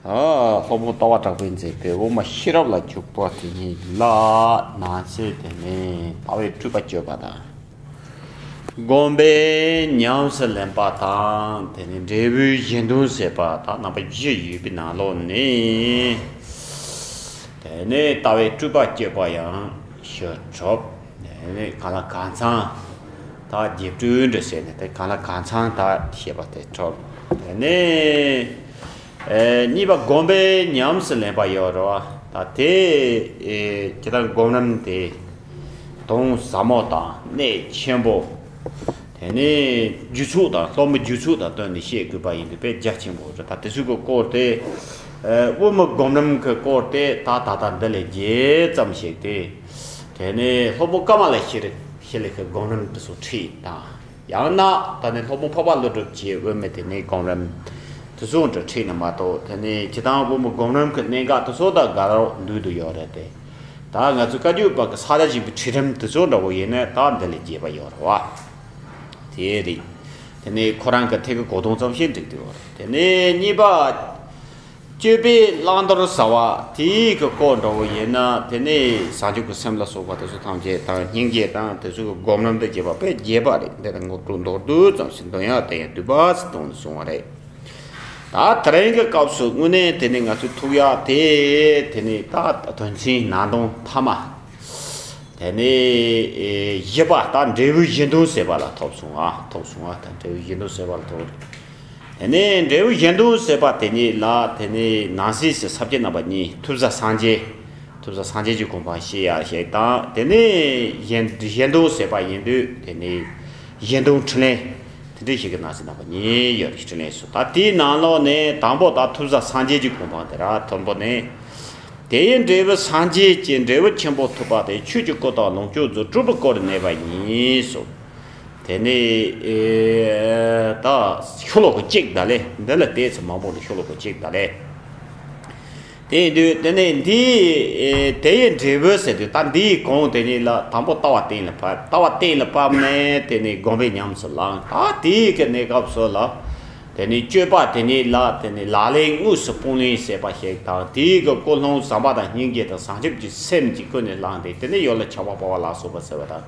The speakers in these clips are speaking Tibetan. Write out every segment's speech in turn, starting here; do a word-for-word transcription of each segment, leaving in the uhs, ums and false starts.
ཨ། སློབ་དཔོན་ལྟ་བ་གྲགས་པས་མཛད་པའི་དབུ་མ་ཤེས་རབ་ལ་འཇུག་པ་དེ་ཉིད་ལ་ནང་གསེས་དེ་ནི་ལྟ་བའི་སྤྲུལ་པ་སྤྱོད་པ་དང་། སྒོམ་པས་ཉམས་སུ་ལེན་པ་དང་དེ་ནི་འབྲས་བུའི་གཞན་དོན་ཟད་པ་དང་རྣམ་པ་བཞི་ཡོད་པའི་ནང་ལོགས་ནས། དེ་ནས་ལྟ་བའི་སྤྲུལ་པ་སྤྱོད་པ་ཡང་ཞེས་གྲུབ། དེ་ནས་གང་ལ་གང་འཚམ་དག་རྒྱས་སྤྲོས་འདྲ་བྱས་ནས་དེ་གང་ལ་གང་འཚམ་དག་བཤད་པ་དེ་གྲུབ། དེ་ནས་ཨེ་གཉིས་པ་སྒོམ་པས་ཉམས་སུ་ལེན་པ་ཡོད་རེད་བ། ད་དེ་ཨེ་ཇི་ལྟར་སྒོམ་རིམ་དེ་དོན་ཟབ་མོ་དང་གནད་ཆེན་པོ། དེ་ནས་རྒྱུ་ཚོགས་དང་སློབ་མའི་རྒྱུ་ཚོགས་དང་བསྟུན་ནས་བཤད་དགོས་པ་ཡིན་དུས་དཔེ་རྒྱ་ཆེན་པོ་རེད། ད་དེ་ཚོའི་གི་སྐོར་དེ་ཨེ་དབུ་མའི་སྒོམ་རིམ་གི་སྐོར་དེ་ད་ད་ལྟ་འདི་ལས་རྒྱས་ཙམ་ཞིག་དེ། དེ་ནས་སློབ་དཔོན་ཀ་མ་ལ་ཤི་རི་ཤི་ལི་ཁའི་སྒོམ་རིམ་དེ་ཚོ་ཁྲིད་དང་། ཡང་ན་ད་ནི་སློབ་དཔོན་འཕགས་པ་ཀླུ་སྒྲུབ་ཀྱི་དབུ་མའི་དེ་ནས་སྒོམ་རིམ་དེ་ཚོ་འདྲ་ཁྲིད་ནས་མ་གཏོགས། དེ་ནས་སྤྱིར་བཏང་དབུ་མའི་སྒོམ་རིམ་གྱི་གནད་འགག་དེ་ཚོ་དང་འགལ་འདུ་དུ་ཡོད་རེད་དེ། ད་ང་ཚོ་བཀའ་བརྒྱུད་པ་གི་ས་ར་བྱེས་པའི་ཁྲིད་རིམ་དེ་ཚོ་འདྲ་བོ་ཡིན་ན་ད་འདི་ལས་རྒྱས་པ་ཡོད་རེད་བ། དེ་རེད། དེ་ནས་ཁོ་རང་གི་ཐད་ཀའི་གོ་དོན་ཙམ་ཞིག་འགྲིག་འདུག་བ། དེ་ནས་གཉིས་པ། སྤྱོད་པས་བླང་དོར་ཟ་བ་དེའི་གི་སྐོར་འདྲ་བོ་ཡིན་ན། དེ་ནས་བྱང་ཆུབ་ཀྱི་སེམས་ལ་སོགས་པ་དེ་ཚོ་ཐམས་ཅད་དང་སྙིང་རྗེ་དང་དེ་ཚོ་གི་སྒོམ་རིམ་དེ་རྒྱས་པ་དཔེ་རྒྱས་པ་རེད། འདི་ལ་ངོ་སྤྲོད་མདོར་བསྡུས་ཙམ་ཞིག་འདོན་ཡག་དེ་ཡང་བསྡུས་པ་ཞིག་གཏོང་ནས་གསུངས་པ་རེད། ད་དེ་རིང་གི་སྐབས་སུ་དངོས་གནས་དེ་ནས་ང་ཚོས་ཐུག་ཡག་དེ། དེ་ནས་ད་དོན་ཚན་ནང་དོན་ཐ་མ། དེ་ནས་ཨེ་བཞི་པ་ད་འབྲས་བུའི་གཞན་དོན་ཟད་པ་ལ་ཐོབ་སོང་ཨ། ཐོབ་སོང་ཨ། ད་འབྲས་བུའི་གཞན་དོན་ཟད་པ་ལ་ཐོབ་རེད། དེ་ནས་འབྲས་བུ་གཞན་དོན་ཟད་པ་དེ་ཉིད་ལ་དེ་ནས་ནང་གསེས་སུ་ས་བཅད་རྣམ་པ་གཉིས། ཐུབ་ས་སངས་རྒྱས། ཐུབ་ས་སངས་རྒྱས་ཀྱི་གོ་འཕང་བཤད་ཡག་ཞིག་དང་། དེ་ནས་གཞན་གཞན་དོན་ཟད་པ་ཡིན་དུས་དེ་ནས་གཞན་དོན་འཕྲིན་ལས། དེ་འདྲ་ཞིག་གི་ནང་གསེས་རྣམ་པ་གཉིས་ཡོད་རེད། འཕྲིན་ལས་སུ། ད་དེའི་ནང་ལོགས་ནས་དང་པོ་ད་ཐུབ་ས་སངས་རྒྱས་ཀྱི་གོ་འཕང་དེ་ར་དང་པོ་ནས། དེ་ཡི་འབྲས་བུ་སངས་རྒྱས་ཀྱི་འབྲས་བུ་ཆེན་པོ་ཐོབ་པ་དེ་ཆོས་ཀྱི་སྐུ་དང་ལོངས་སྤྱོད་རྫོགས་སྤྲུལ་པའི་སྐུ་རུ་གནས་པ་ཡིན་གསུངས། དེ་ནས་ཨེ་ད་ཤོ་ལོ་ཀ་གཅིག་ད་ལེ། འདི་ལ་བལྟས་ཚེ་མང་པོ་འདུག་ཤོ་ལོ་ཀ་གཅིག་ད་ལེ། དེ་ཡིན་དུས་དེ་ནས་འདི་ཨེ་དེ་ཡི་འབྲས་བུ་ཟེར་དུས་ད་འདིའི་གོང་དེ་ཉིད་ལ་དང་པོ་ལྟ་བ་གཏན་ལ་ཕབ། ལྟ་བ་གཏན་ལ་ཕབ་ནས་དེ་ནས་སྒོམ་པས་ཉམས་སུ་བླངས། ད་དེའི་གི་གནས་སྐབས་སུ་ལ། དེ་ནས་སྤྱོད་པ་དེ་ཉིད་ལ་དེ་ནས་ལག་ལེན་དངོས་སུ་སྤོང་ལེན་བྱེད་པ་ཞིག་དང་། དེའི་གི་ཀུན་སློང་བྱམས་པ་དང་སྙིང་རྗེ་དང་བྱང་ཆུབ་ཀྱི་སེམས་ཀྱིས་ཀུན་ནས་བསླངས་ཏེ། དེ་ནས་ཡུལ་ལ་ཆགས་པ་སྤང་བ་ལ་སོགས་པ་ཟེར་བ་དང་།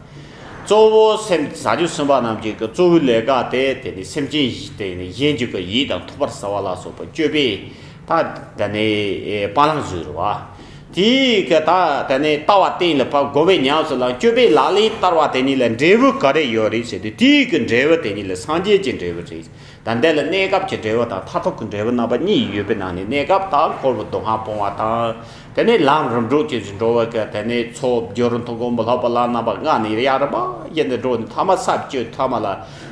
གཙོ་བོ་སེམས་བྱང་ཆུབ་སེམས་དཔའ་རྣམས་ཀྱི་གི་གཙོ་བོའི་ལས་ཀ་དེ་དེ་ནས་སེམས་ཅན་དེ་ནས་གཞན་གྱི་གི་ཡིད་དང་ཐོབ་པར་བྱ་བ་ལ་སོགས་པ་སྤྱོད་པས་ད་དེ་ནས་ཨེ་སྤང་བླང་བཟོས་རེད་བ། དེའི་གི་ད་དེ་ནས་ལྟ་བ་གཏན་ལ་ཕབ། སྒོམ་པས་ཉམས་སུ་བླངས། སྤྱོད་པས་ལག་ལེན་བསྟར་བ་དེ་ཉིད་ལ་འབྲས་བུ་ག་རེ་ཡོད་རེད་ཟེར་དུས། དེའི་གི་འབྲས་བུ་དེ་ཉིད་ལ་སངས་རྒྱས་ཀྱི་འབྲས་བུ་རེད། ད་འདི་ལ་གནས་སྐབས་ཀྱི་འབྲས་བུ་དང་མཐར་ཐུག་གི་འབྲས་བུ་རྣམ་པ་གཉིས་ཡོད་པའི་ནང་ནས། གནས་སྐབས་དང་འཁོར་བའི་སྡུག་བསྔལ་སྤོང་བ་དང་། དེ་ནས་ལམ་རིམ་གྲོ་བྱེད་ཅིང་འགྲོ་བའི་གི་དེ་ནས་ཚོགས་སྦྱོར་མཐུན་སྒོམ་པ་ལྷག་པ་ལ་རྣམ་པ་ལྔ་ནས་ཡར་རིམ་པ་བཞིན་དུ་འགྲོ་ནས་ཐ་མ་ས་བཅུ་ཐ་མ་ལ་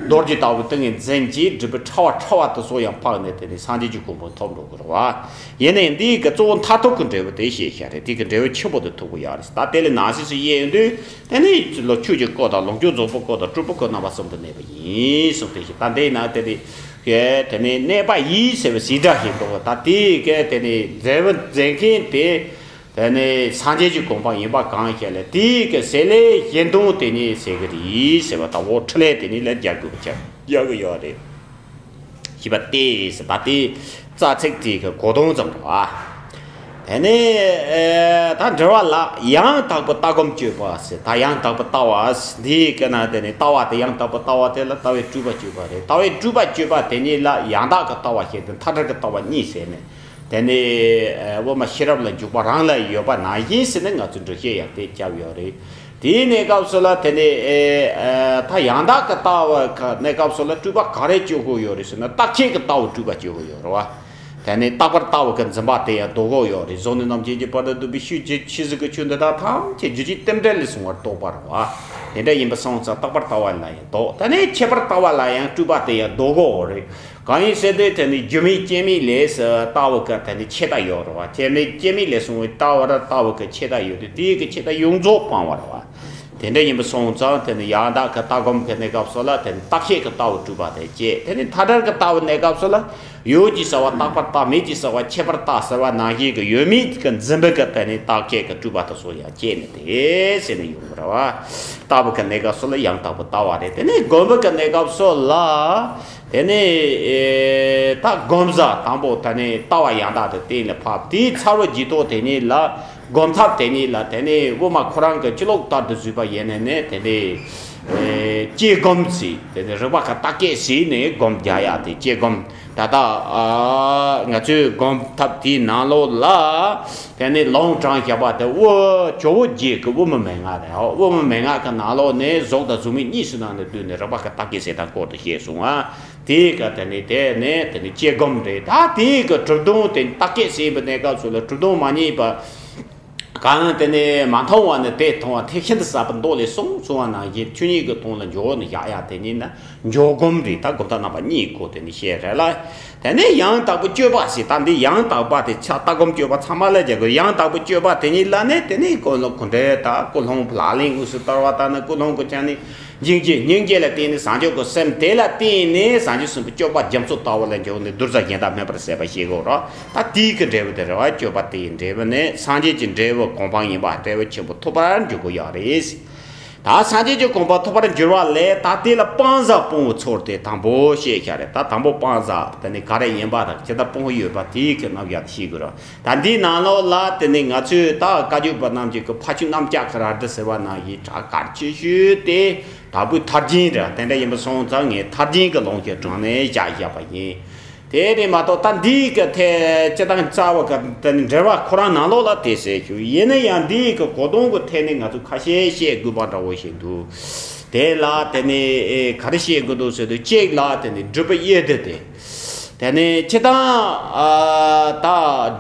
རྡོ་རྗེ་ལྟ་བུའི་ཏིང་ངེ་འཛིན་གྱིས་སྒྲིབ་པའི་ཕྲ་བ་ཕྲ་བ་དེ་ཚོ་ཡང་སྤངས་ནས་དེ་ནས་སངས་རྒྱས་ཀྱི་གོ་འཕང་ཐོབ་འགྲོ་དགོས་རེད་བ། ཡིན་ནའི་འདིའི་གི་གཙོ་བོ་མཐར་ཐུག་གི་འབྲས་བུ་དེ་བཤད་བཞག་རེད། དེ་གི་འབྲས་བུ་ཆེན་པོ་དེ་ཐོབ་དགོས་ཡག་རེད། ད་དེ་ལས་ནང་གསེས་སུ་བཤད་ཡོང་དུས། དེ་ནས་ལོ་ཆོས་ཀྱི་སྐུ་དང་ལོངས་སྤྱོད་རྫོགས་པའི་སྐུ་དང་སྤྲུལ་པའི་སྐུ་རྣམ་པ་གསུམ་དུ་གནས་པ་ཡིན་གསུངས་ཏེ། ད་འདི་ན་དེ་ནས་ག་དེ་ནས་གནས་པ་ཡིན་ཟེར་བའི་ཟེར་སྒྲ་ཞིག་འདུག་ད་དེའི་ག་དེ་ནས་མཛད་པ་མཛད་མཁན་དེ་དེ་ནས་སངས་རྒྱས་ཀྱི་གོ་འཕང་ཡིན་པ་གང་ཞིག་ལ། དེའི་ག་ཟེར་ལས་གཞན་དོན་དེ་ནས་ཟེར་གི་རེད་ཟེར་བ་དང་། འོ་འཕྲིན་ལས་དེ་ནས་ལ་རྒྱག་དགོས་པ་ཆགས་རྒྱག་གི་ཡོད་རེད། ཞེས་པ་སྟེ། ད་དེ་རྩ་ཚིག་དེ་གི་གོ་དོན་ཙམ་རེད་བ། དེ་ནས་ཨེ་ད་འགྲེལ་བ་ལ། ཡང་དག་པའི་ལྟ་སྒོམ་སྤྱོད་པ་ཟེར། ད་ཡང་དག་པའི་ལྟ་བ་འདིའི་སྐད་ན་དེ་ནས་ལྟ་བ་དེ། ཡང་དག་པའི་ལྟ་བ་དེ་ལ་ལྟ་བའི་སྤྲུལ་པ་སྤྱོད་པ་རེད། ལྟ་བའི་སྤྲུལ་པ་སྤྱོད་པ་དེ་ཉིད་ལ་ཡང་དག་གི་ལྟ་བ་ཞིག་དང་མཐའ་བྲལ་གྱི་ལྟ་བ་གཉིས་ཟེར་ནས། དེ་ནས་ཨེ་དབུ་མ་ཤེས་རབ་ལ་འཇུག་པ་རང་ལ་ཡོད་པ་ནང་བཞིན་ཟེར་ནས་ང་ཚོས་འགྲེལ་བཤད་ཡང་དེ་བརྒྱབ་ཡོད་རེད། དེའི་གནས་སྐབས་སུ་ལ་དེ་ནས་ཨེ་ཨེ་ད་ཡང་དག་གི་ལྟ་བ་གི་གནས་སྐབས་སུ་ལ་སྤྲུལ་པ་ག་རེ་སྤྱོད་དགོས་ཡོད་རེད་ཟེར་ན། རྟག་ཆད་ཀྱི་ལྟ་བ་སྤྲུལ་པ་སྤྱོད་དགོས་ཡོད་རེད་བ། དེ་ནས་རྟག་པར་ལྟ་བ་གི་འཛིན་པ་དེ་ཡང་ལྡོག་དགོས་ཡོད་རེད། གཟུགས་ནས་རྣམ་མཁྱེན་གྱི་བར་དུ་བསྡུས་པའི་ཤེས་བྱའི་ཆོས་ཟེར་གི་ཆོས་འདི་དག་ཐམས་ཅད་རྒྱུ་ཅན་རྟེན་འབྲེལ་ལས་བྱུང་བར་རྟོགས་པ་རེད་བ། དེ་འདྲ་ཡིན་པ་སོང་ཙང་རྟག་པར་ལྟ་བ་ལ་ཡང་ལྡོག་དེ་ནས་ཁྱད་པར་ལྟ་བ་ལ་ཡང་སྤྲུལ་པ་དེ་ཡང་ལྡོག་དགོས་རེད། གང་ཡིན་ཟེར་དུས་དེ་ནི་རྒྱུ་མེད་རྐྱེན་མེད་ལས་སུ་ལྟ་བུ་གི་དེ་ནི་ཆད་ལྟ་ཡོད་རེད་བ། རྒྱུ་མེད་རྐྱེན་མེད་ལས་བྱུང་བའི་ལྟ་བར་ལྟ་བུ་གི་ཆད་ལྟ་ཡོད་དུས། དེའི་གི་ཆད་ལྟ་ཡོངས་རྫོགས་སྤང་བ་རེད་བ། དེ་འདྲ་ཡིན་པ་སོང་ཙང་དེ་ནི་ཡང་དག་གི་ལྟ་སྒོམ་གྱི་གནས་སྐབས་སུ་ལ་དེ་ནི་རྟག་ཆད་ཀྱི་ལྟ་བ་སྒྲུབ་པ་དེ་བཅས། དེ་ནི་མཐའ་བྲལ་གྱི་ལྟ་བའི་གནས་སྐབས་སུ་ལ་ཡོད་ཅེས་བྱ་བ་རྟག་པར་བརྟག་མེད་ཅེས་བྱ་བ་ཁྱད་པར་བརྟག་ཟེར་བ་ནང་བཞིན་གྱི་ཡོད་མེད་ཀྱི་འཛིན་པའི་གི་དེ་ནི་རྟག་ཆད་ཀྱི་སྤྲོས་པ་དེ་ཚོ་ཡང་བཅད་ནས་དེ་ཟེར་ནས་ཡོང་གི་རེད་བ། ལྟ་བུ་གི་གནས་སྐབས་སུ་ལ་ཡང་དག་པའི་ལྟ་བ་རེད། དེ་ནས་སྒོམ་པའི་གི་གནས་སྐབས་སུ་ལ། དེ་ནས་ཨེ་ད་སྒོམ་བཟའ་དང་པོ་དེ་ནས་ལྟ་བ་ཡང་དག་ཏུ་གཏན་ལ་ཕབ། དེའི་ཚར་བའི་རྗེས་ཐོག་དེ་ཉིད་ལ་སྒོམ་ཐབས་དེ་ཉིད་ལ་དེ་ནས་དབུ་མ་ཁོ་རང་གི་ཕྱི་ལོགས་ལྟར་དུ་བཟོས་པ་ཡིན་ནས་ནས་དེ་ནས་ཨེ་དཔྱད་སྒོམ་ཟེར། དེ་ནས་རིག་པ་ཁ་བརྟག་དཔྱད་ཟེར་ནས་སྒོམ་རྒྱག་ཡག་དེ་དཔྱད་སྒོམ། ད་ལྟ་ཨ་ང་ཚོས་སྒོམ་ཐབས་དེའི་ནང་ལོགས་ལ་དེ་ནས་ལུང་དྲངས་བཞག་པ་དེ་དབུ་ཇོ་བོ་རྗེ་གི་དབུ་མའི་མན་ངག་རེད། དབུ་མའི་མན་ངག་གི་ནང་ལོགས་ནས་གཟུགས་དང་གཟུགས་མེད་གཉིས་སུ་སྣང་ནས་བསྡུས་ནས་རིག་པ་ཁ་བརྟག་དཔྱད་ཟེར་དང་སྐོར་དུ་བཤད་སོང་ཨ། དེའི་སྐབས་དེ་ནས་དེ་ནས་དེ་ནས་དཔྱད་སྒོམ་རེད། ད་དེའི་སྐབས་གྲུབ་དོན་དེ་བརྟག་དཔྱད་བྱེད་པའི་གནས་སྐབས་སུ་ལ་གྲུབ་དོན་མ་རྙེད་པ་གང་དེ་ནས་མ་མཐོང་བ་ནི་དེ་མཐོང་བ་དེ་ཤིན་ཏུ་ཟབ་པའི་མདོ་ལས་གསུངས་སོང་བ་ནང་བཞིན་ཆོས་ཉིད་ཀྱི་དོན་ལ་འཇོག་ནས་བཞག་ཡག་དེ་ཉིད་ན་འཇོག་སྒོམ་རེད། ད་སྒོམ་ཐབས་རྣམ་པ་གཉིས་སྐོར་དེ་ནས་བཤད་རེད་ལ། དེ་ནས་ཡང་དག་པའི་སྤྱོད་པ་ཞེས་ད་འདི་ཡང་དག་པ་དེ་ཆ་ལྟ་སྒོམ་སྤྱོད་པ་ཚང་མ་ལ་རྒྱག་དགོས། ཡང་དག་པའི་སྤྱོད་པ་དེ་ཉིད་ལ་ནི་དེ་ནས་ཀུན་སློང་ཀུན་བྲལ་དང་ཀུན་སློང་ལག་ལེན་དངོས་སུ་བསྟར་བ་དང་ནི་ཀུན་སློང་གི་ཆ་ནས། སྙིང་རྗེ། སྙིང་རྗེ་ལ་བརྟེན་ནས་བྱང་ཆུབ་ཀྱི་སེམས། དེ་ལ་བརྟེན་ནས་བྱང་ཆུབ་སེམས་དཔའི་སྤྱོད་པ་རྒྱ་མཚོ་ལྟ་བུ་ལ་འཇུག་ནས་གདུལ་བྱ་གཞན་དག་སྨིན་པར་བྱེད་པ་ཞིག་གོ་ར། ད་དེའི་གི་འབྲས་བུ་དེ་རེད་བ། སྤྱོད་པ་དེའི་འབྲས་བུ་ནི་སངས་རྒྱས་ཀྱི་འབྲས་བུ་གོ་འཕང་ཡིན་པ་འབྲས་བུ་ཆེན་པོ་ཐོབ་པར་འགྱུར་དགོས་ཡག་རེད། ད་སངས་རྒྱས་ཀྱི་གོ་འཕང་ཐོབ་པར་འགྱུར་བ་ལས་ད་དེ་ལ་སྤང་བྱ་སྤོང་བའི་ཚུལ་དེ་དང་པོ་བཤད་བཞག་རེད། ད་དང་པོ་སྤང་བྱ་དེ་ནི་ག་རེ་ཡིན་པ་དང་ཇི་ལྟར་སྤོང་བ་ཡོད་པ་དེའི་གི་རྣམ་གཞག་དེ་ཤེས་དགོས་ར། ད་འདིའི་ནང་ལོགས་ལ་དེ་ནི་ང་ཚོས་ད་བཀའ་བརྒྱུད་པ་རྣམས་ཀྱི་གི་ཕ་ཆོས་གནམ་ལྕགས་ཀྱི་རལ་གྲི་ཟེར་བ་ནང་བཞིན་གྲགས་གལ་ཆེ་ཤོས་དེ་དྭགས་པོའི་ཐར་རྒྱན་རེད། དེ་འདྲ་ཡིན་པ་སོང་ཙང་ངས་ཐར་རྒྱན་གྱི་ལུང་གི་དྲངས་ནས་བཞག་བཞག་པ་ཡིན། དེ་རེད་མ་གཏོགས་ད་འདིའི་གི་ཐད་སྤྱི་བཏང་རྩ་བ་གི་དེ་ནི་འགྲེལ་བ་ཁོ་རང་ནང་ལོགས་ལ་དེ་ཟེར་ཞུ། ཡིན་ན་ཡང་འདིའི་གི་གོ་དོན་གི་ཐད་ནས་ང་ཚོས་ཁ་ཤས་བཤད་དགོས་པ་འདྲ་བོ་ཞིག་འདུག་དེ་ལ་དེ་ནི་ཨེ་ག་རེ་བཤད་དགོས་འདུག་ཟེར་དུས་གཅིག་ལ་དེ་ནི་སྒྲུབ་པའི་དབྱེ་བསྡུ་དེ། དེ་ནས་སྤྱིར་བཏང་ཨ་ད་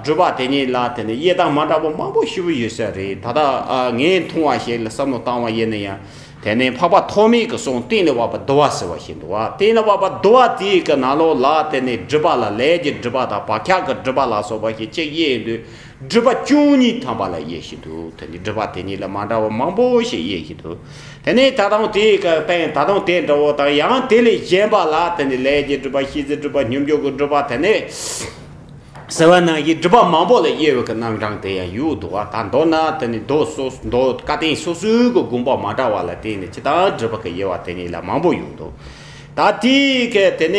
སྒྲུབ་པ་དེ་ཉིད་ལ་དེ་ནས་དབྱེ་སྟངས་མ་འདྲ་བ་མང་པོ་ཞེ་པོ་ཡོད་ས་རེད། ད་ལྟ་ཨ་ངས་མཐོང་བ་ཞིག་ལ་བསམ་བློ་བཏང་བ་ཡིན་ན་ཡང་དེ་ནས་འཕགས་པ་ཐོགས་མེད་ཀྱི་གསུང་གཏན་ལ་དབབ་པ་བསྡུ་བ་ཟེར་བ་ཞིག་འདུག་བ། གཏན་ལ་དབབ་པ་བསྡུ་བ་དེའི་གི་ནང་ལོགས་ལ་དེ་ནས་སྒྲུབ་པ་ལ་ལས་ཀྱི་སྒྲུབ་པ་དང་བག་ཆགས་ཀྱི་སྒྲུབ་པ་ལ་སོགས་པ་ཞིག་གཅིག་དབྱེ་ཡོང་དུས། སྒྲུབ་པ་བཅུ་གཉིས་ཐམ་པ་ལ་དབྱེ་བཞིན་འདུག་དེ་ནི་སྒྲུབ་པ་དེ་ཉིད་ལ་མ་འདྲ་བ་མང་པོ་ཞིག་དབྱེ་བཞིན་འདུག་དེ་ནས་ད་དུང་དེའི་སྟེང་ད་དུང་དེ་འདྲ་བོ་དང་ཡང་དེ་ལས་གཞན་པ་ལ་དེ་ནི་ལས་ཀྱི་སྒྲུབ་པ། ཤེས་བྱའི་སྒྲུབ་པ། སྙོམས་འཇུག་གི་སྒྲུབ་པ། དེ་ནས་ཟེར་བ་ནང་བཞིན་སྒྲུབ་པ་མང་པོ་ལ་དབྱེ་བའི་གི་རྣམ་གྲངས་དེ་ཡང་ཡོད་འདུག་བ། ད་མདོར་ན་དེ་ནི་མདོ་སོ་མདོ་བཀའ་བསྟན་སོ་སོའི་གི་དགོངས་པ་མ་འདྲ་བ་ལ་བརྟེན་ནས་སྤྱིར་བཏང་སྒྲུབ་པ་གི་དབྱེ་བ་དེ་ཉིད་ལ་མང་པོ་ཡོད་འདུག་ད་དེའི་གི་དེ་ནས་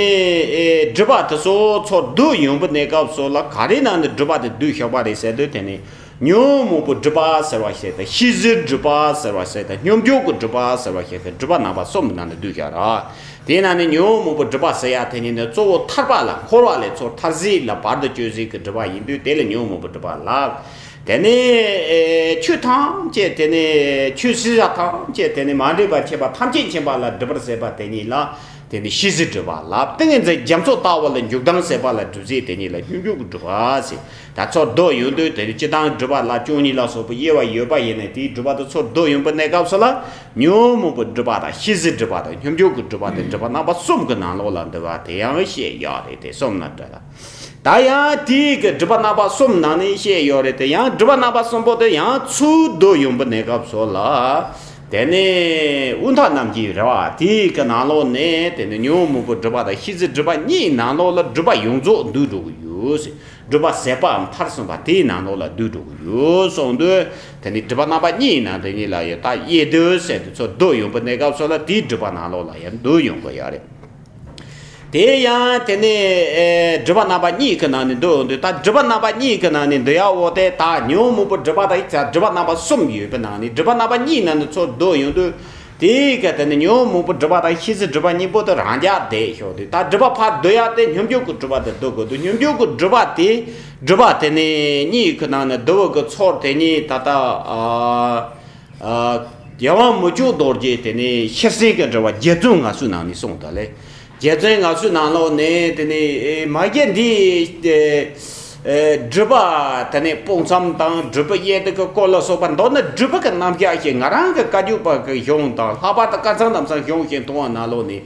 ཨེ་སྒྲུབ་པ་དེ་ཚོ་ཚོར་བསྡུ་ཡོང་བའི་གནས་སྐབས་སུ་ལ་ག་རེ་ནང་ནས་སྒྲུབ་པ་དེ་བསྡུས་བཞག་པ་རེད་ཟེར་དུས། དེ་ནས་ཉོན་མོངས་པའི་སྒྲིབ་པ་ཟེར་བ་ཞིག་དང་། ཤེས་བྱའི་སྒྲིབ་པ་ཟེར་བ་ཞིག་དང་། སྙོམས་འཇུག་གི་སྒྲིབ་པ་ཟེར་བ་ཞིག་དང་། སྒྲིབ་པ་རྣམ་པ་གསུམ་གྱི་ནང་ནས་བསྡུས་བཞག་ར། དེའི་ནང་ནས་ཉོན་མོངས་པའི་སྒྲིབ་པ་ཟེར་ཡ་དེ་ཉིད་ནི་གཙོ་བོ་ཐར་པ་ལ་འཁོར་བ་ལས་ཚུར་ཐར་ཟིག་ལ་བར་དུ་གཅོད་ཟིག་གི་སྒྲིབ་པ་ཡིན་དུས། དེ་ལ་ཉོན་མོངས་པའི་སྒྲིབ་པ་ལབ། དེ་ནས་ཨེ་ཆོས་ཐམས་ཅད་དེ་ནས་ཆོས་སྲིད་པ་ཐམས་ཅད་དེ་ནས་མ་འདྲེས་པར་ཁྱབ་པ་ཐམས་ཅད་མཁྱེན་པ་ལ་སྒྲིབ་པར་ཟད་པ་དེ་ཉིད་ལ་དེ་ནས་ཤེས་བྱའི་སྒྲིབ་པ་ལབ། ཏིང་ངེ་འཛིན་རྒྱ་མཚོ་ལྟ་བུ་ལ་འཇུག་ལྡང་ཟད་པ་ལ་སྒྲིབ་བྱེད་དེ་ཉིད་ལ་སྙོམས་འཇུག་གི་སྒྲིབ་པ་ཟེར། ད་ཚོར་བསྡུ་ཡོང་དུས་དེ་ནས་སྤྱིར་བཏང་སྒྲིབ་པ་ལ་བཅུ་གཉིས་ལ་སོགས་པའི་དབྱེ་བ་ཡོད་པ་ཡིན་ནའི་དེའི་སྒྲིབ་པ་དེ་ཚོར་བསྡུ་ཡོང་པའི་གནས་སྐབས་སུ་ལ་ཉོན་མོངས་པའི་སྒྲིབ་པ་དང་། ཤེས་བྱའི་སྒྲིབ་པ་དང་། སྙོམས་འཇུག་གི་སྒྲིབ་པ་དེ་སྒྲིབ་པ་རྣམ་པ་གསུམ་གྱི་ནང་ལོགས་ལ་འདུ་བ་དེ་ཡང་བཤད་ཡོད་རེད། དེ་གསུམ་ན་འདྲ་ལ། ད་ཡང་དེའི་གི་སྒྲིབ་པ་རྣམ་པ་གསུམ་ནང་ནས་བཤད་ཡོད་རེད་དེ། ཡང་སྒྲིབ་པ་རྣམ་པ་གསུམ་པོ་དེ་ཡང་ཚུར་བསྡུ་ཡོང་པའི་གནས་སྐབས་སུ་ལ། དེ་ནས་དབུ་མཐའ་རྣམ་འབྱེད་རེད་བ། དེའི་གི་ནང་ལོགས་ནས་དེ་ནས་ཉོན་མོངས་པའི་སྒྲིབ་པ་དང་ཤེས་བྱའི་སྒྲིབ་པ་གཉིས་ནང་ལོགས་ལ་སྒྲིབ་པ་ཡོངས་རྫོགས་འདུས་འགྲོ་གི་ཡོད། སྒྲིབ་པ་ཟད་པའམ་མཐར་སོན་པ་དེའི་ནང་ལོགས་ལ་འདུས་འགྲོ་གི་ཡོད་གསུངས་དུས། དེ་ནས་སྒྲིབ་པ་རྣམ་པ་གཉིས་ནང་དེ་གཉིས་ལ་ཡོད། ད་དབྱེ་བསྡུ་ཟེར་དུས་ཚོར་བསྡུ་ཡོང་པའི་གནས་སྐབས་སུ་ལ་དེའི་སྒྲིབ་པ་ནང་ལོགས་ལ་ཡང་འདུས་ཡོང་གི་ཡོད་རེད། དེ་ཡང་དེ་ནས་ཨེ་སྒྲིབ་པ་རྣམ་པ་གཉིས་ཀྱི་ནང་ནས་འདུ་འོང་དུས། ད་སྒྲིབ་པ་རྣམ་པ་གཉིས་ཀྱི་ནང་ནས་འདུ་ཡག་འོ་དེ། ད་ཉོན་མོངས་པའི་སྒྲིབ་པ་དང་སྒྲིབ་པ་རྣམ་པ་གསུམ་ཡོད་པའི་ནང་ནས་སྒྲིབ་པ་རྣམ་པ་གཉིས་ནང་ནས་ཚུར་བསྡུ་ཡོང་དུས། དེའི་སྐབས་དེ་ནས་ཉོན་མོངས་པའི་སྒྲིབ་པ་དང་ཤེས་བྱའི་སྒྲིབ་པ་གཉིས་པོ་དེ་རང་འཇགས་བསྡད་ཤོག་དུས། ད་སྒྲིབ་པ་ཕར་བསྡུ་ཡག་དེ་སྙོམས་འཇུག་གི་སྒྲིབ་པ་དེ་བསྡུ་དགོས་འདུག་སྙོམས་འཇུག་གི་སྒྲིབ་པ་དེ། སྒྲིབ་པ་དེ་ནས་གཉིས་ཀྱི་ནང་ནས་བསྡུ་བ་གི་ཚོར་དེ་ཉིད་ད་ལྟ་ཨ། ཨ། རྒྱལ་དབང་མི་བསྐྱོད་རྡོ་རྗེ་དེ་ནས་ཤེར་ཕྱིན་གྱི་འགྲེལ་པ་རྗེ་བཙུན་ངལ་གསོའི་ནང་ནས་གསུངས་ད་ལེ། རྗེ་བཙུན་ངལ་གསོའི་ནང་ལོགས་ནས་དེ་ནས་ཨེ་མ་གི་འདི་ཨེ་སྒྲིབ་པ་དེ་ནས་སྤོང་མཚམས་དང་སྒྲིབ་པའི་དབྱེ་བསྡུ་གི་སྐོར་ལ་སོགས་པ་མདོར་ན་སྒྲིབ་པ་གི་རྣམ་གཞག་ཞིག་ང་རང་གི་བཀའ་བརྒྱུད་པ་གི་གཞུང་དང་ལྷག་པར་དུ་བཀའ་ཚང་རྣམ་གསུམ་གཞུང་ཞིག་མཐོང་བ་ནང་ལོགས་ནས་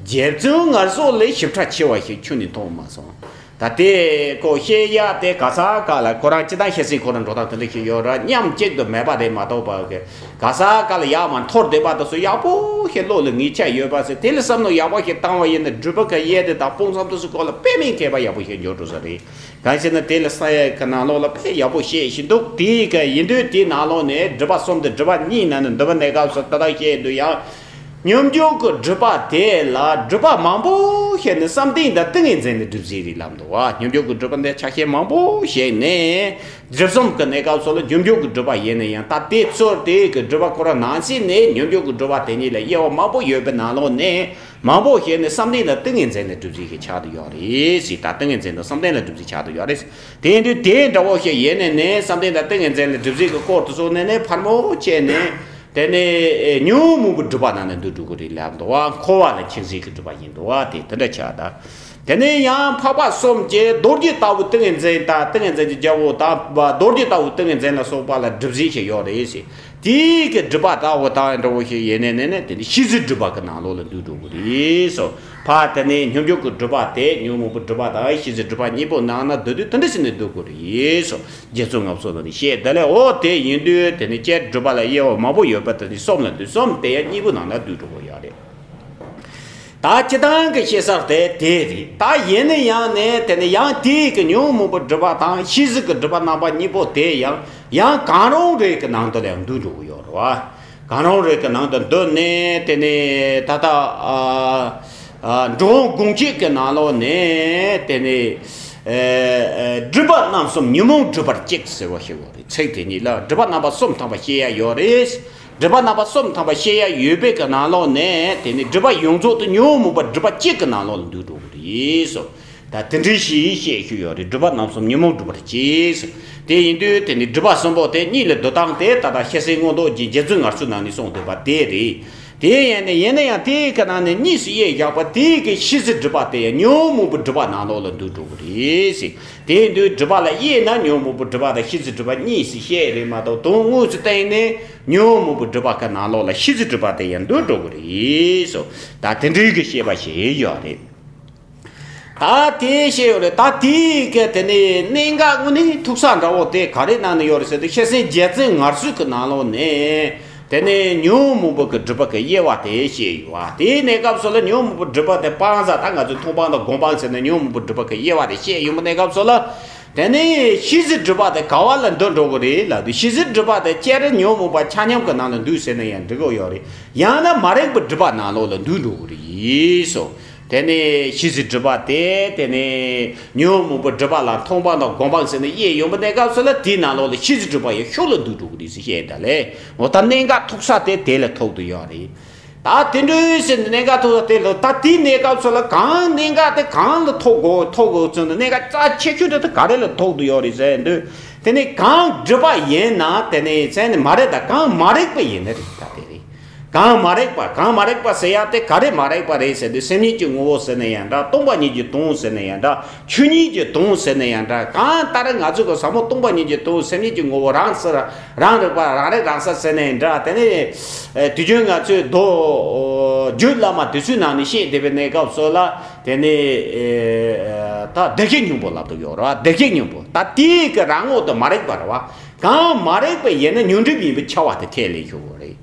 རྗེ་བཙུན་ངལ་གསོ་ལས་ཞིབ་ཕྲ་ཆེ་བ་ཞིག་ཁྱོན་ནས་མཐོང་མ་སོང་། ད་དེ་ཁོ་བཤད་ཡ་དེ་ག་ས་ག་ལ་ཁོ་རང་སྤྱི་བཏང་བཤད་སྲིད་ཁོ་རང་འགྲོ་སྟངས་དེ་འདྲ་ཞིག་ཡོད་ར། མཉམ་གཅིག་ཏུ་མེད་པ་རེད་མ་གཏོགས་པ་གི་ག་ས་ག་ལ་ཡག་མ་འཐོར་བསྡད་པ་དེ་ཚོ་ཡག་པོ་ཞིག་བློ་ལ་ངེས་ཆ་ཡོད་པ་ཟེར། དེ་ལ་བསམ་བློ་ཡག་པོ་ཞིག་བཏང་བ་ཡིན་ན་སྒྲུབ་པ་ག་ཡས་དེ་དང་སྤོང་བསམ་དེ་ཚོ་སྐོར་ལ་དཔེ་མིན་མཁས་པ་ཡག་པོ་ཞིག་འབྱོར་འགྲོ་ས་རེད། གང་ཞེ་ན་དེ་ལ་ས་ཡ་གི་ནང་ལོགས་ལ་དཔེ་ཡག་པོ་བཤད་བཞིན་འདུག་དེའི་གི་ཡིན་དུས་དེའི་ནང་ལོགས་ནས་སྒྲུབ་པ་གསུམ་དང་སྒྲུབ་པ་གཉིས་ནང་ནས་འདུལ་བ་གནས་སྐབས་སུ་ད་ལྟ་བཤད་དུས་ཡང་། སྙོམས་འཇུག་གི་སྒྲུབ་པ་དེ་ལ་སྒྲུབ་པ་མང་པོ་བཤད་ནས་བསམ་གཏན་དང་ཏིང་ངེ་འཛིན་ལ་སྒྲུབ་བྱེད་རིགས་ལམ་འདུག་བ། སྙོམས་འཇུག་གི་སྒྲུབ་པ་འདི་ཆ་ཤས་མང་པོ་བཤད་ནས་སྒྲུབ་གསུམ་གི་གནས་སྐབས་སུ་ལ་སྙོམས་འཇུག་གི་སྒྲུབ་པ་ཡིན་ན་ཡང་ད་དེ་ཚོར་དེ་གི་སྒྲུབ་པ་ཁོ་རང་ནང་བཞིན་ནས་སྙོམས་འཇུག་གི་སྒྲུབ་པ་དེ་ཉིད་ལ་དབྱེ་བ་མང་པོ་ཡོད་པའི་ནང་ལོགས་ནས་མང་པོ་བཤད་ནས་བསམ་གཏན་དང་ཏིང་ངེ་འཛིན་ལ་སྒྲུབ་བྱེད་ཀྱི་ཆགས་བསྡད་ཡོད་རེད་ཟེར། ད་ཏིང་ངེ་འཛིན་དང་བསམ་གཏན་ལ་སྒྲུབ་བྱེད་ཆགས་བསྡད་ཡོད་རེད། དེ་ཡིན་དུས་དེ་འདྲ་བོ་ཞིག་ཡིན་ནས་ནས་བསམ་གཏན་དང་ཏིང་ངེ་འཛིན་ལ་སྒྲུབ་བྱེད་ཀྱི་སྐོར་དུ་སོང་ནས་ནས་ཕར་མོ་བྱས་ནས། དེ་ནས་ཉོན་མོངས་པའི་སྒྲིབ་པ་ནང་ནས་འདུས་འགྲོ་གི་རེད་ལབ་འདུག་བ། འཁོར་བ་ལ་འཆིང་བྱེད་ཀྱི་སྒྲིབ་པ་ཡིན་འདུག་བ། དེ་དེ་འདྲ་ཆགས་ད། དེ་ནས་ཡང་འཕགས་པ་གསུམ་གྱིས་རྡོ་རྗེ་ལྟ་བུའི་ཏིང་ངེ་འཛིན་དང་ཏིང་ངེ་འཛིན་གྱི་རྒྱལ་པོ་དང་རྡོ་རྗེ་ལྟ་བུའི་ཏིང་ངེ་འཛིན་ལ་སོགས་པ་ལ་སྒྲིབ་བྱེད་ཞིག་ཡོད་རེད་ཟེར། དེའི་གི་སྒྲིབ་པ་ལྟ་བུ་དང་འདྲ་བོ་ཞིག་ཡིན་ནས་ནས་ནས་དེ་ནི་ཤེས་བྱའི་སྒྲིབ་པ་གི་ནང་ལོགས་ལ་འདུས་འགྲོ་གི་རེད་སོ། ཕ་དེ་ནས་སྙོམས་འཇུག་གི་སྒྲིབ་པ་དེ་ཉོན་མོངས་པའི་སྒྲིབ་པ་དང་ཤེས་བྱའི་སྒྲིབ་པ་གཉིས་པོ་ནང་ན་འདུས་དུས་དེ་འདྲ་ཞིག་ནས་འདུས་དགོས་རེད་སོ། རྗེ་བཙུན་ལྔ་བསོད་ནམས་ནས་བཤད་དེ་ལས་འོ་དེ་ཡིན་དུས་དེ་ནི་སྤྱིར་སྒྲིབ་པ་ལ་དབྱེ་བ་མང་པོ་ཡོད་པ་དེ་ནི་གསུམ་ལ་འདུས། གསུམ་དེ་ཡང་གཉིས་པོ་ནང་ན་འདུས་འགྲོ་གི་ཡོད་རེད། ད་སྤྱིར་བཏང་གི་བཤད་ས་དེ་དེ་རེད། ད་ཡིན་ན་ཡང་ནས་དེ་ནི་ཡང་དེའི་གི་ཉོན་མོངས་པའི་སྒྲིབ་པ་དང་ཤེས་བྱའི་སྒྲིབ་པ་རྣམ་པ་གཉིས་པོ་དེ་ཡང་ཡང་གང་རུང་རེ་གི་ནང་དུ་ལ་ཡང་འདུས་འགྲོ་གི་ཡོད་རེད་བ། གང་རུང་རེ་གི་ནང་དུ་འདུས་ནས་དེ་ནས་ད་ལྟ་ཨ་ཨ་འགྲོ་འོང་སྒོམ་བྱེད་ཀྱི་ནང་ལོགས་ནས་དེ་ནས་ཨ་ཨ་སྒྲིབ་པ་རྣམ་གསུམ་ཉོན་མོངས་སྒྲིབ་པར་གཅིག་ཟེར་བ་ཞིག་ཡོད་རེད། ཚིག་དེ་གཉིས་ལ་སྒྲིབ་པ་རྣམ་པ་གསུམ་ཐམ་པ་བཤད་ཡ་ཡོད་རེད། སྒྲིབ་པ་རྣམ་པ་གསུམ་ཐམ་པ་བཤད་ཡ་ཡོད་པའི་གི་ནང་ལོགས་ནས་དེ་ནི་སྒྲིབ་པ་ཡོངས་རྫོགས་དེ་ཉོན་མོངས་པ་སྒྲིབ་པ་གཅིག་གི་ནང་ལོགས་ལ་འདུས་འགྲོ་གི་རེད་སོ། ད་དེ་འདྲའི་ཞིག་བཤད་རྒྱུ་ཡོད་རེད། སྒྲིབ་པ་རྣམ་གསུམ་ཉོན་མོངས་སྒྲིབ་པར་གཅིག་ཟེར། དེ་ཡིན་དུས་དེ་ནི་སྒྲིབ་པ་གསུམ་པོ་དེ་གཉིས་ལ་འདུ་སྟངས་དེ་ད་ལྟ་ཤེར་ཕྱིན་མངོན་རྟོགས་རྒྱན་རྗེ་བཙུན་མངའ་གསོལ་ནང་ནས་གསུངས་འདུག་པ་དེ་རེད། དེ་ཡིན་ནས་ཡིན་ན་ཡང་དེའི་གི་ནང་ནས་གཉིས་སུ་དབྱེ་བཞག་པ་དེའི་གི་ཤེས་བྱའི་སྒྲིབ་པ་དེ་ཡང་ཉོན་མོངས་པའི་སྒྲིབ་པ་ནང་ལོགས་ལ་འདུས་འགྲོ་གི་རེད་ཟེར། དེ་ཡིན་དུས་སྒྲིབ་པ་ལ་དབྱེ་ན་ཉོན་མོངས་པའི་སྒྲིབ་པ་དང་ཤེས་བྱའི་སྒྲིབ་པ་གཉིས་སུ་བཤད་རེད་མ་གཏོགས་དོན་དངོས་སུ་བསྟན་ནས་ཉོན་མོངས་པའི་སྒྲིབ་པ་གི་ནང་ལོགས་ལ་ཤེས་བྱའི་སྒྲིབ་པ་དེ་ཡང་འདུས་འགྲོ་གི་རེད་སོ། ད་དེ་འདྲའི་གི་བཤད་པ་ཞིག་ཡོད་རེད། ད་དེ་བཤད་ཡོད་རེད། ད་དེའི་གི་དེ་ནས་གནད་འགག་དངོས་གནས་ཐུག་ས་འདྲ་བོ་དེ་ག་རེ་ནང་ནས་ཡོད་རེད་ཟེར་དུས་ཤེར་ཕྱིན་རྗེ་བཙུན་མངའ་གསོལ་གི་ནང་ལོགས་ནས་དེ་ནས་ཉོན་མོངས་པ་གི་སྒྲིབ་པ་གི་དབྱེ་བ་དེ་བཤད་ཡོད་པ། དེའི་གནས་སྐབས་སུ་ལ་ཉོན་མོངས་པ་སྒྲིབ་པ་དེ་སྤང་བྱ། ད་ང་ཚོས་མཐོང་སྤང་དང་སྒོམ་སྤང་ཟེར་ནས་ཉོན་མོངས་པ་སྒྲིབ་པ་གི་དབྱེ་བ་དེ་བཤད་ཡོང་བའི་གནས་སྐབས་སུ་ལ། དེ་ནས་ཤེས་བྱའི་སྒྲིབ་པ་དེ་ག་བ་ལ་འདུས་འགྲོ་གི་རེད་ལབ་དུས་ཤེས་བྱའི་སྒྲིབ་པ་དེ་སྤྱིར་ཉོན་མོངས་པ་ཆ་མཉམ་གི་ནང་ལ་འདུས་ཟེར་ན་ཡང་འགྲིག་གི་ཡོད་རེད། ཡང་ན་མ་རིག་པའི་སྒྲིབ་པ་ནང་ལོགས་ལ་འདུས་འགྲོ་གི་རེད་སོ། དེ་ནས་ཤེས་བྱའི་སྒྲིབ་པ་དེ་དེ་ནས་ཉོན་མོངས་པའི་སྒྲིབ་པ་ལ་མཐོང་སྤང་དང་སྒོམ་སྤང་ཟེར་ནས་དབྱེ་ཡོང་བའི་གནས་སྐབས་སུ་ལ་དེའི་ནང་ལོགས་ལ་ཤེས་བྱའི་སྒྲིབ་པ་ཡང་ཤུགས་ལ་འདུས་འགྲོ་གི་རེད་ཟེར་བཤད་ད་ལས་འོ་ད་གནད་འགག་ཐུག་ས་དེ་དེ་ལ་ཐུག་ཏུ་ཡོད་རེད། ད་དེ་འདྲའི་ཟེར་ནས་གནད་འགག་ཐུག་ས་དེ་ལ་ད་དེའི་གནས་སྐབས་སུ་ལ་གང་གནད་འགག་དེ་གང་ལ་ཐུག་དགོས་ཐུག་དགོས་ཚུལ་དུ་གནད་འགག་རྩ་ཆེ་ཤོས་དེ་ད་ག་རེ་ལ་ཐུག་ཏུ་ཡོད་རེད་ཟེར་དུས་དེ་ནས་གང་སྒྲིབ་པ་ཡིན་ན་དེ་ནས་ཟེར་ནས་མ་རེད། ད་གང་མ་རིག་པ་ཡིན་ན་རེད། ད་དེ་རེད། གང་མ་རིག་པ། གང་མ་རིག་པ་ཟེར་ཡ་དེ་ག་རེ་མ་རིག་པ་རེད་ཟེར་དུས་སེམས་ཉིད་ཀྱི་ངོ་བོ་ཟེར་ན་ཡང་འདྲ། སྟོང་པ་ཉིད་ཀྱི་དོན་ཟེར་ན་ཡང་འདྲ། ཆོས་ཉིད་ཀྱི་དོན་ཟེར་ན་ཡང་འདྲ། གང་ལྟར་ང་ཚོ་གི་ཟབ་མོ་སྟོང་པ་ཉིད་ཀྱི་དོན་སེམས་ཉིད་ཀྱི་ངོ་བོ་རང་ཟེར་རང་རིག་པ་རང་རིག་རང་གསལ་ཟེར་ན་ཡང་འདྲ། དེ་ནས་དུས་རྒྱུན་ང་ཚོས་མདོ་རྒྱུད་བླ་མ་དེ་ཚོའི་ནང་ནས་བཤད་བསྡད་པའི་གནས་སྐབས་སུ་ལ་དེ་ནས་ད་བདེ་གཤེགས་སྙིང་པོ་ལབ་དུ་ཡོད་རེད་བ། བདེ་གཤེགས་སྙིང་པོ་ད་དེའི་གི་རང་ངོ་དེ་མ་རིག་པ་རེད་བ། གང་མ་རིག་པ་ཡིན་ན་ཉོན་སྒྲིབ་ཡིན་པའི་ཁྱབ་པ་དེ་ཁས་ལེན་ཞུ་དགོས་རེད།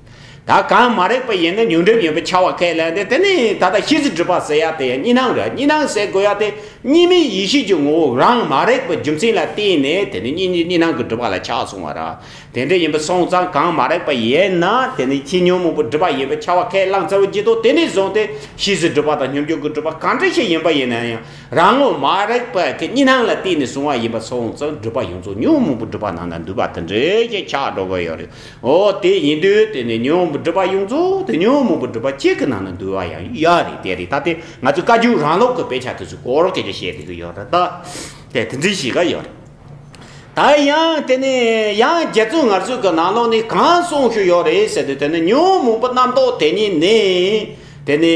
ད་གང་མ་རིག་པ་ཡིན་ན་ཉོན་སྒྲིབ་ཡིན་པའི་ཁྱབ་པ་ཁས་ལེན་ཏེ་དེ་ནི་ད་ལྟ་ཤེས་བྱའི་སྒྲིབ་པ་ཟེར་ཡ་དེ་ཡང་གཉིས་སྣང་རེད། གཉིས་སྣང་ཟེར་དགོས་ཡ་དེ་གཉིས་མེད་ཡེ་ཤེས་ཀྱི་ངོ་བོ་རང་མ་རིག་པའི་རྒྱུ་མཚན་ལ་བརྟེན་ནས་དེ་ནི་གཉིས་གཉིས་གཉིས་སྣང་གི་སྒྲིབ་པ་ལ་ཆགས་སོང་བ་ར། དེ་འདྲ་ཡིན་པ་སོང་ཙང་གང་མ་རིག་པ་ཡིན་ན་དེ་ནི་ཁྱེད་ཉོན་མོངས་པའི་སྒྲིབ་པ་ཡིན་པའི་ཁྱབ་པ་ཁས་བླངས་ཚར་བའི་རྗེས་ཐོག་དེ་ནས་བཟུང་སྟེ་ཤེས་བྱའི་སྒྲིབ་པ་དང་སྙོམས་འཇུག་གི་སྒྲིབ་པ་གང་འདྲ་ཞིག་ཡིན་པ་ཡིན་ན་ཡང་རང་ངོ་མ་རིག་པ་གི་གཉིས་སྣང་ལ་བརྟེན་ནས་བྱུང་བ་ཡིན་པ་སོང་ཙང་སྒྲིབ་པ་ཡོངས་རྫོགས་ཉོན་མོངས་པའི་སྒྲིབ་པ་ནང་ན་འདུས་པ་དེ་འདྲ་ཞིག་ཆགས་འགྲོ་གི་ཡོད་རེད། འོ་དེ་ཡིན་དུས་དེ་ནི་ཉོན་མོངས་པའི་སྒྲིབ་པ་ཡོངས་རྫོགས་དེ་ཉོན་མོངས་པའི་སྒྲིབ་པ་གཅིག་གི་ནང་ན་འདུས་པ་ཡང་ཡོད་རེད། དེ་རེད། ད་དེ་ང་ཚོས་བཀའ་བརྒྱུད་རང་ལུགས་ཀྱི་དཔེ་ཆ་དེ་ཚོ་སྐོར་དེ་འདྲ་བཤད་བསྡད་ཀྱི་ཡོད་རེད། ད་དེ་དེ་འདྲ་ཞིག་ག་ཡོད་རེད། ད་ཡང་དེ་ནས་ཡང་རྗེ་བཙུན་མངའ་གསོལ་གྱི་ནང་ལོགས་ནས་གང་གསུངས་བཞག་ཡོད་རེད་ཟེར་དུས་དེ་ནི་ཉོན་མོངས་པ་རྣམ་རྟོག་དེ་ཉིད་ནི་དེ་ནི་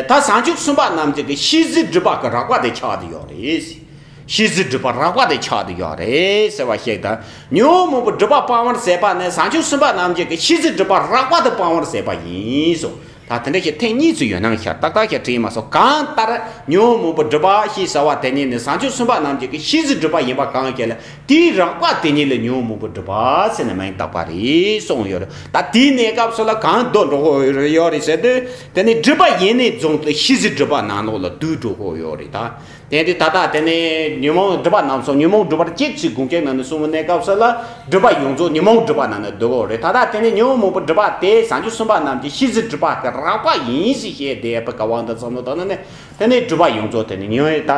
ད་བྱང་ཆུབ་སེམས་དཔའ་རྣམས་ཀྱི་ཤེས་བྱའི་སྒྲིབ་པ་གི་རགས་པ་དེ་ཆགས་བསྡད་ཡོད་རེད། ཤེས་བྱའི་སྒྲིབ་པ་རགས་པ་དེ་ཆགས་བསྡད་ཡོད་རེད་ཟེར་བ་ཞིག་དང་། ཉོན་མོངས་པའི་སྒྲིབ་པ་སྤང་བར་ཟད་པ་ནི་བྱང་ཆུབ་སེམས་དཔའ་རྣམས་ཀྱི་ཤེས་བྱའི་སྒྲིབ་པ་རགས་པ་དེ་སྤང་བར་ཟད་པ་ཡིན་གསུངས། ད་ ད་དེ་འདྲ་ཞིག་ཐེངས་གཉིས་སུ་ཡོད་སྣང་ཤར། ཏག་ཏག་ཞིག་དྲིས་མ་སོང་། གང་ལྟར་ཉོན་མོངས་པ་སྒྲིབ་པ་ཞེས་བྱ་བ་དེ་ཉིད་ནི་བྱང་ཆུབ་སེམས་དཔའ་རྣམས་ཀྱི་གི་ཤེས་བྱའི་སྒྲིབ་པ་ཡིན་པ་གང་ཞིག་ལ། དེའི་རགས་པ་དེ་ཉིད་ལ་ཉོན་མོངས་པ་སྒྲིབ་པ་ཟེར་ནས་མིང་བཏགས་པ་རེད་གསུངས་ཡོད་རེད། ད་དེའི་གནས་སྐབས་སུ་ལ་གང་སྡོད་འགྲོ་གི་ཡོད་རེད་ཟེར་དུས། དེ་ནི་སྒྲིབ་པ་ཡེ་ནས་རྫོགས་ཏེ་ཤེས་བྱའི་སྒྲིབ་པ་ནང་ལོགས་ལ་སྡོད་འགྲོ་གི་ཡོད་རེད་ད། དེ་འདི་ད་ལྟ་དེ་ནས་ཉོན་མོངས་སྒྲིབ་པ་རྣམས་སོ། ཉོན་མོངས་སྒྲིབ་པ་བཅུ་ཚེ་དགོངས་གཅིག་ནང་ནས་གསུངས་པའི་གནས་སྐབས་སུ་ལ་སྒྲིབ་པ་ཡོངས་རྫོགས་ཉོན་མོངས་སྒྲིབ་པ་ནང་ནས་སྡོད་དགོས་རེད། ད་ལྟ་དེ་ནས་ཉོན་མོངས་པའི་སྒྲིབ་པ་དེ་བྱང་ཆུབ་སེམས་དཔའ་རྣམས་ཀྱི་ཤེས་བྱའི་སྒྲིབ་པ་གི་རགས་པ་ཡིན་ཞེས་བཤད་དེ་པ་ག་བང་དུ་ཙམ་ལོ་དང་ནས། དེ་ནས་སྒྲིབ་པ་ཡོངས་རྫོགས་དེ་ནས་ཉོན་ད་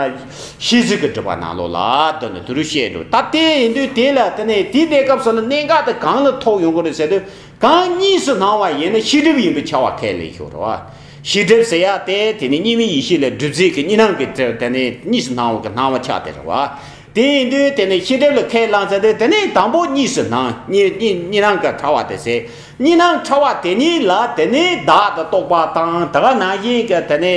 ཤེས་བྱའི་གི་སྒྲིབ་པ་ནང་ལོགས་ལ་སྡོད་ནས་དུ་རུ་བཤད་འགྲོ། ད་དེ་ཡིན་དུས་དེ་ལ་དེ་ནས་དེའི་གནས་སྐབས་སུ་ལ་གནད་འགག་དེ་གང་ལ་ཐུག་ཡོང་གི་རེད་ཟེར་དུས། གང་གཉིས་སུ་སྣང་བ་ཡིན་ན་ཤེས་སྒྲིབ་ཡིན་པའི་ཁྱབ་པ་ཁས་ལེན་ཞོར་རོ། ཤེས་སྒྲིབ་ཟེར་ཡ་དེ་དེ་ནི་གཉིས་མེད་ཡེ་ཤེས་ལས་སྒྲིབ་བྱེད་ཀྱི་གཉིས་སྣང་གི་དེ་ནི་གཉིས་སུ་སྣང་བ་གི་སྣང་བ་ཆགས་དེ་རེད་བ། དེ་ཡིན་དུས་དེ་ནི་ཤེས་སྒྲིབ་ལ་ཁས་བླངས་ཚར་དུས་དེ་ནི་དང་པོ་གཉིས་སུ་སྣང་གཉིས་གཉིས་གཉིས་སྣང་གི་ཕྲ་བ་དེ་ཟེར། གཉིས་སྣང་ཕྲ་བ་དེ་གཉིས་ལ་དེ་ནི་བདག་ཏུ་རྟོག་པ་དང་དེ་ག་ནང་བཞིན་གྱི་དེ་ནི་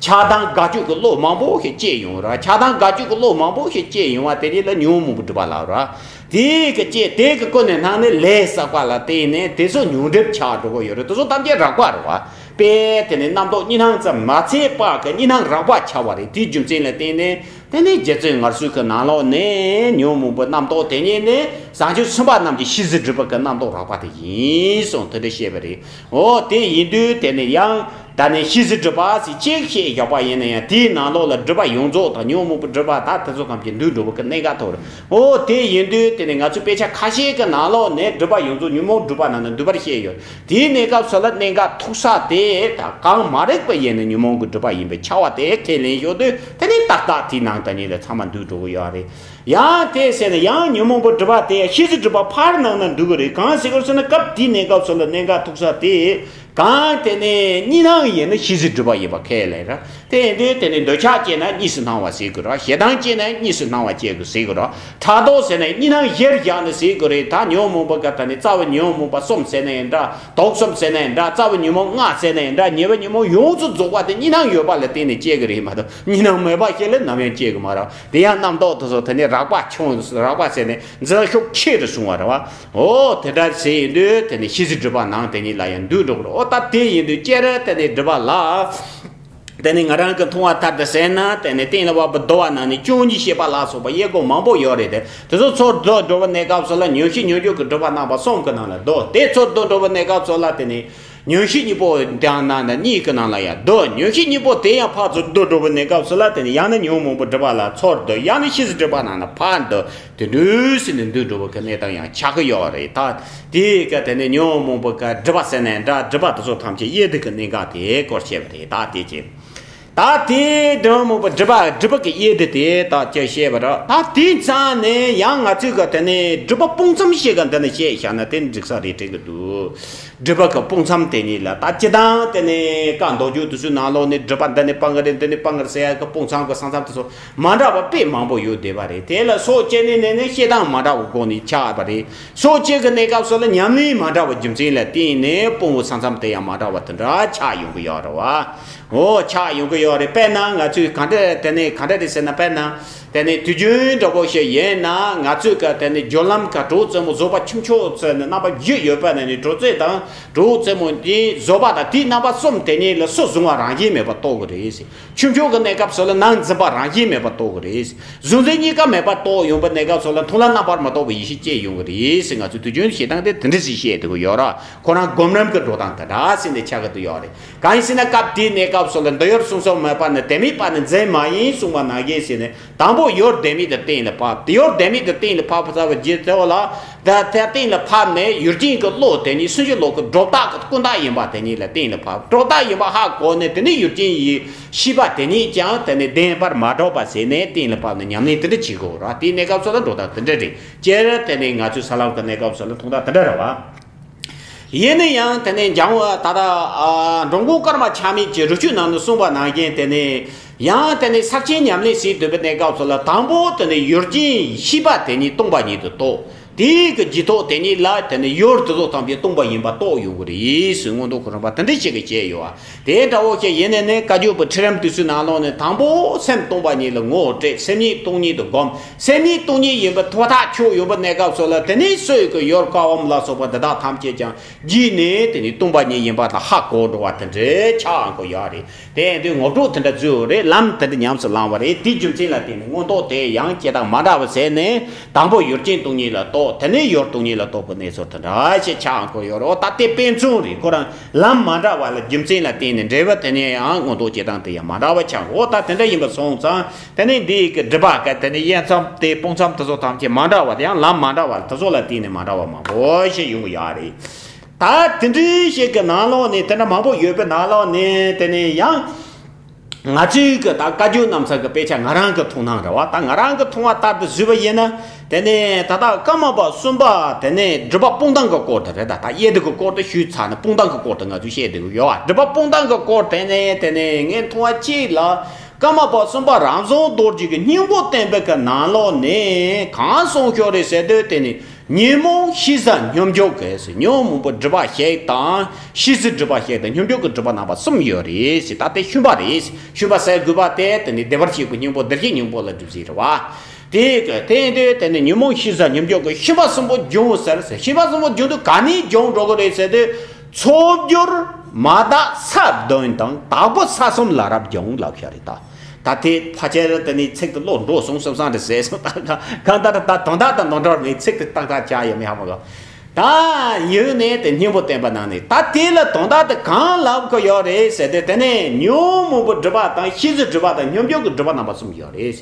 ཆགས་སྡང་དགའ་སྐྱོ་གི་བློ་མང་པོ་ཞིག་སྐྱེས་ཡོང་ར། ཆགས་སྡང་དགའ་སྐྱོ་གི་བློ་མང་པོ་ཞིག་སྐྱེས་ཡོང་བ་དེ་གཉིས་ལ་ཉོན་མོངས་པའི་སྒྲིབ་པ་ལབ་ར། དེ་གི་སྐྱེ་དེ་གི་ཀུན་ནས་སྣང་ནས་ལས་བསགས་པ་ལ་བརྟེན་ནས་དེ་ཚོ་ཉོན་སྒྲིབ་ཆགས་འགྲོ་གི་ཡོད་རེད། དེ་ཚོ་ཐམས་ཅད་རགས་པ་རེད་བ། དཔེ་དེ་ནི་རྣམ་རྟོག་གཉིས་སྣང་ཙམ་མ་ཚད་པ་གི་གཉིས་སྣང་རགས་པ་ཆགས་པ་རེད། དེའི་རྒྱུ་མཚན་ལ་བརྟེན་ནས་དེ་ནི་རྗེ་བཙུན་ངར་སོ་གི་ནང་ལོགས་ནས་ཉོན་མོངས་པའི་རྣམ་རྟོག་དེ་ཉིད་ནི་བྱང་ཆུབ་སེམས་དཔའ་རྣམས་ཀྱི་ཤེས་བྱའི་སྒྲིབ་པ་གི་རྣམ་རྟོག་རགས་པ་དེ་ཡིན་གསུངས་དེ་འདྲ་བཤད་པ་རེད། འོ་དེ་ཡིན་དུས་དེ་ནི་ཡང་ད་ནི་ཤེས་བྱའི་སྒྲིབ་པ་ཟེར་གཅིག་བཤད་བཞག་པ་ཡིན་ན་ཡང་དེའི་ནང་ལོགས་ལ་སྒྲིབ་པ་ཡོངས་རྫོགས་དང་ཉོན་མོངས་པའི་སྒྲིབ་པ་དག་དེ་ཚོ་ཐམས་ཅད་འདུས་འགྲོ་བ་གི་གནད་འགག་ཐོག་རེད། འོ་དེ་ཡིན་དུས་དེ་ནི་ང་ཚོ་དཔེ་ཆ་ཁ་ཤས་ཀྱི་ནང་ལོགས་ནས་སྒྲིབ་པ་ཡོངས་རྫོགས་ཉོན་མོངས་སྒྲིབ་པ་ནང་ནས་འདུས་པར་བཤད་ཡོད། དེའི་གནས་སྐབས་སུ་ལ་གནད་འགག་ཐུག་ས་དེ་ད་གང་མ་རིག་པ་ཡིན་ན་ཉོན་མོངས་ཀྱི་སྒྲིབ་པ་ཡིན་པའི་ཁྱབ་པ་དེ་ཁས་ལེན་ཞོར་དུ་དེ་ནི་ཏག་ཏག་དེའི་ནང་དེ་ཉིད་ལ་ཚང་མ་འདུས་འགྲོ་གི་ཡོད་རེད། ཡང་དེ་ཟེར་ན་ཡང་ཉོན་མོངས་པའི་སྒྲིབ་པ་དེ་ཤེས་བྱའི་སྒྲིབ་པ་ཕར་ནང་ན་འདུས་གི་རེད། གང་ཟེར་དགོས་ཟེར་ན་སྐབས་དེའི་གནས་སྐབས་སུ་ལ་གནད་འགག་ཐུག་ས་དེ། གང་དེ་ནས་གཉིས་སྣང་ཡིན་ན་ཤེས་བྱའི་སྒྲིབ་པ་ཡིན་པ་ཁས་ལེན་ར། དེ་ཡིན་དུས་དེ་ནས་འདོད་ཆགས་སྐྱེས་ན་གཉིས་སུ་སྣང་བ་ཟེར་དགོས་ར། ཞེ་སྡང་སྐྱེས་ན་གཉིས་སུ་སྣང་བ་སྐྱེ་དགོས་ཟེར་དགོས་ར། ཕྲག་དོག་ཟེར་ན་གཉིས་སྣང་གཞིར་བཞག་ནས་ཟེར་དགོས་རེད། ད་ཉོན་མོངས་པ་ག་ད་ནི་རྩ་བའི་ཉོན་མོངས་པ་གསུམ་ཟེར་ན་ཡིན་འདྲ། དུག་གསུམ་ཟེར་ན་ཡིན་འདྲ། རྩ་བའི་ཉོན་མོངས་ལྔ་ཟེར་ན་ཡིན་འདྲ། ཉེ་བའི་ཉོན་མོངས་ཡོངས་སུ་རྫོགས་པ་དེ་གཉིས་སྣང་ཡོད་པ་ལ་བརྟེན་ནས་སྐྱེ་གི་རེད་མ་གཏོགས་གཉིས་སྣང་མེད་པ་ཞིག་ལ་ནམ་ཡང་སྐྱེ་གི་མ་རེད། དེ་ཡང་རྣམ་རྟོག་དེ་ཚོ་དེ་ནི་རགས་པ་ཆུང་རགས་པ་ཟེར་ནས་འཛིན་ཤུགས་ཆེ་རུ་སོང་བ་རེད་བ། འོ་དེ་འདྲ་ཟེར་ཡིན་དུས་དེ་ནི་ཤེས་བྱའི་སྒྲིབ་པ་ནང་དེ་ཉིད་ལ་ཡང་འདུས་འགྲོ་གི་རེད། འོ་ད་དེ་ཡིན་དུས་སྤྱིར་དེ་ནི་སྒྲིབ་པ་ལ། དེ་ནི་ང་རང་གི་མཐོང་བ་ལྟར་དུ་ཟེར་ན་དེ་ནི་གཏན་ལ་དབབ་པའི་བསྡུ་བ་ནང་ནས་བཅུ་གཉིས་བཤད་པ་ལ་སོགས་པ་དབྱེ་སྒོ་མང་པོ་ཡོད་རེད་དེ། དེ་ཚོ་ཚུར་བསྡུ་འགྲོ་བའི་གནས་སྐབས་སུ་ལ་ཉོན་ཤེས་ཉོན་གྱུར་གྱི་སྒྲིབ་པ་རྣམ་པ་གསུམ་གྱི་ནང་ལ་བསྡུ། དེ་ཚུར་བསྡུ་འགྲོ་བའི་གནས་སྐབས་སུ་ལ་དེ་ནི་ཉོན་ཤེས་གཉིས་པོ་དང་ནང་ན་གཉིས་ཀྱི་ནང་ལ་ཡང་བསྡུ། ཉོན་ཤེས་གཉིས་པོ་དེ་ཡང་ཕར་ཚུར་བསྡུ་འགྲོ་བའི་གནས་སྐབས་སུ་ལ་དེ་ནི་ཡང་ན་ཉོན་མོངས་པའི་སྒྲིབ་པ་ལ་ཚུར་བསྡུ། ཡང་ན་ཤེས་བྱའི་སྒྲིབ་པ་ནང་ན་ཕར་བསྡུ། དེ་འདྲ་ཟེར་ནས་འདུས་འགྲོ་བ་གི་གནས་སྟངས་ཡང་ཆགས་ཀྱི་ཡོད་རེད། ད་དེའི་སྐབས་དེ་ནས་ཉོན་མོངས་པ་གི་སྒྲིབ་པ་ཟེར་ནའི་འདྲ། སྒྲིབ་པ་དེ་ཚོ་ཐམས་ཅད་དབྱེ་སྒོ་གི་གནད་འགག་དེའི་སྐོར་བཤད་པ་རེད། ད་དེ་ཅི། ད་དེའི་ཉོན་མོངས་པ་སྒྲིབ་པ་སྒྲིབ་པ་གི་དབྱེ་སྒོ་དེ་ད་ཅི་བཤད་པ་རེད། ད་དེ་ཙང་ནས་ཡང་ང་ཚོས་གི་དེ་ནས་སྒྲིབ་པ་སྤུངས་ཙམ་ཞིག་གི་འདི་ནས་བཤད་བཞག་ན་དེ་འགྲིག་ས་རེད་དྲན་གི་འདུག་སྒྲིབ་པ་གི་སྤུངས་ཙམ་དེ་ཉིད་ལ་ད་སྤྱིར་བཏང་དེ་ནས་བཀའ་མདོ་རྒྱུད་དེ་ཚོའི་ནང་ལོགས་ནས་སྒྲིབ་པ་འདི་ནས་སྤང་གི་རེད། འདི་ནས་སྤང་གི་རེད་ཟེར་ཡ་གི་སྤུངས་ཙམ་གི་ས་མཚམས་དེ་ཚོ་མ་འདྲ་བ་དཔེ་མང་པོ་ཡོད་བསྡད་པ་རེད། དེ་ལ་སོ་སྐྱེ་ནས་ནས་ནས་བཤད་སྟངས་མ་འདྲ་བའི་སྒོ་ནས་ཆགས་པ་རེད། སོ་སྐྱེ་གི་གནས་སྐབས་སུ་ལ་ཉམས་ལེན་མ་འདྲ་བའི་རྒྱུ་མཚན་ལ་བརྟེན་ནས་སྤོང་བའི་ས་མཚམས་དེ་ཡང་མ་འདྲ་བ་དེ་འདྲ་ཆགས་ཡོང་གི་ཡོད་རེད་བ། འོ་ཆགས་ཡོང་གི་ཡོད་རེད། དཔེར་ན་ང་ཚོས་ག་འདྲ་དེ་ནས་ག་འདྲ་རེད་ཟེར་ན། དཔེར་ན་དེ་ནས་དུས་རྒྱུན་འདྲ་པོ་ཞིག་ཡིན་ན་ང་ཚོས་ག་དེ་ནས་སྦྱོར་ལམ་ག་གྲོགས་རྩེ་མོ་བཟོ་པ་ཁྱུ་མཆོག་ཟེར་ནས་རྣམ་པ་བཞི་ཡོད་པ་ནས་ནི་གྲོགས་རྩེ་དང་གྲོགས་རྩེ་མོ་དེ་བཟོ་པ་དང་དེའི་རྣམ་པ་གསུམ་དེ་ཉིད་ལ་སུ་བཟུང་བ་རང་བཞིན་མེད་པར་རྟོགས་གི་རེད་ཟེར། ཁྱུ་མཆོག་གི་གནས་སྐབས་སུ་ལ་ནང་འཛིན་པ་རང་བཞིན་མེད་པར་རྟོགས་ཀྱི་རེད། གཟུང་འཛིན་གཉིས་ཀ་མེད་པར་རྟོགས་ཡོང་པའི་གནས་སྐབས་སུ་ལ་མཐོང་ལམ་རྣམ་པར་མི་རྟོག་པའི་ཡེ་ཤེས་སྐྱེ་ཡོང་གི་རེད་ཟེར། ང་ཚོས་དུས་རྒྱུན་བཤད་སྟངས་དེ་དེ་འདྲ་ཞིག་བཤད་འདུག་གི་ཡོད་ར། ཁོ་རང་སྒོམ་རིམ་གྱི་འགྲོ་སྟངས་དེ་འདྲ་ཟེར་ནས་ཆགས་ཀྱི་འདུག་ཡོད་རེད། གང་ཡིན་ཟེར་ན་སྐབས་དེའི་གནས་སྐབས་སུ་ལ་འདི་ཡོད་གསུངས་སོ་མེད་པ་ནི་དེ་མེད་པ་ནི་འཛིན་མ་ཡིན་གསུངས་པ་ནང་བཞིན་ཟེར་ནས། དང་པོ་ཡོད་དེ་མེད་དེ་གཏན་ལ་ཕབ། དེ་ཡོད་དེ་མེད་དེ་གཏན་ལ་ཕབ་ཚར་བའི་རྗེས་དེ་བ་ལ། ད་དེ་གཏན་ལ་ཕབ་ནས་ཡུལ་ཅན་གྱི་བློ་དེ་ཉིད་སེམས་ཅན་བློ་གི་སྒྲོ་བཏགས་ཀྱི་ཀུན་བཏགས་ཡིན་པ་དེ་ཉིད་ལ་གཏན་ལ་ཕབ། སྒྲོ་བཏགས་ཡིན་པ་ཧ་གོ་ནས་དེ་ནས་ཡུལ་ཅན་ཡིད་ཤེས་པ་དེ་ཉིད་ཀྱང་དེ་ནས་བདེན་པར་མ་གྲུབ་པ་ཟེར་ནས་གཏན་ལ་ཕབ་ནས་ཉམས་ལེན་དེ་འདྲ་བྱེད་དགོས་ར། དེའི་གནས་སྐབས་སུ་ལ་འགྲོ་སྟངས་དེ་འདྲ་རེད། སྤྱིར་དེ་ནས་ང་ཚོའི་ས་ལམ་གྱི་གནས་སྐབས་སུ་ལ་མཐོང་སྟངས་དེ་འདྲ་རེད་བ། ཡིན་ན་ཡང་དེ་ནས་འཇམ་དབྱངས་ད་ལྟ་ཨ་འགྲོ་མགོན་ཀརྨ་ཆགས་མེད་ཀྱི་རི་ཆོས་ནང་དུ་གསུངས་པ་ནང་བཞིན་དེ་ནས་ཡང་དེ་ནས་ཕྱག་ཆེན་ཉམས་ལེན་བྱེད་འདོད་པའི་གནས་སྐབས་སུ་ལ་དང་པོ་དེ་ནས་ཡུལ་ཅན་ཤེས་པ་དེ་ཉིད་སྟོང་པ་ཉིད་དུ་རྟོགས། དེའི་གི་རྗེས་ཐོག་དེ་ཉིད་ལ་དེ་ནི་ཡུལ་དེ་ཚོ་ཐམས་ཅད་སྟོང་པ་ཡིན་པ་རྟོགས་ཡོང་གི་རེད་ཟེར། མངོན་རྟོགས་ཁོ་རང་པ་དེ་འདྲ་ཞིག་གི་བྱས་ཡོད་པ། དེ་འདྲ་བོ་ཞིག་ཡིན་ནས་ནི་བཀའ་བརྒྱུད་པའི་ཁྲིད་རིམ་དེ་ཚོའི་ནང་ལོགས་ནས་དང་པོ་སེམས་སྟོང་པ་ཉིད་ལ་ངོ་སྤྲད། སེམས་ཉིད་སྟོང་ཉིད་དུ་བསྒོམ། སེམས་ཉིད་སྟོང་ཉིད་ཡིན་པའི་ཐོག་ཐག་ཆོད་ཡོད་པའི་གནས་སྐབས་སུ་ལ་དེ་ནས་སྲོད་ཀྱི་ཡུལ་ཀ་བ་ལ་སོགས་པ་འདི་དག་ཐམས་ཅད་ཀྱང་རྗེས་ནས་དེ་ནི་སྟོང་པ་ཉིད་ཡིན་པ་དང་ཧ་གོ་འགྲོ་བ་དེ་འདྲའི་ཆགས་ཡོང་གི་ཡོད་རེད། དེ་ཡིན་དུས་ངོ་སྤྲོད་དེ་འདྲ་བཟོས་ཡོད་རེད། ལམ་དེ་འདྲ་ཉམས་སུ་བླངས་པ་རེད། དེའི་རྒྱུ་མཚན་ལ་བརྟེན་ནས་མངོན་རྟོགས་དེ་ཡང་སྐྱེ་སྟངས་མ་འདྲ་བ་བྱས་ནས། དང་པོ་ཡུལ་ཅན་སྟོང་ཉིད་ལ་རྟོགས། དེ་ནས་ཡུལ་སྟོང་ཉིད་ལ་རྟོགས་པའི་གནས་ཚུལ་དེ་འདྲ་ཞིག་ཆགས་ཡོང་གི་ཡོད་རེད། འོ་ད་དེ་དཔེ་མཚོན་རེད། ཁོ་རང་ལམ་མ་འདྲ་བ་ལ་རྒྱུ་མཚན་ལ་བརྟེན་ནས་འབྲེལ་བ་དེ་ནས་ཡང་མངོན་རྟོགས་སྐྱེ་སྟངས་དེ་ཡང་མ་འདྲ་བ་ཆགས་འོ་ད་དེ་འདྲ་ཡིན་པ་སོང་ཙང་། དེ་ནས་འདི་གི་སྒྲིབ་པ་ག་དེ་ནས་དབྱེ་མཚམས་དེ་སྤོང་མཚམས་དེ་ཚོ་ཐམས་ཅད་མ་འདྲ་བ་དེ་ཡང་ལམ་མ་འདྲ་བ་དེ་ཚོ་ལ་བརྟེན་ནས་མ་འདྲ་བ་མང་པོ་ཞིག་ཡོང་གི་ཡོད་རེད། ད་དེ་འདྲའི་ཞིག་གི་ནང་ལོགས་ནས་དེ་འདྲ་མང་པོ་ཡོད་པའི་ནང་ལོགས་ནས་དེ་ནས་ཡང་། ང་ཚོའི་གི་ད་བཀའ་བརྒྱུད་རྣམ་གསུམ་གི་དཔེ་ཆ་ང་རང་གི་མཐོང་སྣང་རེད་བ། ད་ང་རང་གི་མཐོང་བ་ལྟར་དུ་བཟོས་པ་ཡིན་ན། དེ་ནས་ད་ལྟ་ཀརྨ་པ་གསུམ་པ་དེ་ནས་སྒྲིབ་པ་སྤོང་སྟངས་ཀྱི་སྐོར་དུ་རེད། ད་ད་དབྱེ་བསྡུ་གི་སྐོར་དུ་ཞུས་ཚར་ནས་སྤོང་སྟངས་ཀྱི་སྐོར་དུ་ང་ཚོས་བཤད་བསྡད་ཀྱི་ཡོད་བ། སྒྲིབ་པ་སྤོང་སྟངས་ཀྱི་སྐོར་དེ་ནས་དེ་ནས་ངས་མཐོང་བ་གཅིག་ལ། ཀརྨ་པ་གསུམ་པ་རང་བྱུང་རྡོ་རྗེ་གི་སྙིང་པོ་བསྟན་པའི་གི་ནང་ལོགས་ནས་གང་གསུངས་ཤོག་རེད་ཟེར་དུས་དེ་ནས། ཉོན་མོངས་ཤེས་བྱ་སྙོམས་འཇུག་གི་ཟེར། ཉོན་མོངས་པའི་སྒྲིབ་པ་བཤད་དང་ཤེས་བྱའི་སྒྲིབ་པ་བཤད་དང་སྙོམས་འཇུག་གི་སྒྲིབ་པ་རྣམ་པ་གསུམ་ཡོད་རེད་ཟེར། ད་དེ་ཤུན་པ་རེད། ཤུན་པ་ཟེར་དགོས་པ་དེ་དེ་ནི་བདེ་བར་གཤེགས་པའི་སྙིང་པོ་བདེ་གཤེགས་སྙིང་པོ་ལ་སྒྲིབ་བྱེད་རེད་བ། དེ་གི་དེ་ཡིན་དུས་དེ་ནི་ཉོན་མོངས་ཤེས་བྱ་སྙོམས་འཇུག་གི་ཤུན་པ་གསུམ་པོ་སྦྱོང་ཟེར་ཟེར། ཤུན་པ་གསུམ་པོ་སྦྱོང་དུས་ག་ནས་སྦྱོང་འགྲོ་གི་རེད་ཟེར་དུས། ཚོགས་སྦྱོར་མ་དག་ས་བདུན་དང་དྭགས་པོ་ས་གསུམ་ལ་རབ་སྦྱོང་ལབ་བཞག་རེད་ད། ད་དེ་ཕལ་ཆེར་དེ་ནི་ཚིག་དེ་བློ་འགྲོ་སོང་བསམ་བསམ་རེད་ཟེར་སོང་། ད་གང་ལྟར་ད་དོན་དག་དང་ནོར་འགྲོ་མེད། ཚིག་དེ་ཏག་ཏག་ཆགས་ཡོད་མེད་ཧ་མ་གོ། ད་ཡིན་ནའི་དེ་སྙིང་པོ་བསྟན་པ་ནང་ནས་ད་དེ་ལ་དོན་དག་དེ་གང་ལབ་དགོས་ཡོད་རེད་ཟེར་ཏེ། དེ་ནས་ཉོན་མོངས་པའི་སྒྲིབ་པ་དང་ཤེས་བྱའི་སྒྲིབ་པ་དང་སྙོམས་འཇུག་གི་སྒྲིབ་པ་རྣམ་པ་གསུམ་ཡོད་རེད།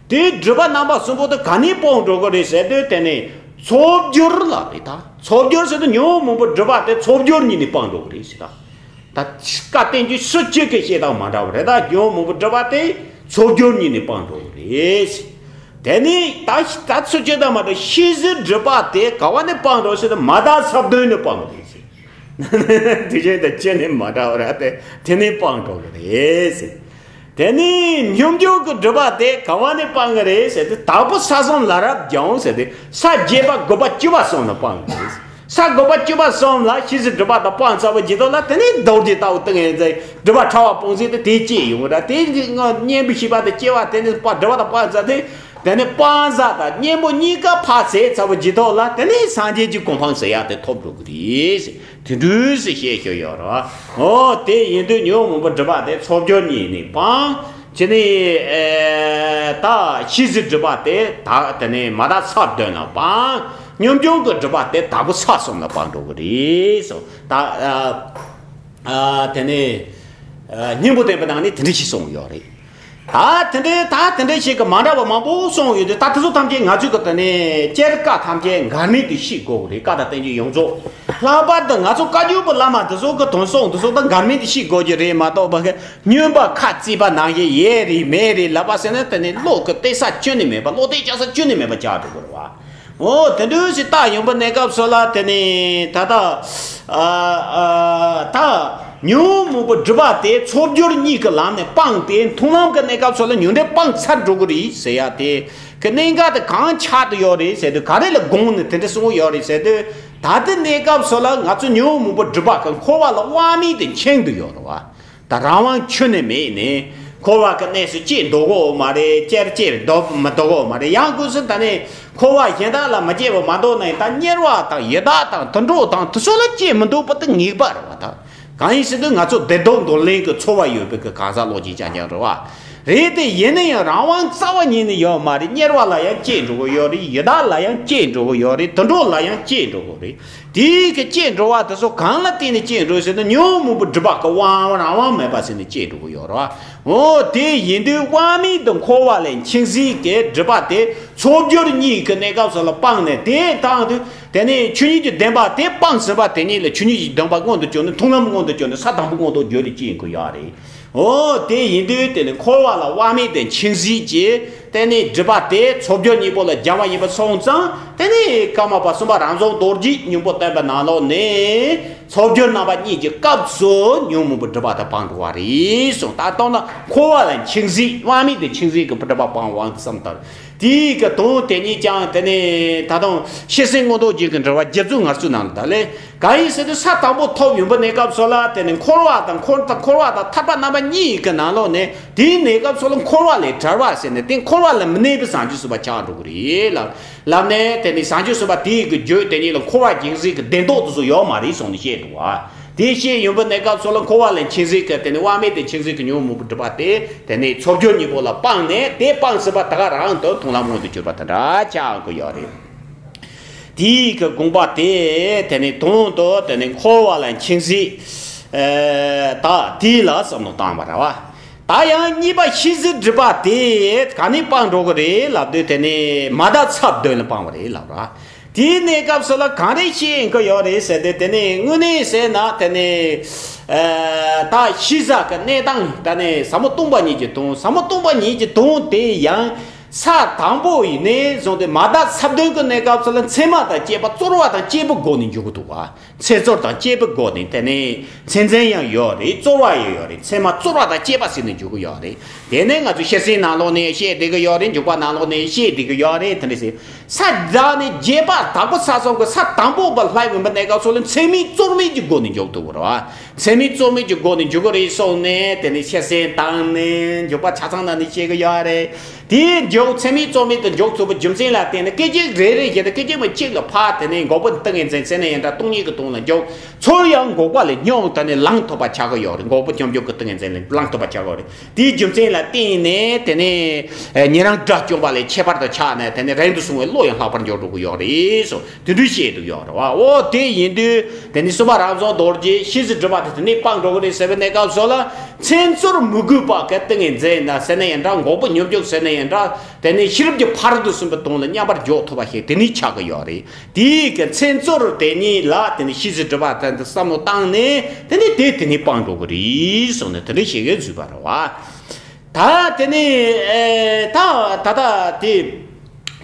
དེའི་སྒྲིབ་པ་རྣམ་པ་གསུམ་པོ་དེ་ག་ནས་སྤོང་འགྲོ་གི་རེད་ཟེར་དུས། དེ་ནི་ཚོགས་སྦྱོར་ལ་རེད་ད། ཚོགས་སྦྱོར་ཟེར་དུས་ཉོན་མོངས་པའི་སྒྲིབ་པ་དེ་ཚོགས་སྦྱོར་གཉིས་ནས་སྤང་འགྲོ་གི་རེད་ཟེར་ད། ད་བཀའ་བསྟན་བཅོས་སུ་གཅིག་གི་བཤད་སྟངས་མ་འདྲ་བ་རེད་ད། ཉོན་མོངས་པའི་སྒྲིབ་པ་དེ་ཚོགས་སྦྱོར་གཉིས་ནས་སྤང་འགྲོ་གི་རེད་ཟེར། དེ་ནི་ད་ད་ཚུལ་ཁྲིམས་དང་མ་འགྲོ་ཤེས་བྱའི་སྒྲིབ་པ་དེ་ག་བ་ནས་སྤང་འགྲོ་ཟེར་དུས་མ་དག་ས་བདུན་ནས་སྤང་གི་རེད་ཟེར། དེ་བཞིན་དུ་ཅི་ནས་མ་འདྲ་བ་རེད་དེ་དེ་ནས་སྤང་འགྲོ་གི་རེད་ཟེར། དེ་ནས་སྙོམས་འཇུག་གི་སྒྲིབ་པ་དེ་ག་བ་ནས་སྤང་གི་རེད་ཟེར་དུས། དྭགས་པོ་ས་གསུམ་ལ་རབ་སྦྱོང་ཟེར་དུས་ས་བརྒྱད་པ་དགུ་པ་བཅུ་པ་གསུམ་ལ་སྤང་གི་རེད། ས་དགུ་པ་བཅུ་པ་གསུམ་ལ་ཤེས་བྱའི་སྒྲིབ་པ་དང་སྤང་ཚར་བའི་རྗེས་ཐོག་ལ་དེ་ནས་རྡོ་རྗེ་ལྟ་བུ་ཏིང་ངེ་འཛིན་སྒྲིབ་པ་ཕྲ་བ་སྤོང་ཚུལ་དེ་དེ་སྐྱེ་ཡོང་གི་རེད། དེ་གཉེན་པོའི་ཤེས་པ་དང་སྐྱེ་བ་དེ་ནས་སྒྲིབ་པ་དང་སྤང་ཚར་ཏེ། དེ་ནས་སྤང་བྱ་དང་གཉེན་པོ་གཉིས་ཀ་ཕར་ཟད་ཚར་བའི་རྗེས་ཐོག་ལ་དེ་ནས་སངས་རྒྱས་ཀྱི་གོ་འཕང་ཟེར་ཡག་དེ་ཐོབ་འགྲོ་གི་རེད། དེ་འདྲ་ཞིག་བཤད་ཤོད་ཡོད་རེད། འོ་དེ་ཡིན་དུས་ཉོན་མོངས་པའི་སྒྲིབ་པ་དེ་ཚོགས་སྦྱོར་གཉིས་ནས་སྤང་། དེ་ནས་ཨེ་ད་ཤེས་བྱའི་སྒྲིབ་པ་དེ་ད་དེ་ནས་མ་དག་ས་བདུན་ལ་སྤང་། སྙོམས་འཇུག་གི་སྒྲིབ་པ་དེ་དྭགས་པོ་ས་གསུམ་ལ་སྤང་འགྲོ་གི་རེད་གསུངས། ད་ཨ་ཨ་དེ་ནས་ཨ་སྙིང་པོ་བསྟན་པའི་ནང་ནས་དེ་འདྲ་ཞིག་གསུངས་ཡོད་རེད། ད་དེ་འདྲའི་ད་དེ་འདྲའི་ཞིག་གི་མ་འདྲ་བ་མང་པོ་གསུངས་ཡོད་དུས། ད་དེ་ཚོ་ཐམས་ཅད་ང་ཚོས་གི་དེ་ནས་སྐྱེ་རྒ་ཐམས་ཅད་འགལ་མེད་དུ་ཤེས་དགོས་རེད། བཀའ་དང་བསྟན་བཅོས་ཡོངས་རྫོགས། ལྷག་པར་དུ་ང་ཚོ་བཀའ་བརྒྱུད་པའི་བླ་མ་དེ་ཚོ་གི་དོན་གསུང་དེ་ཚོ་གི་འགལ་མེད་དུ་ཤེས་དགོས་ཀྱི་རེད་མ་གཏོགས་པ། སྨྱོན་པ་ཁ་བརྩིས་པ་ནང་བཞིན་ཡོད་རེད་མེད་རེད་ལབ་པ་ཟེར་ན་དེ་ནས་བློ་གི་གཏད་ས་ཅི་ནས་མེད་པ། བློ་གཏད་བཅག་ས་ཅི་ནས་མེད་པ་ཆགས་འགྲོ་གི་རེད་བ། འོ་དེ་འདྲ་ཞིག་བལྟ་ཡོང་པའི་གནས་སྐབས་སུ་ལ་དེ་ནས་ད་ལྟ་ཨ་ཨ་ད་ཉོན་མོངས་པའི་སྒྲིབ་པ་དེ་ཚོགས་སྦྱོར་གཉིས་ཀྱི་ལམ་ནས་སྤངས་ཏེ། མཐོང་ལམ་གྱི་གནས་སྐབས་སུ་ལ་ཡོན་ཏན་སྤངས་ཚར་འགྲོ་གི་རེད་ཟེར་ཡ་དེ་གི་གནད་འགག་དེ་གང་ཆགས་བསྡད་ཡོད་རེད་ཟེར་དུས། ག་རེ་ལ་དགོངས་ནས་དེ་འདྲ་གསུངས་ཡོད་རེད་ཟེར་དུས། ད་ལྟའི་གནས་སྐབས་སུ་ལ་ང་ཚོ་ཉོན་མོངས་པའི་སྒྲིབ་པ་གི་འཁོར་བ་ལ་དབང་མེད་དུ་འཆིང་བསྡད་ཡོད་རེད་བ། ད་རང་དབང་ཁྱོན་ནས་མེད་ནས་འཁོར་བ་གི་གནས་སུ་སྐྱེ་འགྲོ་གི་ཡོད་མ་རེད། སྐྱེ་སྐྱེ་འགྲོ་མི་འགྲོ་གི་ཡོད་མ་རེད། ཡང་སྐབས་སུ་ད་ནས་འཁོར་བ་གཞན་དག་ལ་མི་སྐྱེ་བ་མ་གཏོགས་ནས། ད་དམྱལ་བ་དང་ཡི་དྭགས་དང་དུད་འགྲོ་དང་དེ་ཚོ་ལ་སྐྱེ་མི་འདོད་པ་དེ་ངེས་པ་རེད་བ། ད་གང་ཡིན་ཟེར་དུས་ང་ཚོ་བདེ་སྡུག་འདོར་ལེན་གྱི་འཚོ་བ་ཡོད་པའི་གི་གང་ཟག་བློ་སྐྱེད་རྐྱང་རྐྱང་རེད་བ། རེད་དེ། ཡིན་ན་ཡང་རང་དབང་རྩ་བ་ཉིད་ནས་ཡོད་མ་རེད། དམྱལ་བ་ལ་ཡང་སྐྱེ་འགྲོ་གི་ཡོད་རེད། ཡི་དྭགས་ལ་ཡང་སྐྱེ་འགྲོ་གི་ཡོད་རེད། དུད་འགྲོ་ལ་ཡང་སྐྱེ་འགྲོ་གི་རེད། དེའི་གི་སྐྱེ་འགྲོ་བ་དེ་ཚོ་གང་ལ་བརྟེན་ནས་སྐྱེ་འགྲོ་ཟེར་ན། ཉོན་མོངས་པའི་སྒྲིབ་པ་གི་དབང་རང་དབང་མེད་པ་ཟེར་ནས་སྐྱེ་འགྲོ་གི་ཡོད་རེད་བ། འོ་དེ་ཡིན་དུས་དབང་མེད་དུ་འཁོར་བ་ལ་འཆིང་སའི་གི་སྒྲིབ་པ་དེ་ཚོགས་སྦྱོར་གཉིས་ཀྱི་གནས་སྐབས་སུ་ལ་སྤངས་ནས། དེ་དང་དུ་དེ་ནས་ཆོས་ཉིད་ཀྱི་བདེན་པ་དེ་སྤངས་ཟིན་པ་དེ་ཉིད་ལ་ཆོས་ཉིད་ཀྱི་བདེན་པ་མངོན་དུ་གྱུར་ནས། མཐོང་ལམ་མངོན་དུ་གྱུར་ནས། ས་དང་པོ་མངོན་དུ་གྱུར་ནས་སྐྱེ་དགོས་ཡོད་རེད། འོ་དེ་ཡིན་དུས་དེ་ནི་འཁོར་བ་ལ་དབང་མེད་དུ་འཆིང་སའི་གི་ དེ་ནས་སྒྲིབ་པ་དེ་ཚོགས་སྦྱོར་གཉིས་པོ་ལ་སྦྱང་བ་ཡིན་པ་སོང་ཙང་དེ་ནས་ཀརྨ་པ་གསུམ་པ་རང་བྱུང་རྡོ་རྗེའི་སྙིང་པོ་བསྟན་པའི་ནང་ལོགས་ནས་ཚོགས་སྦྱོར་རྣམ་པ་གཉིས་ཀྱི་སྐབས་སུ་ཉོན་མོངས་པའི་སྒྲིབ་པ་དེ་སྤང་འགྲོ་བ་རེད་གསུངས། ད་ལྟ་ན་འཁོར་བ་ལ་འཆིང་བྱེད་དབང་མེད་དེ་འཆིང་བྱེད་ཀྱི་སྒྲིབ་པ་སྤང་བའི་དབང་དུ་བསམ་ལྟར། དེའི་གི་དོན་དེ་ཉིད་ཀྱང་དེ་ནས་ད་དུང་ཤེར་ཕྱིན་མངོན་རྟོགས་རྒྱན་གྱི་འགྲེལ་པ་རྒྱ་མཚོའི་ངར་ཚུལ་ནང་ལ་ད་ལས་གང་ཡིན་ཟེར་དུས་ས་དང་པོ་ཐོབ་ཡོང་པའི་གནས་སྐབས་སུ་ལ་དེ་ནས་འཁོར་བ་དང་འཁོར་དང་འཁོར་བ་དང་ཐར་པ་རྣམ་པ་གཉིས་ཀྱི་ནང་ལོགས་ནས་དེའི་གནས་སྐབས་སུ་ལ་འཁོར་བ་ལས་བྲལ་བ་ཟེར་ནས་དེ་འཁོར་བ་ལ་མི་གནས་པའི་བྱང་ཆུབ་སེམས་དཔའ་ཆགས་འགྲོ་གི་རེད་ལ། ལབ་ནས་དེ་ནི་བྱང་ཆུབ་སེམས་དཔའ་དེའི་གི་རྒྱུད་དེ་ཉིད་ལ་འཁོར་བ་འགེངས་ཟེར་གི་བདེན་རྟོག་དེ་ཚོ་ཡོད་མ་རེད་གསུངས་ནས་བཤད་འདུག་བ། དེ་བཤད་ཡོང་པའི་གནས་སྐབས་སུ་ལ་འཁོར་བ་ལ་འཆིང་ཟེར་གི་དེ་ནི་དབང་མེད་དེ་འཆིང་ཟེར་གི་ཉོན་མོངས་པའི་སྒྲིབ་པ་དེ་དེ་ནི་ཚོགས་སྦྱོར་གཉིས་པོ་ལ་སྤངས་ནས་དེ་སྤངས་ཟིན་པ་ད་ག་རང་དུ་མཐོང་ལམ་མངོན་དུ་གྱུར་པ་དེ་འདྲ་ཆགས་ཀྱི་ཡོད་རེད། དེའི་གི་དགོངས་པ་དེ་དེ་ནི་དོན་དུ་དེ་ནི་འཁོར་བ་ལ་འཆིང་ཟེར་ད་དེ་ལ་བསམ་བློ་བཏང་བ་རེད་བ། ད་ཡང་གཉིས་པ་ཤེས་བྱའི་སྒྲིབ་པ་དེ་ག་ནས་སྤང་འགྲོ་གི་རེད་ལབ་དུས་དེ་ནས་མ་དག་ཚབ་དོན་ལ་སྤང་བ་རེད་ལབ་ར། དེའི་གནས་སྐབས་སུ་ལ་གང་རེད་ཤེས་ཡིན་གི་ཡོད་རེད་ཟེར་ཏེ་དེ་ནས་དངོས་གནས་ཟེར་ན་དེ་ནས་ད་ཤེས་བྱ་གི་གནས་སྟངས་ད་ནས་ཟབ་མོ་སྟོང་པ་ཉིད་ཀྱི་དོན་ཟབ་མོ་སྟོང་པ་ཉིད་ཀྱི་དོན་དེ་ཡང་ས་དང་པོ་ཡིན་ནས་བཟུང་སྟེ་མ་དག་ཚབ་དོན་གྱི་གནས་སྐབས་སུ་ལ་མཚན་མ་དང་བཅས་པ་རྩོལ་བ་དང་བཅས་པའི་སྒོ་ནས་འཇུག་གི་འདུག་བ། མཚན་རྩོལ་དང་བཅས་པའི་སྒོ་ནས་དེ་ནས་མཚན་མཚན་ཡང་ཡོད་རེད། རྩོལ་བ་ཡང་ཡོད་རེད། མཚན་མ་རྩོལ་བ་དང་བཅས་པ་ཟེར་ནས་འཇུག་གི་ཡོད་རེད། དེ་ནས་ང་ཚོ་ཤེར་ཕྱིན་ནང་ལོགས་ནས་བཤད་བསྡད་ཀྱི་ཡོད་རེད། འཇུག་པ་ནང་ལོགས་ནས་བཤད་བསྡད་ཀྱི་ཡོད་རེད། དེ་འདྲ་ཟེར། ས་བདག་ནི་རྒྱས་པ་དྭགས་པོ་ས་གསུམ་གྱི་ས་དང་པོ་བ་ལྷ་ཡི་བུམ་པའི་གནས་སྐབས་སུ་ལ་མཚན་མའི་རྩོལ་མེད་ཀྱི་སྒོ་ནས་འཇུག་ཐུབ་པ་རེད་བ། མཚན་མའི་རྩོལ་མེད་ཀྱི་སྒོ་ནས་འཇུག་གི་རེད་གསུངས་ནས་དེ་ནས་ཤེར་ཕྱིན་བཏང་ནས་འཇུག་པ་ཆ་ཚང་ནང་ནས་བཤད་ཀྱི་ཡོད་རེད། དེའི་མཇུག་མཚན་མའི་རྩོལ་མེད་དུ་མཇུག་ཚུགས་པའི་རྒྱུ་མཚན་ལ་བརྟེན་ནས་སྐད་ཅིག་རེ་རེ་བཞིན་དུ་སྐད་ཅིག་མ་གཅིག་ལ་ཕར་དེ་ནས་འགོག་པའི་ཏིང་ངེ་འཛིན་ཟེར་ན་ཡང་འདྲ་སྟོང་ཉིད་ཀྱི་དོན་ལ་འཇུག་ཚུར་ཡང་འགོག་པ་ལས་སྙོམས་དེ་ནས་ལངས་ཐུབ་པ་ཆགས་ཀྱི་ཡོད་རེད། འགོག་པའི་སྙོམས་འཇུག་གི་ཏིང་ངེ་འཛིན་ལས་ལངས་ཐུབ་པ་ཆགས་ཀྱི་ཡོད་རེད། དེའི་རྒྱུ་མཚན་ལ་བརྟེན་ནས་དེ་ནས་ཉན་རང་དགྲ་བཅོམ་པ་ལས་ཁྱད་པར་དུ་ཆགས་ནས་དེ་ནས་རིང་དུ་སོང་བའི་བློ་ཡང་ལྷག་པར་འཇོག་འགྲོ་གི་ཡོད་རེད་སོ། དེ་འདྲ་བཤད་འདུག་ཡོད་རེད་བ། འོ་དེ་ཡིན་དུས་དེ་ནི་གསུམ་པ་རང་བྱུང་རྡོ་རྗེ་ཤེས་བྱའི་སྒྲིབ་པ་དེ་དེ་ནི་སྤངས་འགྲོ་གི་རེད་ཟེར་བའི་གནས་སྐབས་སུ་ལ་མཚན་རྩོལ་མི་དགོས་པ་གི་ཏིང་ངེ་འཛིན་ན་ཟེར་ན་ཡང་འདྲ། འགོག་པའི་སྙོམས་འཇུག་ཟེར་ན་ཡང་འདྲ། དེ་ནི་ཤེས་རབ་ཀྱི་ཕ་རོལ་ཏུ་སོན་པའི་དོན་ལ་མཉམ་པར་འཇོག་ཐུབ་པ་ཞིག་དེ་ནི་ཆགས་ཀྱི་ཡོད་རེད། དེའི་གི་མཚན་རྩོལ་དེ་ཉིད་ལ་དེ་ནི་ཤེས་བྱའི་སྒྲིབ་པ་དེ་འདི་བསམ་བློ་བཏང་ནས་དེ་ནི་དེ་དེ་ནི་སྤངས་འགྲོ་གི་རེད་གསུངས་ནས་དེ་འདྲ་ཞིག་གི་བཟོས་པ་རེད་བ། ད་དེ་ནི་ཨེ་ད་ད་ལྟ་དེ་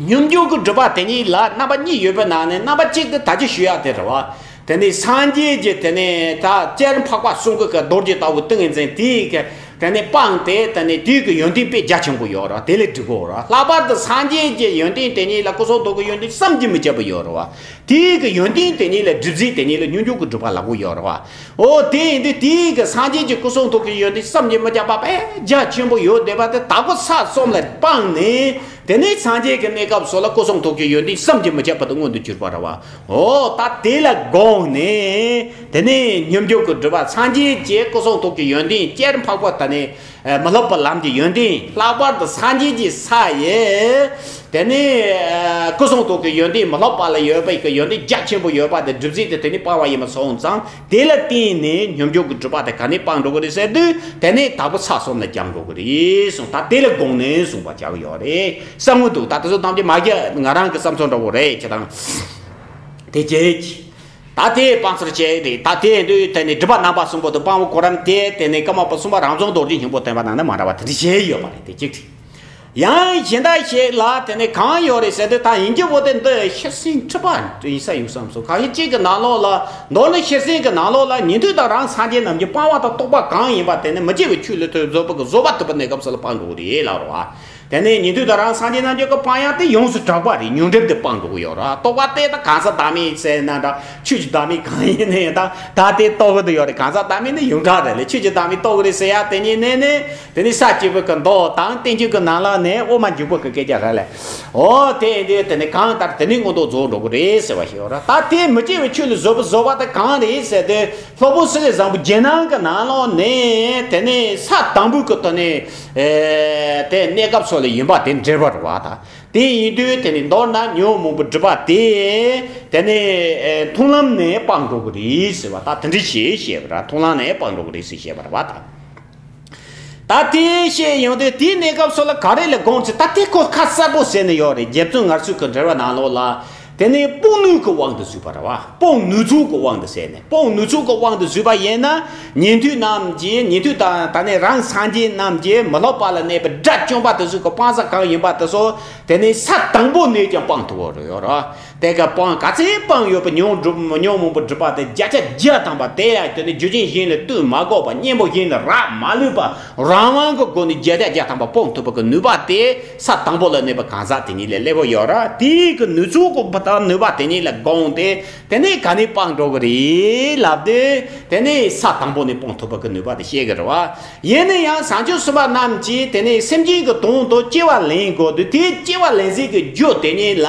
སྙོམས་འཇུག་གི་སྒྲིབ་པ་དེ་ཉིད་ལ་རྣམ་པ་གཉིས་ཡོད་པའི་ནང་ནས་རྣམ་པ་གཅིག་དེ་ད་ཅི་ཞུ་ཡག་དེ་རེད་བ། དེ་ནི་སངས་རྒྱས་ཀྱི་དེ་ནི་ད་སྤྱན་འཕགས་པ་གསུང་གི་གི་རྡོ་རྗེ་ལྟ་བུ་ཏིང་ངེ་འཛིན་དེའི་གི་དེ་ནི་སྤངས་ཏེ་དེ་ནི་དེའི་གི་ཡོན་ཏན་དཔེ་རྒྱ་ཆེན་པོ་ཡོད་རེད། དེ་ལས་འགྲིག་གོ་རེད། ལྷག་པར་དུ་སངས་རྒྱས་ཀྱི་ཡོན་ཏན་དེ་ཉིད་ལ་སྐུ་གསུང་ཐུགས་ཀྱི་ཡོན་ཏན་བསམ་གྱིས་མི་ཁྱབ་པ་ཡོད་རེད་བ། དེའི་གི་ཡོན་ཏན་དེ་ཉིད་ལ་སྒྲིབ་བྱེད་དེ་ཉིད་ལ་སྙོམས་འཇུག་གི་སྒྲིབ་པ་ལབ་གོ་ཡོད་རེད་བ། འོ་དེ་ཡིན་དུས་དེའི་གི་སངས་རྒྱས་ཀྱི་སྐུ་གསུང་ཐུགས་ཀྱི་ཡོན་ཏན་བསམ་གྱིས་མི་ཁྱབ་པ་དཔེ་རྒྱ་ཆེན་པོ་ཡོད་བསྡད་པ་དེ་དྭགས་པོ་ས་གསུམ་ལ་སྤངས་ནས་དེ་ནས་སངས་རྒྱས་ཀྱི་གནས་སྐབས་སུ་ལ་སྐུ་གསུང་ཐུགས་ཀྱི་ཡོན་ཏན་བསམ་གྱིས་མི་ཁྱབ་པ་དེ་མངོན་དུ་གྱུར་པ་རེད་བ། འོ་ད་དེ་ལ་དགོངས་ནས་དེ་ནས་སྙོམས་འཇུག་གི་སྒྲིབ་པ་སངས་རྒྱས་ཀྱི་སྐུ་གསུང་ཐུགས་ཀྱི་ཡོན་ཏན་སྤྱན་འཕགས་པ་དེ་ནས་མི་སློབ་པ་ལམ་གྱི་ཡོན་ཏན་ལྷག་པར་དུ་སངས་རྒྱས་ཀྱི་ས་ཡི་དེ་ནས་སྐུ་གསུང་ཐུགས་ཀྱི་ཡོན་ཏན་མི་སློབ་པ་ལ་ཡོད་པའི་གི་ཡོན་ཏན་རྒྱ་ཆེན་པོ་ཡོད་པ་དེ་སྒྲིབ་བྱེད་དེ་དེ་ནས་སྤངས་པ་ཡིན་པ་སོང་ཙང་དེ་ལ་བརྟེན་ནས་སྙོམས་འཇུག་གི་སྒྲིབ་པ་དེ་ག་ནས་སྤངས་འགྲོ་གི་རེད་ཟེར་དུས་དེ་ནས་དྭགས་པོ་ས་གསུམ་ལ་སྦྱངས་འགྲོ་གི་རེད་གསུངས། ད་དེ་ལ་དགོངས་ནས་གསུངས་པ་ཆགས་ཀྱི་ཡོད་རེད་བསམ་གྱི་འདུག་ད་དེ་ཚོ་ཐམས་ཅད་མ་རྒྱ་ང་རང་གི་བསམ་ཚུལ་འདྲ་བོ་རེད་ཅེས་དང་། དེ་རྗེས་ཀྱི། ད་དེ་སྤང་ཚར་བྱས་རེད། ད་དེ་དུས་དེ་ནི་སྒྲིབ་པ་རྣམ་པ་གསུམ་པོ་དུ་སྤང་བའི་གོ་རིམ་དེ་དེ་ནི་ཀརྨ་པ་གསུམ་པ་རང་བྱུང་རྡོ་རྗེ་སྙིང་པོ་བསྟན་པ་ནང་ནས་མ་འདྲ་བ་དེ་འདྲ་བྱས་ཡོད་པ་རེད། དེ་གཅིག་རེད། ཡང་གཞན་དག་ཞིག་ལ་དེ་ནི་གང་ཡོད་རེད་ཟེར་དུས་ད་ཡིན་གྱི་བོ་དེ་འདི་ཤེར་ཕྱིན་ཁྲི་པ་ཡིན་ས་ཡོད་བསམ་སོང་། གང་ཡིན་གཅིག་གི་ནང་ལོགས་ལ་མདོར་ན་ཤེར་ཕྱིན་གྱི་ནང་ལོགས་ལ་ཉན་ཐོས་དང་རང་སངས་རྒྱས་རྣམས་ཀྱི་སྤང་བ་དང་རྟོགས་པ་གང་ཡིན་པ་དེ་ནི་མི་སྐྱེ་བའི་ཆོས་ལ་ཐོས་བཟོད་པ་གི་བཟོད་པ་ཐུབ་པའི་གནས་སྐབས་སུ་ལ་སྤང་འགྲོ་གི་རེད་ལབ་རེད་བ། དེ་ནས་ཉན་ཐོས་དང་རང་སངས་རྒྱས་རྣམས་ཀྱི་སྤང་ཡག་དེ་ཡོངས་སུ་གྲགས་པ་རེད། ཉུང་འགྲེལ་དེ་སྤང་འགྲོ་གི་ཡོད་རེད། རྟོགས་པ་དེ་ད་གང་ཟག་བདག་མེད་ཟེར་ན་འདྲ། ཆོས་ཀྱི་བདག་མེད་གང་ཡིན་ནའི་ད་ད་དེ་རྟོགས་གི་འདུག་ཡོད་རེད། གང་ཟག་བདག་མེད་ནི་ཡོངས་གྲགས་རེད་ལ། ཆོས་ཀྱི་བདག་མེད་རྟོགས་གི་རེད་ཟེར་ཡག་དེ་ཉིད་ནས་ནི་དེ་ནི་ས་བཅུ་པའི་གི་མདོ་དང་བསྟན་བཅོས་ཀྱི་ནང་ལ་ནས་དབུ་མ་འཇུག་པ་གི་སྐད་ཆ་རེད་ལ། འོ་དེ་ཡིན་དུས་དེ་ནི་གང་ལྟར་དེ་ནི་མངོན་རྟོགས་རྫོགས་འགྲོ་གི་རེད་ཟེར་བ་ཞིག་ཡོད་རེད། ད་དེ་མི་སྐྱེ་བའི་ཆོས་ལ་བཟོད་པ་བཟོད་པ་དེ་གང་རེད་ཟེར་དུས། སློབ་དཔོན་སེང་གེ་བཟང་པོ་རྗེས་གནང་གི་ནང་ལོགས་ནས་དེ་ནས་ས་དང་པོའི་གི་དོན་ནས་དེ་གནས་སྐབས་སོགས་ལ་ཡིན་པ་དེ་འགྲེལ་པ་རེད་བ། ད་དེ་ཡིན་དུས་དེ་ནས་མདོར་ན་ཉོན་མོངས་པའི་སྒྲིབ་པ་དེ་དེ་ནས་མཐོང་ལམ་ནས་སྤང་འགྲོ་གི་རེད་ཟེར་བ། ད་དེ་འདྲ་ཞིག་བཤད་པ་ར། མཐོང་ལམ་ནས་སྤང་འགྲོ་གི་རེད་ཟེར་བཤད་པ་རེད་བ། ད་ད་དེ་བཤད་ཡོང་དུས་དེའི་གནས་སྐབས་སོགས་ལ་ག་རེ་ལ་དགོངས་ཚེ་ད་དེ་ཁོ་ཁ་གསལ་པོ་ཟེར་ནས་ཡོད་རེད། རྒྱ་མཚོའི་ངར་ཚུལ་གི་འགྲེལ་པ་ནང་ལོགས་ལ། དེ་ནས་སྤོང་ནུས་ཀྱི་དབང་དུ་བཟོས་པ་རེད་བ། སྤོང་ནུས་ཚུལ་གྱི་དབང་དུ་ཟེར་ནས། སྤོང་ནུས་ཚུལ་གྱི་དབང་དུ་བཟོས་པ་ཡིན་ན། ཉན་ཐོས་རྣམས་ཀྱིས། ཉན་ཐོས་དང་ད་ནི་རང་སངས་རྒྱས་རྣམས་ཀྱིས་མི་སློབ་པ་ལ་གནས་པའི་དགྲ་བཅོམ་པ་དེ་ཚོ་གི་སྤང་བྱ་གང་ཡིན་པ་དེ་ཚོ་དེ་ནས་ས་དང་པོ་ནས་ཀྱང་སྤང་ཐུབ་པ་རེད་ཡོད་རེད། དེ་ག་སྤང་ག་ཚད་སྤང་ཡོད་པ་ཉོན་སྒྲུབ་ཉོན་མོངས་པའི་སྒྲིབ་པ་དེ་བརྒྱ་ཆ་བརྒྱ་ཐམ་པ་དེ་ཡང་དེ་ནི་རྒྱུ་རྐྱེན་གཞན་ལ་ལྟོས་མ་དགོས་པ། གཉེན་པོ་གཞན་ལ་རག་མ་ལུས་པ། རང་དབང་གི་སྒོ་ནས་བརྒྱ་ཆ་བརྒྱ་ཐམ་པ་སྤོང་ཐུབ་པ་གི་ནུས་པ་དེ་ས་དང་པོ་ལ་གནས་པ་གང་ཟག་དེ་ཉིད་ལ་སླེབས་པ་ཡོད་ར། དེའི་གི་ནུས་ཚུལ་གོ་བ་དང་ནུས་པ་དེ་ཉིད་ལ་དགོངས་ཏེ། དེ་ནས་ག་ནས་སྤང་འགྲོ་གི་རེད་ལབ་དུས། དེ་ནས་ས་དང་པོ་ནས་སྤོང་ཐུབ་པ་གི་ནུས་པ་དེ་ཤེས་གི་རེད་བ། ཡིན་ན་ཡང་བྱང་ཆུབ་སེམས་དཔའ་རྣམས་ཀྱིས་དེ་ནས་སེམས་ཅན་གྱི་དོན་དུ་སྐྱེ་བ་ལེན་དགོས་དུས། དེའི་སྐྱེ་བ་ལེན་ཚུལ་གྱི་རྒྱུ་དེ་ཉིད་ལ་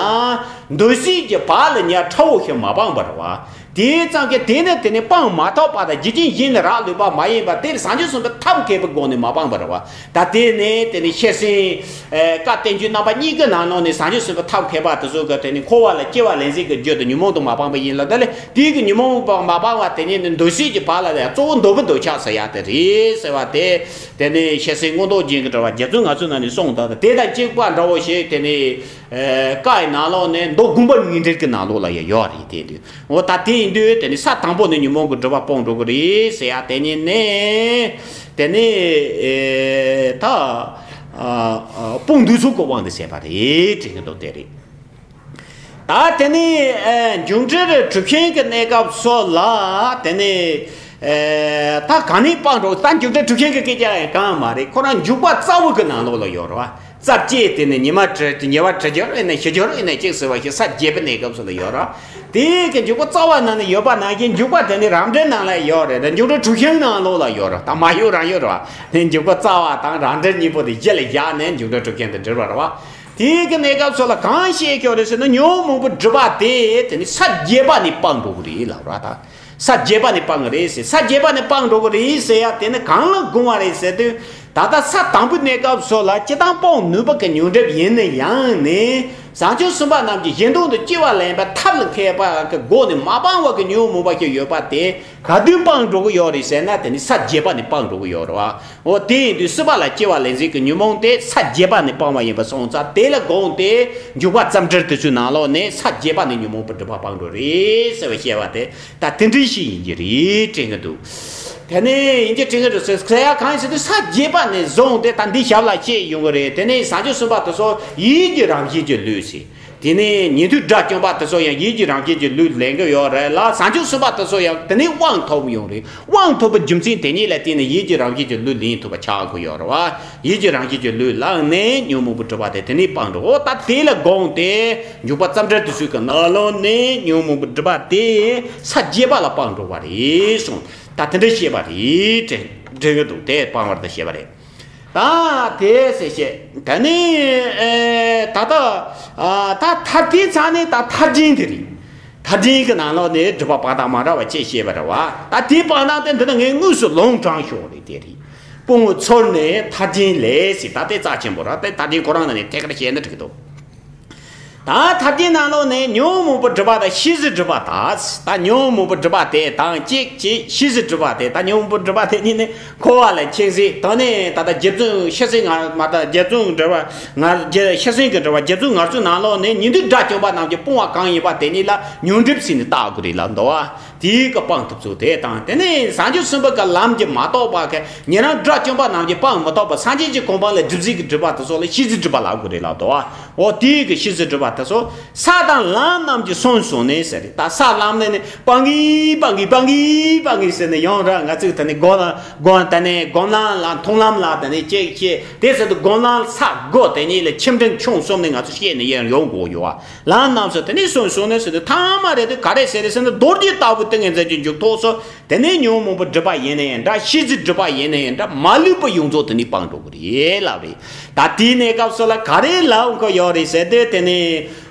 འདུ་ཤེས་ཀྱི་བག་ལ་ཉལ་ཕྲ་བོ་ཞིག་མ་སྤངས་པ་རེད་བ། དེ་ཙམ་གྱིས་དེ་ནི་དེ་ནི་སྤང་མ་ཐུབ་པ་དང་རྒྱུ་རྐྱེན་གཞན་ལ་རག་ལུས་པ་མ་ཡིན་པ་དེར་བྱང་ཆུབ་སེམས་དཔའི་ཐབས་མཁས་པའི་སྒོ་ནས་མ་སྤངས་པ་རེད་བ། ད་དེ་ནི་དེ་ནི་ཤེར་ཕྱིན་བཀའ་བསྟན་བཅོས་རྣམ་པ་གཉིས་ཀྱི་ནང་ལོགས་ནས་བྱང་ཆུབ་སེམས་དཔའི་ཐབས་མཁས་པ་དེ་ཚོ་གི་དེ་ནི་འཁོར་བ་ལ་སྐྱེ་བ་ལེན་ཚུལ་གྱི་རྒྱུ་དེ་ཉོན་མོངས་དང་མ་སྤངས་པ་ཡིན་ལ། དེ་ལས་དེའི་གི་ཉོན་མོངས་དང་མ་སྤངས་པ་དེ་ཉིད་ནི་འདུ་ཤེས་ཀྱི་བག་ལ་ལས་གཙོ་བོ་འདོད་པའི་འདོད་ཆགས་ཟེར་ཡ་དེ་རེད་ཟེར་བ་དེ། དེ་ནི་ཤེར་ཕྱིན་མངོན་རྟོགས་རྒྱན་གྱི་དྲི་བ་བརྒྱད་ཅུ་ང་བཅུ་ནང་ནས་གསུངས་དང་། དེ་དང་གཅིག་པ་འདྲ་བོ་ཞིག་དེ་ནི་བཀའ་ཡི་ནང་ལོགས་ནས་མདོ་དགོངས་པ་དངོས་འབྲེལ་གྱི་ནང་ལོགས་ལ་ཡང་ཡོད་རེད། དེ་འདུག་འོ་ད་དེ་ཡིན་དུས་དེ་ནི་ས་དང་པོ་ནས་ཉོན་མོངས་ཀྱི་སྒྲིབ་པ་སྤོང་འགྲོ་གི་རེད་ཟེར་ཡ་དེ་ཉིད་ནས། དེ་ནི་ཨེ་ད་ཨ་ཨ་སྤོང་ནུས་ཚུལ་གྱི་དབང་དུ་བྱས་པ་རེད་དྲན་གྱི་འདུག་དེ་རེད། ད་དེ་ནི་ཨེ་མཇུག་འབྲས་གྲུབ་ཆེན་གྱི་གནས་སྐབས་སོགས་ལ་དེ་ནི་ཨེ་ད་ག་ནས་སྤང་འགྲོ། ད་མཇུག་འབྲས་གྲུབ་ཆེན་གྱི་སྐད་ཆ་ཡང་གང་མ་རེད། ཁོ་རང་འཇུག་པ་རྩ་བ་གི་ནང་ལོགས་ལ་ཡོད་རེད་བ། རྩ་བཅད་དེ་ནི་ཉི་མ་དྲུག་ཉི་མ་དྲུག་ཅུ་ཡིན་ན་བཞི་ཅུ་ཡིན་ན་གཅིག་ཟེར་བ་ཞིག་ས་བརྒྱད་པའི་གནས་སྐབས་སུ་ལ་ཡོད་རེད། དེ་གི་འཇུག་པ་རྩ་བ་ནང་ནས་ཡོད་པ་ནང་བཞིན་འཇུག་པ་དེ་ནི་རང་འགྲེལ་ནང་ལ་ཡོད་རེད། འཇུག་འགྲེལ་གྲུབ་ཆེན་ནང་ལོགས་ལ་ཡོད་རེད། ད་མ་ཡོད་རང་ཡོད་རེད་བ། འཇུག་པ་རྩ་བ་དང་རང་འགྲེལ་གཉིས་པོ་དེ་གཞི་ལ་བཞག་ནས་འཇུག་འགྲེལ་གྲུབ་ཆེན་དུ་འགྲེལ་བ་རེད་བ། དེ་གི་གནས་སྐབས་སུ་ལ་གང་བཤད་ཀྱི་ཡོད་རེད་ཟེར་ན། ཉོན་མོངས་པའི་སྒྲིབ་པ་དེ་དེ་ནི་ས་བརྒྱད་པ་ནས་སྤང་འགྲོ་གི་རེད་ལབ་ར། ད་ས་བརྒྱད་པ་ནས་སྤང་གི་རེད་ཟེར། ས་བརྒྱད་པ་ནས་སྤང་འགྲོ་གི་རེད་ཟེར་ཡ་དེ་ནི་གང་ལ་དགོངས་པ་རེད་ཟེར་དུས། ད་ལྟ་ས་དང་པོའི་གནས་སྐབས་སུ་ལ་སྤྱིར་བཏང་སྤོང་ནུས་པ་གི་ཉོན་སྒྲིབ་ཡིན་ན་ཡང་ནི། བྱང་ཆུབ་སེམས་དཔའ་རྣམས་ཀྱིས་གཞན་དོན་དུ་སྐྱེ་བ་ལེན་པའི་ཐབས་ལ་མཁས་པ་གི་སྒོ་ནས་མ་སྤངས་པ་གི་ཉོན་མོངས་པ་ཞིག་ཡོད་པ་དེ་ག་དུས་སྤང་འགྲོ་གི་ཡོད་རེད་ཟེར་ན། དེ་ནི་ས་བརྒྱད་པ་ནས་སྤང་འགྲོ་གི་ཡོད་རེད་བ། འོ་དེ་ཡིན་དུས་སྲིད་པ་ལ་སྐྱེ་བ་ལེན་ཚུལ་གྱི་ཉོན་མོངས་དེ་ས་བརྒྱད་པ་ནས་སྤངས་པ་ཡིན་པ་སོང་ཙང་། དེ་ལ་དགོངས་ཏེ་འཇུག་པ་རྩ་འགྲེལ་དེ་ཚོའི་ནང་ལོགས་ནས་ས་བརྒྱད་པ་ནས་ཉོན་མོངས་པའི་སྒྲིབ་པ་སྤང་འགྲོ་རེད་ཟེར་བ་བཤད་པ་དེ། ད་དེ་འདྲའི་ཞིག་ཡིན་གྱི་རེད་དྲན་གྱི་འདུག་དེ་ནས་ཡིན་གྱི་དྲན་གྱི་འདུག་ཟེར་ཟེར་ཡ་གང་ཡིན་ཟེར་དུས། ས་བརྒྱད་པ་ནས་བཟུང་སྟེ་ད་འདི་ཞབས་ལ་བཤད་ཡོང་གི་རེད། དེ་ནས་བྱང་ཆུབ་སེམས་དཔའ་དེ་ཚོ་ཡིད་ཀྱི་རང་བཞིན་གྱི་ལུས་ཟེར། དེ་ནས་ཉན་ཐོས་དགྲ་བཅོམ་པ་དེ་ཚོ་ཡང་ཡིད་ཀྱི་རང་བཞིན་གྱི་ལུས་ལེན་གྱི་ཡོད་རེད་ལ། བྱང་ཆུབ་སེམས་དཔའ་དེ་ཚོ་ཡང་དེ་ནས་དབང་ཐོབ་ཡོང་རེད། དབང་ཐོབ་པའི་རྒྱུ་མཚན་དེ་ཉིད་ལ་བརྟེན་ནས་ཡིད་ཀྱི་རང་བཞིན་གྱི་ལུས་ལེན་ཐུབ་པ་ཆགས་ཀྱི་ཡོད་རེད་བ། ཡིད་ཀྱི་རང་བཞིན་གྱི་ལུས་བླངས་ནས་ཉོན་མོངས་པའི་སྒྲིབ་པ་དེ་དེ་ནས་སྤངས་འགྲོ། འོ་ད་དེ་ལ་དགོངས་ཏེ་འཇུག་པ་རྩ་འགྲེལ་དེ་ཚོའི་གི་ནང་ལོགས་ནས་ཉོན་མོངས་པའི་སྒྲིབ་པ་དེ་ས་བརྒྱད་པ་ལ་སྤངས་འགྲོ་བ་རེད་གསུངས། ད་དེ་འདྲ་བཤད་པ་རེད་དྲན་དྲན་གྱི་འདུག་དེ་སྤངས་པར་ད་བཤད་པ་རེད། ད་དེ་ཟེར་བཤད། ད་ནི་ཨེ་ད་ལྟ་ཨ་ད་མཐར་དེའི་ཚང་ནས་ད་མཐར་འབྲིང་དེ་རེད། མཐར་འབྲིང་གི་ནང་ལོགས་ནས་སྒྲིབ་པ་སྤངས་སྟངས་མ་འདྲ་བ་ཅིག་བཤད་པ་རེད་བ། ད་དེའི་སྤངས་སྟངས་དེ་འདི་ནི་ངས་དངོས་སུ་ལུང་དྲངས་ཞོག་རེད། དེ་རེད། སྤོང་བའི་ཚུལ་ནི་མཐར་འབྲིང་ལས་ཟེར། ད་དེ་རྩ་ཆེན་པོ་རེད། དེ་མཐར་འབྲིང་ཁོ་རང་ནང་ནས་ཐད་ཀར་བཤད་ན་འགྲིག་གི་འདུག་ད་མཐར་འབྲིང་ནང་ལོགས་ནས་ཉོན་མོངས་པའི་སྒྲིབ་པ་དང་ཤེས་བྱའི་སྒྲིབ་པ་དང་། ད་ཉོན་མོངས་པའི་སྒྲིབ་པ་དེ་དང་གཅིག་གཅིག་ཤེས་བྱའི་སྒྲིབ་པ་དེ། ད་ཉོན་མོངས་པའི་སྒྲིབ་པ་དེ་གཉིས་ནི་འཁོར་བ་ལ་འཆིང་བྱེད། ད་ནི་ད་ལྟ་རྗེ་བཙུན་ཤེར་ཕྱིན་ང་མ་ད་རྗེ་བཙུན་འགྲེལ་པ་ང་རྗེ་ཤེར་ཕྱིན་གྱི་འགྲེལ་པ་རྗེ་བཙུན་ངར་གསོའི་ནང་ལོགས་ནས་ཉན་ཐོས་དགྲ་བཅོམ་པ་རྣམས་ཀྱིས་སྤོང་བ་གང་ཡིན་པ་དེ་ཉིད་ལ་ཉོན་སྒྲིབ་ཟེར་ནས་བཏགས་དགོས་རེད་ལབ་འདུག་བ། དེའི་གི་སྤང་ཐུབ་ཚུལ་དེ་དང་། དེ་ནས་བྱང་ཆུབ་སེམས་དཔའི་གི་ལམ་གྱིས་མ་རྟོགས་པ་གི་ཉན་རང་དགྲ་བཅོམ་པ་རྣམས་ཀྱིས་སྤང་མི་ཐུབ་པ་སངས་རྒྱས་ཀྱི་གོ་འཕང་ལ་སྒྲིབ་བྱེད་ཀྱི་སྒྲིབ་པ་དེ་ཚོ་ལ་ཤེས་བྱའི་སྒྲིབ་པ་ལབ་དགོས་རེད་ལབ་འདུག་བ། འོ་དེའི་གི་ཤེས་བྱའི་སྒྲིབ་པ་དེ་ཚོ་ས་དང་ལམ་རྣམས་ཀྱིས་སོན་སོང་ནས་ཟེར་རེད། ད་ས་ལམ་ནས་ནི་སྤང་གི་སྤང་གི་སྤང་གི་སྤང་གི་ཟེར་ནས་ཡོང་ར། ང་ཚོས་ད་ནི་སྒོམ་ལ་སྒོམ་ད་ནི་སྒོམ་ལམ་ལ་མཐོང་ལམ་ལ་ད་ནི་ཅེས་ཅེས་དེ་ཟེར་དུས་སྒོམ་ལམ་ས་སྒོ་དེ་གཉིས་ལ་ཆེ་འབྲིང་ཆུང་གསུམ་ནས་ང་ཚོ་བཤད་ནས་ཡར་ཡོང་དགོས་ཡོད་བ། ལམ་རྣམས་སུ་དེ་ནས་སོན་སོང་ནས་ཟེར་དུས་ཐ་མ་རེད་དེ་ག་རེ་ཟེར་རེད་ཟེར་ན། རྡོ་རྗེ་ལྟ་བུའི་ཏིང་ངེ་འཛིན་གྱི་འཇུག་ཐོགས་སུ་དེ་ནས་ཉོན་མོངས་པའི་སྒྲིབ་པ་ཡིན་ན་ཡང་འདྲ། ཤེས་བྱའི་སྒྲིབ་པ་ཡིན་ན་ཡང་འདྲ། མ་ལུས་པ་ཡོངས་རྫོགས་དེ་ནས་སྤངས་འགྲོ་གི་རེད་ལབ་རེད། ད་དེའི་གནས་སྐབས་སུ་ལ་ག་རེ་ལབ་དགོས་ཡོད་རེད་ཟེར་དུས། དེ་ནས་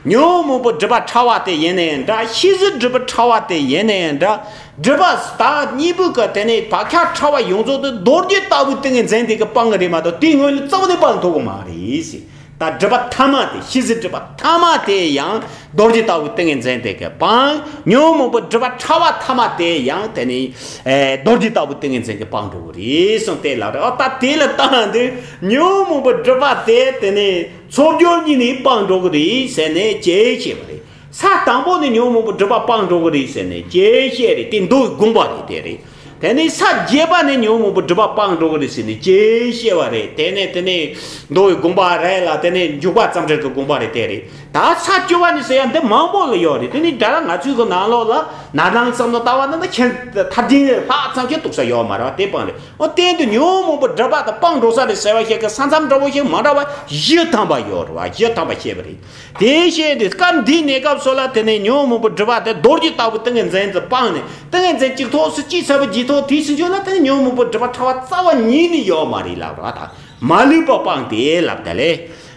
ཉོན་མོངས་པའི་སྒྲིབ་པ་ཕྲ་བ་དེ་ཡིན་ན་ཡང་འདྲ། ཤེས་བྱའི་སྒྲིབ་པ་ཕྲ་བ་དེ་ཡིན་ན་ཡང་འདྲ། སྒྲིབ་པ་དག་གཉིས་པོ་གི་དེ་ནས་བག་ཆགས་ཕྲ་བ་ཡོངས་རྫོགས་དེ་རྡོ་རྗེ་ལྟ་བུའི་ཏིང་ངེ་འཛིན་དེ་གིས་སྤང་གི་རེད་མ་གཏོགས་དེའི་སྔོན་ལ་རྩ་བ་ནས་སྤང་ཐུབ་ཀྱི་མ་རེད་ཟེར། ད་སྒྲིབ་པ་ཐ་མ་དེ། ཤེས་བྱའི་སྒྲིབ་པ་ཐ་མ་དེ་ཡང་རྡོ་རྗེ་ལྟ་བུའི་ཏིང་ངེ་འཛིན་དེ་གིས་སྤང་། ཉོན་མོངས་པའི་སྒྲིབ་པ་ཕྲ་བ་ཐ་མ་དེ་ཡང་དེ་ནི་ཨེ་རྡོ་རྗེ་ལྟ་བུའི་ཏིང་ངེ་འཛིན་གྱིས་སྤང་འགྲོ་གི་རེད་གསུངས་ཏེ་ལབ་རེད། ཨ་ད་དེ་ལ་བརྟེན་ཏེ་ཉོན་མོངས་པའི་སྒྲིབ་པ་དེ་དེ་ནི་ཚོགས་སྦྱོར་གཉིས་ནས་སྤང་འགྲོ་གི་རེད་ཟེར་ནས་ཅེས་བཤད་པ་རེད། ས་དང་པོ་ནས་ཉོན་མོངས་པའི་སྒྲིབ་པ་སྤངས་འགྲོ་གི་རེད་ཟེར་ནས་ཅེས་བཤད་རེད། དེ་མདོ་ཡི་དགོངས་པ་རེད། དེ་རེད། དེ་ནས་ས་བརྒྱད་པ་ནས་ཉོན་མོངས་པའི་སྒྲིབ་པ་སྤངས་འགྲོ་གི་རེད་ཟེར་ནས་ཅེས་བཤད་པ་རེད། དེ་ནས་དེ་ནས་མདོ་ཡི་དགོངས་པ་རེད་ལ། དེ་ནས་འཇུག་པ་ཙམ་རེད་གི་དགོངས་པ་རེད། དེ་རེད། ད་ས་བཅུ་པ་ནས་ཟེར་ཡ་འདི་མང་པོ་ལ་ཡོད་རེད། དེ་ནས་ད་ལྟ་ང་ཚོའི་གི་ནང་ལོགས་ལ་ན་ནང་བསམ་བློ་ལྟ་བ་ན་ད་ཁྱེད་ཐབས་ཆེན་ལྷག་ཙམ་ཞིག་གཏུགས་ས་ཡོད་མ་རེད་བ། དེ་སྤངས་རེད། འོ་དེ་འདི་ཉོན་མོངས་པའི་སྒྲིབ་པ་དང་སྤངས་འགྲོ་ས་རེད་ཟེར་བ་ཞིག་གི་ས་མཚམས་འདྲ་བོ་ཞིག་མ་འདྲ་བ་བཞི་ཐམ་པ་ཡོད་རེད་བ། བཞི་ཐམ་པ་བཤད་པ་རེད། དེ་བཤད་དུས་སྐབས་འདིའི་གནས་སྐབས་སུ་ལ་དེ་ནས་ཉོན་མོངས་པའི་སྒྲིབ་པ་དེ་རྡོ་རྗེ་ལྟ་བུའི་ཏིང་ངེ་འཛིན་དུ་སྤངས་ནས། ཏིང་ངེ་འཛིན་གཅིག་ཐོག་སུ་གཅིག་ཚར་བ་གཅིག་ཐོག་དེའི་ཕྱི་ཕྱོགས་ལ་དེ་ནས་ཉོན་མོངས་པའི་སྒྲིབ་པ་ཕྲ་བ་རྩ་བ་ཉིད་ནས་ཡོད་མ་རེད་ལབ་རེད་བ། ད་མ་ལུས་པ་སྤངས་ཏེ་ལབ་ད་ལེ།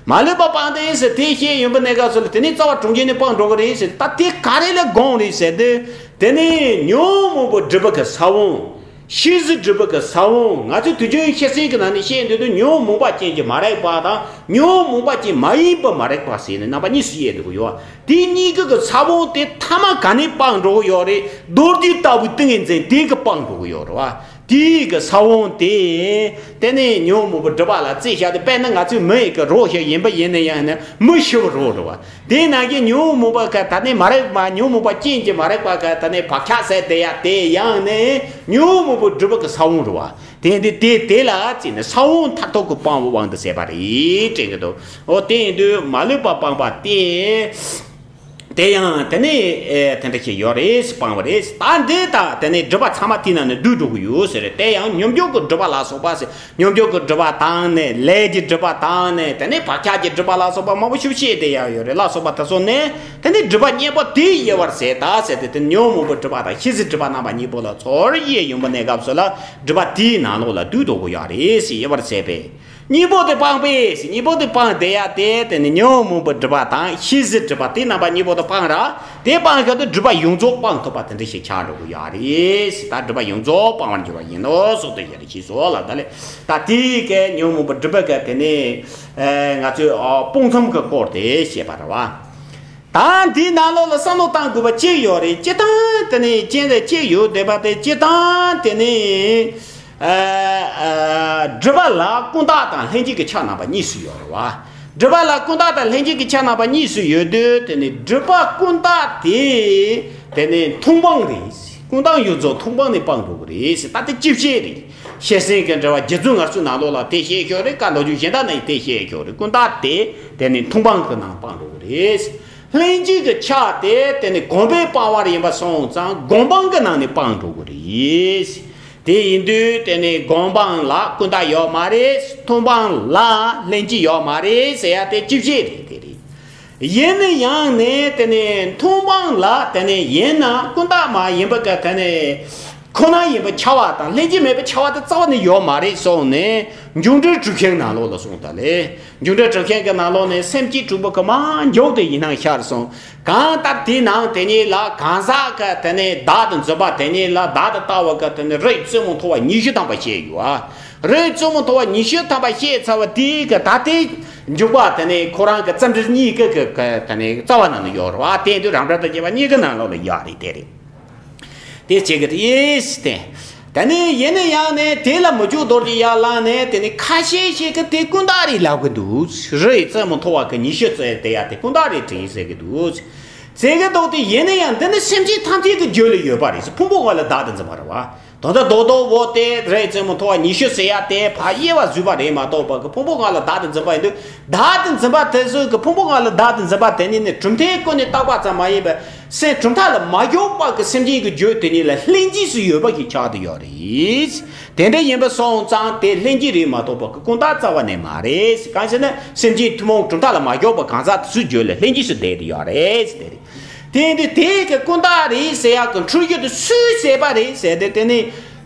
མ་ལུས་པ་སྤངས་ཏེ་ཟེར་དེ་བཤད་ཡོང་པའི་གནས་སྐབས་སུ་ལ་དེ་ནས་རྩ་བ་གྲོང་ཁྱེར་ནས་སྤངས་འགྲོ་གི་རེད་ཟེར། ད་དེ་ག་རེ་ལ་དགོངས་རེད་ཟེར་དུས། དེ་ནས་ཉོན་མོངས་པའི་སྒྲིབ་པ་གི་ས་བོན། ཤེས་བྱའི་སྒྲིབ་པ་གི་ས་བོན། ང་ཚོས་དུས་རྒྱུན་ཤེས་ཚད་ཀྱི་ནང་ནས་བཤད་འདོད་དུས་ཉོན་མོངས་པ་ཅན་གྱི་མ་རིག་པ་དང་ཉོན་མོངས་པ་ཅན་མ་ཡིན་པའི་མ་རིག་པ་ཟེར་ནས་རྣམ་པ་གཉིས་སུ་དབྱེ་འདུག་གི་ཡོད། དེ་གཉིས་ཀྱི་གི་ས་བོན་དེ་ཐ་མ་ག་ནས་སྤངས་འགྲོ་གི་ཡོད་རེད། རྡོ་རྗེ་ལྟ་བུའི་ཏིང་ངེ་འཛིན་དེ་གིས་སྤངས་འགྲོ་གི་ཡོད་རེད་བ། དེའི་གི་ས་བོན་དེ་དེ་ནས་ཉོན་མོངས་པའི་སྒྲིབ་པ་ལ་རྩིས་བཞག་སྟེ། དཔེར་ན་ང་ཚོའི་མི་ཡི་གི་རོ་ཞིག་ཡིན་པ་ཡིན་ན་ཡང་ན་མི་ཤི་བའི་རོ་རེད་བ། དེ་ནང་གི་ཉོན་མོངས་པ་ག་ད་ནི་མ་རིག་པ། ཉོན་མོངས་པ་ཅན་གྱི་མ་རིག་པ་ག་ད་ནི་བག་ཆགས་ཟེར་དེ་ཡ་དེ་ཡང་ནི་ཉོན་མོངས་པའི་སྒྲིབ་པ་གི་ས་བོན་རེད་བ། དེ་འདི་དེ་དེ་ལ་བརྩིས་ནས་ས་བོན་མཐར་ཐུག་གི་སྤང་བའི་དབང་དུ་ཟེར་བ་རེད་དྲན་གྱི་འདུག་འོ་དེ་ཡིན་དུས་མ་ལུས་པ་སྤངས་པ་སྟེ། དེ་ཡང་དེ་ནི་ཨེ་དེ་འདྲ་ཞིག་ཡོད་རེད། སྤངས་པ་རེད། ད་འདི་ད་དེ་ནི་སྒྲིབ་པ་ཚང་མ་དེའི་ནང་ནས་འདུས་འགྲོ་གི་ཡོད་ཟེར་རེད། དེ་ཡང་སྙོམས་འཇུག་གི་སྒྲིབ་པ་ལ་སོགས་པ་ཟེར། སྙོམས་འཇུག་གི་སྒྲིབ་པ་དང་ནི་ལས་ཀྱི་སྒྲིབ་པ་དང་ནི་དེ་ནི་བག་ཆགས་ཀྱི་སྒྲིབ་པ་ལ་སོགས་པ་མང་པོ་ཞིག་བཤད་དེ་ཡང་ཡོད་རེད་ལ་སོགས་པ་དེ་ཚོ་ནི་དེ་ནི་སྒྲིབ་པ་གཉིས་པོ་དེ་དབྱེ་བར་ཟད་ད་ཟེར་ཏེ། དེ་ནི་ཉོན་མོངས་པའི་སྒྲིབ་པ་དང་ཤེས་བྱའི་སྒྲིབ་པ་རྣམ་པ་གཉིས་པོ་ལ་ཚུར་དབྱེ་ཡོང་པའི་གནས་སྐབས་སུ་ལ་སྒྲིབ་པ་དེའི་ནང་ལོགས་ལ་འདུས་འགྲོ་གི་ཡོད་རེད་ཟེར། དབྱེ་བར་ཟད་པས། གཉིས་པོ་དེ་སྤངས་པས་ཟེར། གཉིས་པོ་དེ་སྤངས་དེ་ཡ་དེ་དེ་ནི་ཉོན་མོངས་པའི་སྒྲིབ་པ་དང་ཤེས་བྱའི་སྒྲིབ་པ་དེ་རྣམ་པ་གཉིས་པོ་དེ་སྤངས་ར། དེ་སྤངས་ཤག་ཏུ་སྒྲིབ་པ་ཡོངས་རྫོགས་སྤངས་ཐུབ་པ་དེ་འདྲ་ཞིག་ཆགས་འགྲོ་གི་ཡོད་རེད་ཟེར། ད་སྒྲིབ་པ་ཡོངས་རྫོགས་སྤང་བར་འགྱུར་བ་ཡིན་ནོ་གསུངས་ཏེ་ཡོད་རེད། ཞེས་སོགས་ལ་ད་ལས་ད་དེའི་གི་ཉོན་མོངས་པའི་སྒྲིབ་པ་གི་དེ་ནི་ཨེ་ང་ཚོའི་ཨ་སྤོང་ཙམ་གི་སྐོར་དེ་བཤད་པ་རེད་བ། ད་འདིའི་ནང་ལོགས་ལ་བསམ་བློ་བཏང་དགོས་པ་གཅིག་ཡོད་རེད། སྤྱིར་བཏང་དེ་ནི་རྐྱེན་དེ་གཅིག་ཡོད་བསྡད་པ་དེ། སྤྱིར་བཏང་དེ་ནི་ཨ་ཨ་སྒྲིབ་པ་ལ་ཀུན་བརྟགས་དང་ལྷན་སྐྱེས་ཀྱི་ཆ་རྣམ་པ་གཉིས་སུ་ཡོད་རེད་བ། སྒྲིབ་པ་ལ་ཀུན་བརྟགས་དང་ལྷན་སྐྱེས་ཀྱི་ཆ་རྣམ་པ་གཉིས་སུ་ཡོད་དུས། དེ་ནི་སྒྲིབ་པ་ཀུན་བརྟགས་དེ་དེ་ནི་མཐོང་སྤང་རེད། ཀུན་བརྟགས་ཡོངས་རྫོགས་མཐོང་སྤང་ནས་སྤང་འགྲོ་གི་རེད་ཟེར། ད་དེ་ཅི་བཤད་རེད། ཤེར་ཕྱིན་གྱི་འགྲེལ་པ་རྗེ་བཙུན་མངའ་གསོལ་ནང་ལོགས་ལ་དེ་བཤད་ཆོག་རེད། བཀའ་མདོ་རྒྱུད་གཞན་དག་ནང་དེ་བཤད་ཆོག་རེད། ཀུན་བརྟགས་དེ་དེ་ནི་མཐོང་སྤང་གི་ནང་སྤང་འགྲོ་གི་རེད། ལྷན་སྐྱེས་ཀྱི་ཆ་དེ་དེ་ནི་གོམས་པས་སྤང་བ་ཡིན་པ་སོང་ཙང་སྒོམ་སྤང་གི་ནང་ནས་སྤང་འགྲོ་གི་རེད། དེ་ཡིན་དུས་དེ་ནི་སྒོམ་སྤང་ལ་ཀུན་བརྟགས་ཡོད་མ་རེད། མཐོང་སྤང་ལ་ལྷན་སྐྱེས་ཡོད་མ་རེད་ཟེར་ཡ་དེ་ཅི་བཤད་རེད། དེ་རེད། ཡིན་ན་ཡང་ནས་དེ་ནས་མཐོང་སྤང་ལ་དེ་ནས་ཡིན་ན་ཀུན་བརྟགས་མ་ཡིན་པ་ག་དེ་ནས་ཁོ་ན་ཡིན་པ་ཁྱབ་པ་དང་ལྷན་སྐྱེས་མེད་པ་ཁྱབ་པ་དེ་རྩ་བ་ནས་ཡོད་མ་རེད་གསུངས་ནས། འབྱུང་འགྲོལ་གྲུབ་ཆེན་ནང་ལོགས་ལ་གསུངས་ད་ལེ། འབྱུང་འགྲོལ་གྲུབ་ཆེན་གྱི་ནང་ལོགས་ནས་སེམས་བསྐྱེད་དྲུག་པོ་གི་མ་མཇུག་དེ་ཡིན་སྣང་ཤར་སོང་། གང་ལྟར་དེའི་ནང་དེ་ཉིད་ལ་གང་ཟག་གི་དེ་ནས་བདག་ཏུ་འཛིན་པ་དེ་ཉིད་ལ་བདག་ཏུ་ལྟ་བ་གི་དེ་ནས་རིགས་རྩེ་མོ་མཐོ་བ་ཉི་ཤུ་ཐམ་པ་བཤད་ཡོད་ཨ། རིགས་རྩེ་མོ་མཐོ་བ་ཉི་ཤུ་ཐམ་པ་བཤད་ཚར་བ་དེའི་གི་ད་ལྟའི་འཇུག་པ་དེ་ནས་ཁོ་རང་གི་རྩ་འགྲེལ་གཉིས་ཀྱི་གི་གི་དེ་ནས་རྩ་བ་ནང་ལ་ཡོད་རེད་བ། དེ་དུས་རང་འགྲེལ་དང་བཅས་པ་གཉིས་ཀྱི་ནང་ལོགས་ལ་ཡོད་རེད། དེ་རེད། དེ་བྱེད་ཀྱི་རེད་ཟེར་ཏེ། ད་ནི་ཡིན་ན་ཡང་ནས་དེ་ལ་མི་འཇུག་རྡོ་རྗེ་ཡར་ལངས་ནས་དེ་ནི་ཁ་ཤས་ཤིག་གིས་དེ་ཀུན་བརྟགས་རེད་ལབ་ཀྱི་འདུག་རིགས་རྩེ་མོ་མཐོ་བ་གི་ཉི་ཤུ་རྩ་དེ་ཡ་དེ་ཀུན་བརྟགས་རེད་དྲན་ཟེར་གྱི་འདུག་ཟེར་གྱི་འདུག་དེ་ཡིན་ན་ཡང་འདི་ནི་སེམས་ཅན་ཐམས་ཅད་ཀྱི་རྒྱུད་ལ་ཡོད་པ་རེད་ཟེར། ཕུང་པོ་ལྔ་ལ་བདག་ཏུ་འཛིན་པ་རེད་བ། ད་ལྟ་རྡོག་རྡོག་བོ་དེ་རིགས་རྩེ་མོ་མཐོ་བ་ཉི་ཤུ་ཟེར་ཡ་དེ་ཕར་དབྱེ་བ་བཟོས་པ་རེད་མ་གཏོགས་པ་གི་ཕུང་པོ་ལྔ་ལ་བདག་ཏུ་འཛིན་པ་ཡིན་དུས། བདག་ཏུ་འཛིན་པ་དེ་ཚོ་གི་ཕུང་པོ་ལྔ་ལ་བདག་ཏུ་འཛིན་པ་དེ་ནི་ནི་གྲུབ་མཐའི་སྒོ་ནས་བཏགས་པ་ཙམ་མ་ཡིན་པར། སེམས་གྲུབ་མཐའ་ལ་མ་འཇོག་པ་གི་སེམས་ཅན་གྱི་རྒྱུད་དེ་ཉིད་ལ་ལྷན་སྐྱེས་སུ་ཡོད་པ་ཞིག་ཆགས་ཏེ་ཡོད་རེད། དེ་འདྲ་ཡིན་པ་སོང་ཙང་དེ་ལྷན་སྐྱེས་རེད་མ་གཏོགས་པ་གི་ཀུན་བརྟགས་རྩ་བ་ནས་མ་རེད། གང་ཞེ་ན་སེམས་ཅན་ཐུན་མོང་གྲུབ་མཐའ་ལ་མ་འཇོག་པ་གང་ཟག་དེ་ཚོའི་རྒྱུད་ལ་ལྷན་སྐྱེས་སུ་བསྡད་དེ་ཡོད་རེད། དེ་རེད། དེ་ཡིན་དུས་དེ་གི་ཀུན་བརྟགས་རེད་ཟེར་ཡག་གི་འཁྲུལ་རྒྱུ་དེ་སུས་བྱས་པ་རེད་ཟེར་ཏེ། དེ་ནི།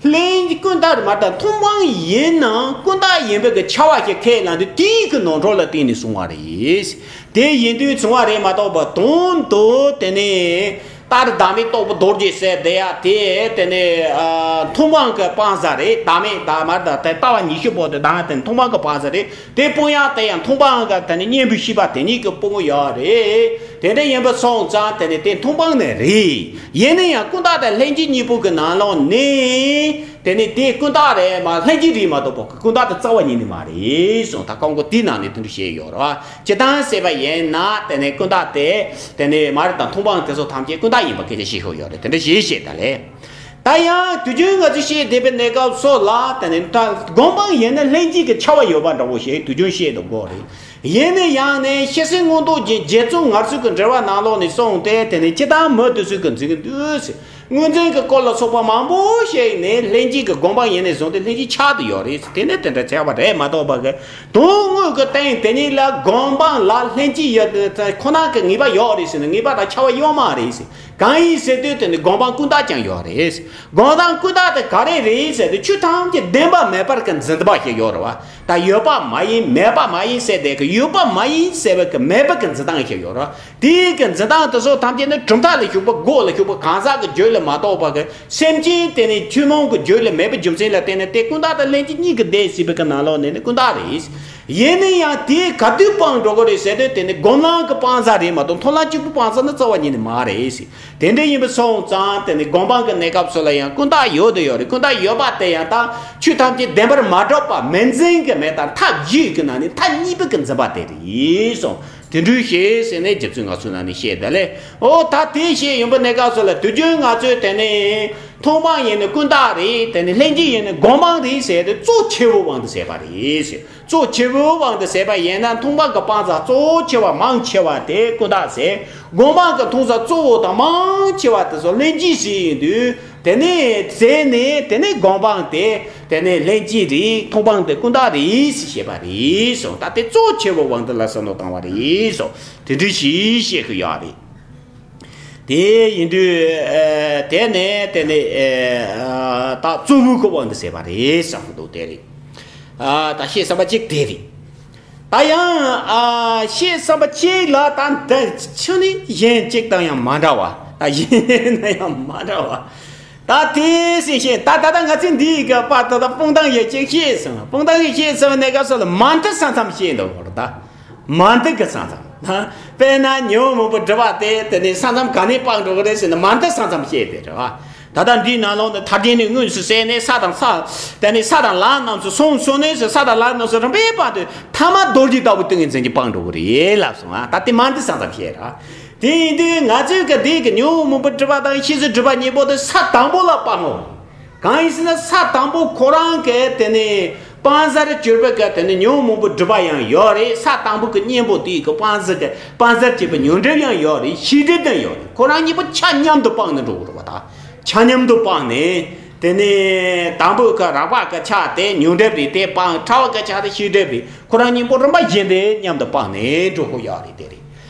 ལྷན་ཀུན་བརྟགས་མ་བརྟགས་མཐོང་སྤང་ཡིན་ནའང་ཀུན་བརྟགས་ཡིན་པའི་གི་ཆ་བ་ཞིག་ཁས་བླངས་ཏེ་དེའི་གི་ནོར་འཁྲུལ་ལ་བརྟེན་ནས་བྱུང་བ་རེད། དེ་ཡིན་དུས་བྱུང་བ་རེད་མ་གཏོགས་པ་དོན་དུ་དེ་ནི་ལྟར་བདག་མེད་རྟོགས་པའི་རྡོ་རྗེ་ཟེར་དེ་ཡ་དེ་དེ་ནི་ཨ་མཐོང་སྤང་གི་སྤང་བྱ་རེད། བདག་མེད་བདག་མར་དང་དེ་ལྟ་བ་ཉི་ཤུ་པོ་དེ་བདག་དེ་མཐོང་སྤང་གི་སྤང་བྱ་རེད། དེ་སྤོང་ཡག་དེ་ཡང་མཐོང་སྤང་གི་དེ་ནི་གཉེན་པོའི་ཤེས་པ་དེ་ཉིད་ཀྱིས་སྤོང་གི་ཡོད་རེད། དེ་འདྲ་ཡིན་པ་སོང་ཙང་དེ་ནི་དེ་མཐོང་སྤང་ནི་རེད། ཡིན་ན་ཡང་ཀུན་བརྟགས་དང་ལྷན་སྐྱེས་གཉིས་པོ་གི་ནང་ལོགས་ནས་དེ་ནི་དེ་ཀུན་བརྟགས་རེད་མ་ལྷན་སྐྱེས་རེད་མ་གཏོགས་པ་ཀུན་བརྟགས་དེ་རྩ་བ་ཉིད་ནས་མ་རེད་གསུངས། ད་ཁོང་གིས་དེའི་ནང་ནས་དེ་འདྲ་བཤད་ཡོད་རེད་བ། སྤྱིར་བཏང་བཤད་པ་ཡིན་ན་དེ་ནི་ཀུན་བརྟགས་དེ་དེ་ནི་མ་རེད་དང་མཐོང་སྤང་དེ་ཚོ་ཐམས་ཅད་ཀུན་བརྟགས་ཡིན་པ་སྐད་ཆ་བཤད་ཤོག་ཡོད་རེད། དེ་འདྲ་ཞིག་བཤད་ད་ལས། ད་ཡང་དུས་རྒྱུན་ང་ཚོས་བཤད་བསྡད་པའི་གནས་སྐབས་སོགས་ལ་ད་ནི་ད་སྒོམ་སྤང་ཡིན་ན་ལྷན་སྐྱེས་ཀྱི་ཁྱབ་པ་ཡོད་པ་འདྲ་བོ་ཞིག་དུས་རྒྱུན་བཤད་དུ་དགོས་རེད། ཡིན་ན་ཡང་ནས་ཤེས་བྱའི་མངོན་རྟོགས་ཀྱི་རྗེ་བཙུན་ངར་ཚུལ་གྱི་འགྲེལ་བ་ནང་ལོགས་ནས་གསུངས་ཏེ་དེ་ནི་སྤྱིར་བཏང་མི་དེ་ཚོས་ཀྱི་འཛིན་གྱི་འདུག་ཟེར། དངོས་འཛིན་གྱི་སྐོར་ལ་སོགས་པ་མང་པོ་ཞིག་ནས་ལྷན་སྐྱེས་ཀྱི་སྒོམ་སྤང་ཡིན་ནས་བཟུང་སྟེ་ལྷན་སྐྱེས་ཁྱབ་ཏུ་ཡོད་རེད། དེ་ནི་དེ་འདྲ་བྱས་པ་རེད་མ་གཏོགས་པ་གི་དོན་དངོས་ཀྱི་སྟེང་དེ་ཉིད་ལ་སྒོམ་སྤང་ལ་ལྷན་སྐྱེས་ཡོད་ཁོ་ན་གི་ངེས་པ་ཡོད་རེད་ཟེར་ན་ངེས་པ་དང་ཁྱབ་པ་ཡོད་མ་རེད་ཟེར། གང་ཡིན་ཟེར་དུས་དེ་ནི་སྒོམ་སྤང་ཀུན་བརྟགས་ཀྱང་ཡོད་རེད། སྒོམ་སྤང་ཀུན་བརྟགས་དེ་ག་རེ་རེད་ཟེར་དུས་ཆོས་ཐམས་ཅད་བདེན་པ་མེད་པར་གི་འཛིན་སྟངས་ཤིག་ཡོད་རེད་བ། ད་ཡོད་པ་མ་ཡིན་མེད་པ་མ་ཡིན་ཟེར་དེ་གི་ཡོད་པ་མ་ཡིན་ཟེར་བའི་གི་མེད་པ་གི་འཛིན་སྟངས་ཤིག་ཡོད་རེད་བ། དེའི་གི་འཛིན་སྟངས་དེ་ཚོ་ཐམས་ཅད་ནི་གྲུབ་མཐའ་ལ་ཞུགས་པ་སྒོ་ལ་ཞུགས་པ་གང་ཟག་གི་རྒྱུད་ལ་མ་གཏོགས་པ་གི་སེམས་ཅན་དེ་ནི་ཐུན་མོང་གི་རྒྱུད་ལ་མེད་པའི་རྒྱུ་མཚན་ལ་བརྟེན་ནས་དེ་ཀུན་བརྟགས་དང་ལྷན་སྐྱེས་གཉིས་ཀྱི་སྡེ་ཟེར་བའི་གི་ནང་ལོགས་ནས་ནི་ཀུན་བརྟགས་རེད། ཡིན་ན་ཡང་དེ་ག་དུས་སྤང་འགྲོ་གི་རེད་ཟེར་དུས་དེ་ནི་སྒོམ་ལམ་གྱི་སྤང་ས་རེད་མ་གཏོགས་མཐོང་ལམ་གཅིག་པུ་སྤང་ས་ནི་རྩ་བ་ཉིད་ནས་མ་རེད་ཟེར། དེ་འདྲ་ཡིན་པ་སོང་ཙང་དེ་ནི་སྒོམ་སྤང་གི་གནས་སྐབས་སུ་ལ་ཡང་ཀུན་བརྟགས་ཡོད་དུ་ཡོད་རེད། ཀུན་བརྟགས་ཡོད་པ་དེ་ཡང་ད་ཆོས་ཐམས་ཅད་བདེན་པར་མ་གྲུབ་པ་མི་འཛིན་གྱི་མེད་དང་མཐའ་བཞི་གི་ནང་ནས་མཐའ་གཉིས་པའི་གི་འཛིན་པ་དེ་རེད་གསུངས། དེ་འདྲ་ཞིག་ཟེར་ནས་རྗེ་བཙུན་ངར་ཚུལ་ནང་ནས་བཤད་ད་ལས། ཨོ་ད་དེ་བཤད་ཡོང་པའི་གནས་སྐབས་སུ་ལ་དུས་རྒྱུན་ང་ཚོས་དེ་ནི་མཐོང་སྤང་ཡིན་ནི་ཀུན་བརྟགས་རེད། དེ་ནི་ལྷན་སྐྱེས་ཡིན་ནི་སྒོམ་སྤང་རེད་ཟེར་ཏེ་གཙོ་ཆེ་བོའི་དབང་དུ་བྱས་པ་རེད། གཙོ་ཆེ་བོའི་དབང་དུ་བྱས་པ་ཡིན་ན་མཐོང་སྤང་གི་སྤང་བྱ་གཙོ་ཆེ་བ་མང་ཆེ་བ་དེ་ཀུན་བརྟགས་ཟེར། སྒོམ་སྤང་གི་མཐོང་བྱ་གཙོ་བོ་དང་མང་ཆེ་བ་དེ་ཚོ་ལྷན་སྐྱེས་ཟེར་ཡིན་དུས་དེ་ནས་བཙལ་ནས་དེ་ནས་སྒོམ་སྤང་དེ་དེ་ནས་ལྷན་སྐྱེས་རེད། མཐོང་སྤང་དེ་ཀུན་བརྟགས་རེད་ཞེས་བཤད་པ་རེད་གསུངས། ད་དེ་གཙོ་ཆེ་བོའི་དབང་དུ་ལ་བསམ་བློ་བཏང་བ་རེད་གསུངས། དེ་འདྲ་ཞིག་བཤད་ཀྱི་ཡོད་རེད། དེ་ཡིན་དུས་ཨ་དེ་ནས་དེ་ནས་ཨ་ད་གཙོ་བོའི་གི་དབང་དུ་བྱས་པ་རེད་བསམ་གི་འདུག་དེ་རེད། ཨ་ད་བཤད་བསམ་པ་གཅིག་དེ་རེད། ད་ཡང་ཨ་བཤད་བསམ་པ་གཅིག་ལ་ད་འདི་ཕྱི་ནས་གཞན་གཅིག་དང་ཡང་མ་འདྲ་བ། ད་གཞན་ན་ཡང་མ་འདྲ་བ། ད་དེ་སེ་བཤད་ད་ད་ད་ང་ཚོས་འདིའི་གི་པ་ད་ད་སྤང་ཐང་ཡི་གཅིག་བཤད་སོང་། སྤང་ཐང་ཡི་བཤད་སོང་ནས་ག་སོ་ལ་མ་མཐུན་ས་མཚམས་བཤད་འདུག་གོ་ད། མ་མཐུན་གྱི་ས་མཚམས། དཔེར་ན་ཉོན་མོངས་པའི་སྒྲིབ་པ་དེ་དེ་ནི་ས་མཚམས་ག་ནས་སྤང་འགྲོ་གི་རེད་ཟེར་ན་མ་མཐུན་ས་མཚམས་བཤད་དེ་རེད་བ། ད་ལྟ་འདིའི་ནང་ལོགས་ནས་ཐར་རྒྱན་ནས་དངོས་སུ་གསལ་ནས་ས་དང་ས། དེ་ནི་ས་དང་ལམ་རྣམས་སུ་སོང་སོང་ནས་ཟེར། ས་དང་ལམ་རྣམས་སུ་རིམ་པས་སྤངས་ཏེ་ཐ་མ་རྡོ་རྗེ་ལྟ་བུའི་ཏིང་ངེ་འཛིན་གྱིས་སྤང་འགྲོ་གི་རེད་ལབ་སོང་ང་། ད་དེ་མ་མཐུན་ས་མཚམས་བཤད་རེད། དེ་ཡིན་དུས་ང་ཚོས་ག་དེ་གི་ཉོན་མོངས་པའི་སྒྲིབ་པ་དང་ཤེས་བྱའི་སྒྲིབ་པ་གཉིས་པོ་དེ་ས་དང་པོ་ལ་སྤང་ངོ་། གང་ཡིན་ཟེར་ན་ས་དང་པོ་ཁོ་རང་གི་དེ་ནི་སྤང་བྱར་གྱུར་པའི་གི་དེ་ནི་ཉོན་མོངས་པའི་སྒྲིབ་པ་ཡང་ཡོད་རེད། ས་དང་པོ་གི་གཉེན་པོ་དེ་གི་སྤང་བྱ་གི་སྤང་བྱར་གྱུར་པའི་ཉོན་སྒྲིབ་ཡང་ཡོད་རེད། ཤེས་སྒྲིབ་དང་ཡོད་རེད། ཁོ་རང་གཉིས་པོ་ཆ་མཉམ་དུ་སྤངས་ནས་འགྲོ་དགོས་རེད་བ། ད་ཆ་མཉམ་དུ་སྤངས་ནས་དེ་ནི་དང་པོ་གི་རགས་པ་གི་ཆ་དེ་ཉོན་སྒྲིབ་རེད། དེ་སྤངས། ཕྲ་བ་གི་ཆ་དེ་ཤེས་སྒྲིབ་རེད། ཁོ་རང་གཉིས་པོ་རིམ་པ་བཞིན་དུ་མཉམ་དུ་སྤངས་ནས་འགྲོ་དགོས་ཡོད་རེད། དེ་རེད།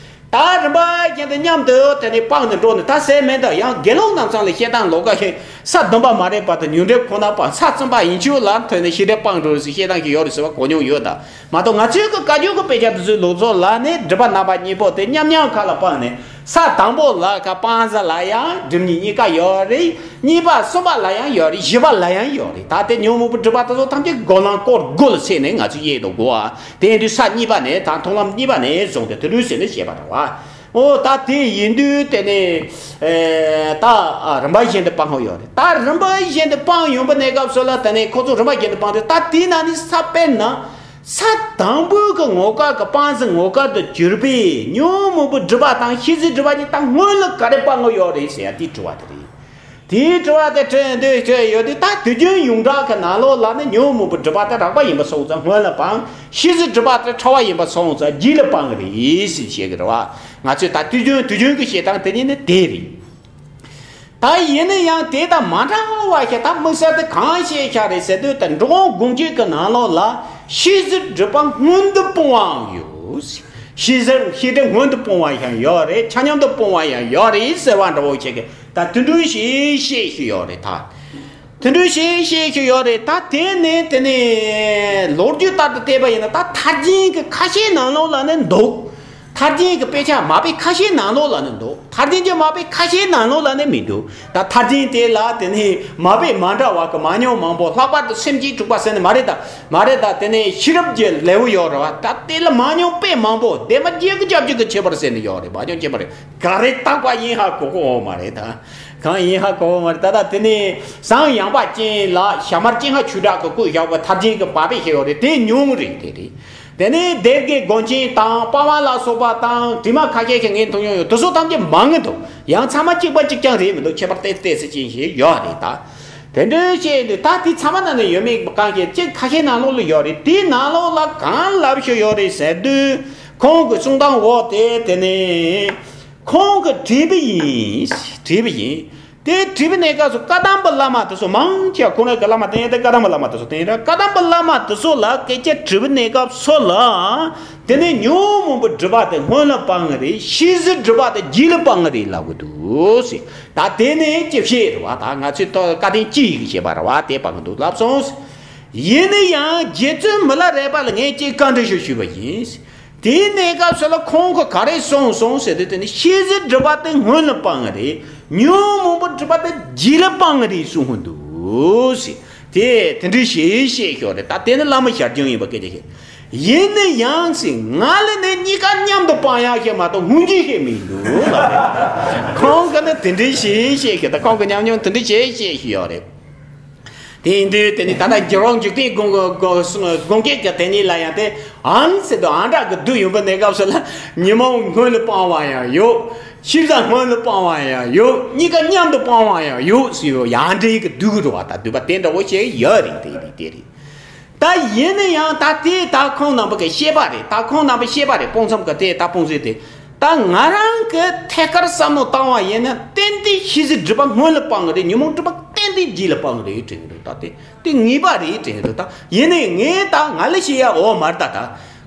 ད་རིམ་པ་བཞིན་དུ་མཉམ་དུ་དེ་ནས་སྤངས་ནས་འགྲོ་ནས་ད་ཟེར་མེད་ད། ཡང་དགེ་སློང་རྣམས་ཚང་ལ་བཤད་སྟངས་ལོགས་ཀ་ཞིག་ས་བདུན་པ་མ་རེད་པ་དང་ཉོན་སྒྲིབ་ཁོ་ན་སྤངས། ས་གསུམ་པ་ཡིན་ཆོས་ལ་ཐོན་ནས་ཤེས་སྒྲིབ་སྤངས་འགྲོ་ཟེར་བཤད་སྟངས་ཤིག་ཡོད་རེད་ཟེར་བ་གོ་མྱོང་ཡོད་ད། མ་གཏོགས་ང་ཚོའི་གི་བཀའ་བརྒྱུད་ཀྱི་དཔེ་ཆ་དེ་ཚོའི་ལུགས་སྲོལ་ལ་ནི་སྒྲིབ་པ་རྣམ་པ་གཉིས་པོ་དེ་མཉམ་མཉམ་ཁ་ལ་སྤངས་ནས་ས་དང་པོ་ལ་ཁ་སྤང་བྱ་ལ་ཡང་སྒྲིབ་གཉིས་གཉིས་ཀ་ཡོད་རེད། གཉིས་པ་གསུམ་པ་ལ་ཡང་ཡོད་རེད། བཞི་པ་ལ་ཡང་ཡོད་རེད། ད་དེ་ཉོན་མོངས་པའི་སྒྲིབ་པ་དེ་ཚོ་ཐམས་ཅད་སྒོམ་ལམ་སྐོར་དགུ་ལ་ཕྱེ་ནས་ང་ཚོས་དབྱེ་འདུག་གོ་ཨ། དེ་ཡིན་དུས་ས་གཉིས་པ་ནས་ད་མཐོང་ལམ་གཉིས་པ་ནས་བཟུང་སྟེ་དེ་འདྲ་ཟེར་ནས་བཤད་པ་རེད་བ། ཨོ་ད་དེ་ཡིན་དུས་དེ་ནས་ཨེ་ད་ཨ་རིམ་པ་བཞིན་དུ་སྤང་དགོས་ཡོད་རེད། ད་རིམ་པ་བཞིན་དུ་སྤང་ཡོང་པའི་གནས་སྐབས་སུ་ལ་དེ་ནས་ཁོ་ཚོ་རིམ་པ་བཞིན་དུ་སྤངས་ཏེ་ད་དེའི་ནང་ནས་ས་དཔེར་ན་ས་དང་པོའི་གི་ངོ་སྐལ་གི་སྤང་བྱ་ངོ་སྐལ་དུ་གྱུར་པའི་ཉོན་མོངས་པའི་སྒྲིབ་པ་དང་ཤེས་བྱའི་སྒྲིབ་པ་གཉིས་ད་སྔོན་ལ་ག་རེ་སྤང་དགོས་ཡོད་རེད་ཟེར་ཡ་དེའི་དྲི་བ་དེ་རེད། དེའི་དྲི་བ་དེ་དྲིས་འདོད་བྱས་ཡོད་དུས་ད་དུས་རྒྱུན་ཡོངས་གྲགས་ཀྱི་ནང་ལོགས་ལ་ནི་ཉོན་མོངས་པའི་སྒྲིབ་པ་དེ་རགས་པ་ཡིན་པ་སོང་ཙང་སྔོན་ལ་སྤང་། ཤེས་བྱའི་སྒྲིབ་པ་དེ་ཕྲ་བ་ཡིན་པ་སོང་ཙང་རྗེས་ལ་སྤང་གི་རེད་ཟེར་བཤད་ཀྱི་རེད་བ། ང་ཚོས་ད་དུས་རྒྱུན་དུས་རྒྱུན་གྱི་བཤད་སྟངས་དེ་ཉིད་ནི་དེ་རེད། ད་ཡིན་ན་ཡང་དེ་དང་མ་འདྲ་བ་ཞིག་ད་དམིགས་བསལ་དེ་གང་བཤད་བཞག་རེད་ཟེར་དུས་ད་འགྲོ་འོང་སྒོམ་བྱེད་ཀྱི་ནང་ལོགས་ལ་ཤེས་བྱའི་སྒྲིབ་པ་སྔོན་དུ་སྤོང་བའང་ཡོད། ཤེས་བྱའི་ཤེས་སྒྲིབ་སྔོན་དུ་སྤོང་བ་ཡང་ཡོད་རེད། ཆ་མཉམ་དུ་སྤོང་བ་ཡང་ཡོད་རེད་ཟེར་བ་འདྲ་བོ་ཞིག་གི་ད་དེ་འདྲ་ཞིག་བཤད་ཀྱི་ཡོད་རེད་ད། དེ་འདྲ་ཞིག་བཤད་ཀྱི་ཡོད་རེད་ད། དེ་ནི་དེ་ནི་ལོ་རྒྱུས་ལྟར་དུ་བལྟས་པ་ཡིན་ན་ད་ཐར་རྒྱན་གྱི་ཁ་ཤས་ནང་ལོགས་ལ་ནི་འདུག་མཐར་འཛིན་གྱི་དཔེ་ཆ་མ་དཔེ་ཁ་ཤས་ནང་ལོགས་ལ་ནི་འདུག་མཐར་འཛིན་གྱི་མ་དཔེ་ཁ་ཤས་ནང་ལོགས་ལ་ནི་མི་འདུག་ད་མཐར་འཛིན་དེ་ལ་དེ་ནི་མ་དཔེ་མ་འདྲ་བ་གི་མ་ཉུང་མང་པོ། ལྷག་པར་དུ་སེམས་ཀྱི་དྲུག་པ་ཟེར་ནི་མ་རེད་ད། མ་རེད་ད། དེ་ནི་ཤེས་རབ་ཀྱི་ལེའུ་ཡོད་རེད་བ། ད་དེ་ལ་མ་ཉུང་དཔེ་མང་པོ། དེ་མ་རྒྱལ་གྱི་སྐྱབས་ཀྱི་ཁྱད་པར་ཟེར་ནི་ཡོད་རེད། མ་ཉུང་ཁྱད་པར་རེད། ག་རེ་བཏགས་པ་ཡིན་ཧ་གོ་གོ་འོ་མ་རེད་ད། གང་ཡིན་ཧ་གོ་འོ་མ་རེད་ད། ད་དེ་ནི་ཟངས་ཡངས་པ་ཅན་ལ་ཞྭ་དམར་ཅན་ཧ་ཆོས་གྲགས་ཀྱི་སྐུ་བཞག་པ་མཐར་འཛིན་གྱི་མ་དཔེ་ཞིག་ཡོད་རེད། དེ་ཉུང་རེད། དེ་རེད། དེ་ནས་སྡེ་དགེ་དགོན་ཆེན་དང་པ་ཝང་ལ་སོགས་པ་དང་དྲི་མ་ཁ་ཤས་ཤིག་ངས་མཐོང་མྱོང་ཡོད། དེ་ཚོ་ཐམས་ཅད་མང་གི་འདུག་ཡང་ཚང་མ་གཅིག་པ་གཅིག་རྐྱང་རེད་མི་འདུག་ཁྱད་པར་ཏོག་ཙམ་ཅན་ཞིག་ཡོད་རེད་ད། དེ་འདྲའི་བཤད་འདུག་ད་དེ་ཚང་མ་ནང་ན་ཡོད་མེད་གང་ཤེས། གཅིག་ཁ་ཤས་ནང་ལོགས་ལ་ཡོད་རེད། དེའི་ནང་ལོགས་ལ་གང་ལབ་ཤོག་ཡོད་རེད་ཟེར་དུས། ཁོང་གི་གསུང་སྟངས་འོག་དེ་དེ་ནས་ཁོང་གིས་བྲིས་པ་ཡིན། བྲིས་པ་ཡིན། དེ་བྲིས་པའི་གནས་སྐབས་སུ་བཀའ་གདམས་པ་བླ་མ་དེ་ཚོ་མང་ཆེ་བ་ཁོང་རང་གི་བླ་མ་དེ་ཡང་དེ་བཀའ་གདམས་པ་བླ་མ་དེ་ཚོ་དེ་ཡང་བཀའ་གདམས་པ་བླ་མ་དེ་ཚོ་ལ་སྐད་ཆ་དྲིས་པའི་གནས་སྐབས་སུ་ལ། དེ་ནས་ཉོན་མོངས་པའི་སྒྲིབ་པ་དེ་སྔོན་ལ་སྤང་གི་རེད། ཤེས་བྱའི་སྒྲིབ་པ་དེ་རྗེས་ལ་སྤང་གི་རེད་ལབ་གི་འདུག་ཟེར། ད་དེ་ནས་ཅི་བཤད་རེད་བ། ད་ང་ཚོས་ད་བཀའ་བསྟན་སྤྱི་ཡི་གི་བཤད་པ་རེད་བ། དེ་སྤང་གི་འདུག་ལབ་སོང་། ཡིན་ན་ཡང་རྗེ་བཙུན་མི་ལ་རས་པ་ལ་ངས་ཅིག་བཀའ་འདྲི་ཞིག་ཞུས་པ་ཡིན། དེའི་གནས་སྐབས་སུ་ལ་ཁོང་གིས་ག་རེ་གསུངས་སོང་ཟེར་དུས། དེ་ནི་ཤེས་བྱའི་སྒྲིབ་པ་དེ་སྔོན་ལ་སྤང་གི་རེད། ཉོན་མོངས་པའི་སྒྲིབ་པ་དེ་རྗེས་ལ་སྤང་གི་རེད་གསུངས་ཀྱི་འདུག་ཟེར། དེ་དེ་འདྲའི་ཞིག་བཤད་ཞོར་རེད། ད་དེ་ནི་བླ་མ་ཞར་བྱུང་ཡིན་པ་སྐད་ཆ་བཤད། ཡིན་ན་ཡང་ཟེར། ང་ལ་ནི་གཉིས་ཀ་མཉམ་དུ་སྤང་ཡག་ཞིག་མ་གཏོགས་སྔོན་འཇུག་ཞིག་མི་འདུག་ལབ་རེད། ཁོང་གིས་ནི་དེ་འདྲའི་ཞིག་བཤད་ཞོར། ད་ཁོང་གི་ཉམས་མྱོང་དེ་འདྲའི་ཞིག་བཤད་ཞོར་ཡོད་རེད། དེ་ཡིན་དུས་དེ་ནི་ད་ལྟ་རྒྱལ་བ་འཇིག་རྟེན་དགོངས་དགོངས་དགོངས་སྐལ་གྱི་དེ་ཉིད་ལ་ཡང་དེ་ཨང་ཟེར་དུས་ཨང་དྲག་གི་བསྡུས་ཡོང་པའི་གནས་སྐབས་སུ་ལ། ཉོན་མོངས་སྔོན་ལ་སྤང་བ་ཡང་ཡོད། ཤེས་བྱ་སྔོན་ལ་སྤང་བ་ཡང་ཡོད། གཉིས་ཀ་མཉམ་དུ་སྤང་བ་ཡང་ཡོད་ཟེར་ཡོད། ཡང་འདྲེ་གི་བསྡུས་གི་རེད་བ། ད་བསྡུས་པ་དེ་འདྲ་བོ་ཞིག་ཡོད་རེད། དེ་རེད། དེ་རེད། ད་ཡིན་ན་ཡང་ད་དེ་ད་ཁོང་རྣམ་པ་གི་བཤད་པ་རེད། ད་ཁོང་རྣམ་པ་བཤད་པ་རེད། སྤོང་བསམ་གི་དེ་ད་སྤོང་ཟེར་དེ། ད་ང་རང་གི་ཐད་ཀར་བསམ་བློ་བཏང་བ་ཡིན་ན་ཏན་ཏན་ཤེས་བྱའི་སྒྲིབ་པ་སྔོན་ལ་སྤང་གི་རེད། ཉོན་མོངས་སྒྲིབ་པ་ཏན་ཏན་རྗེས་ལ་སྤང་གི་རེད་དྲན་གི་འདུག་ད་དེ་དེ་ངེས་པ་རེད་དྲན་གི་འདུག་ད་ཡིན་ནའི་ངས་ད་ང་ལ་བཤད་ཡ་འོ་མ་རེད། ད་ད་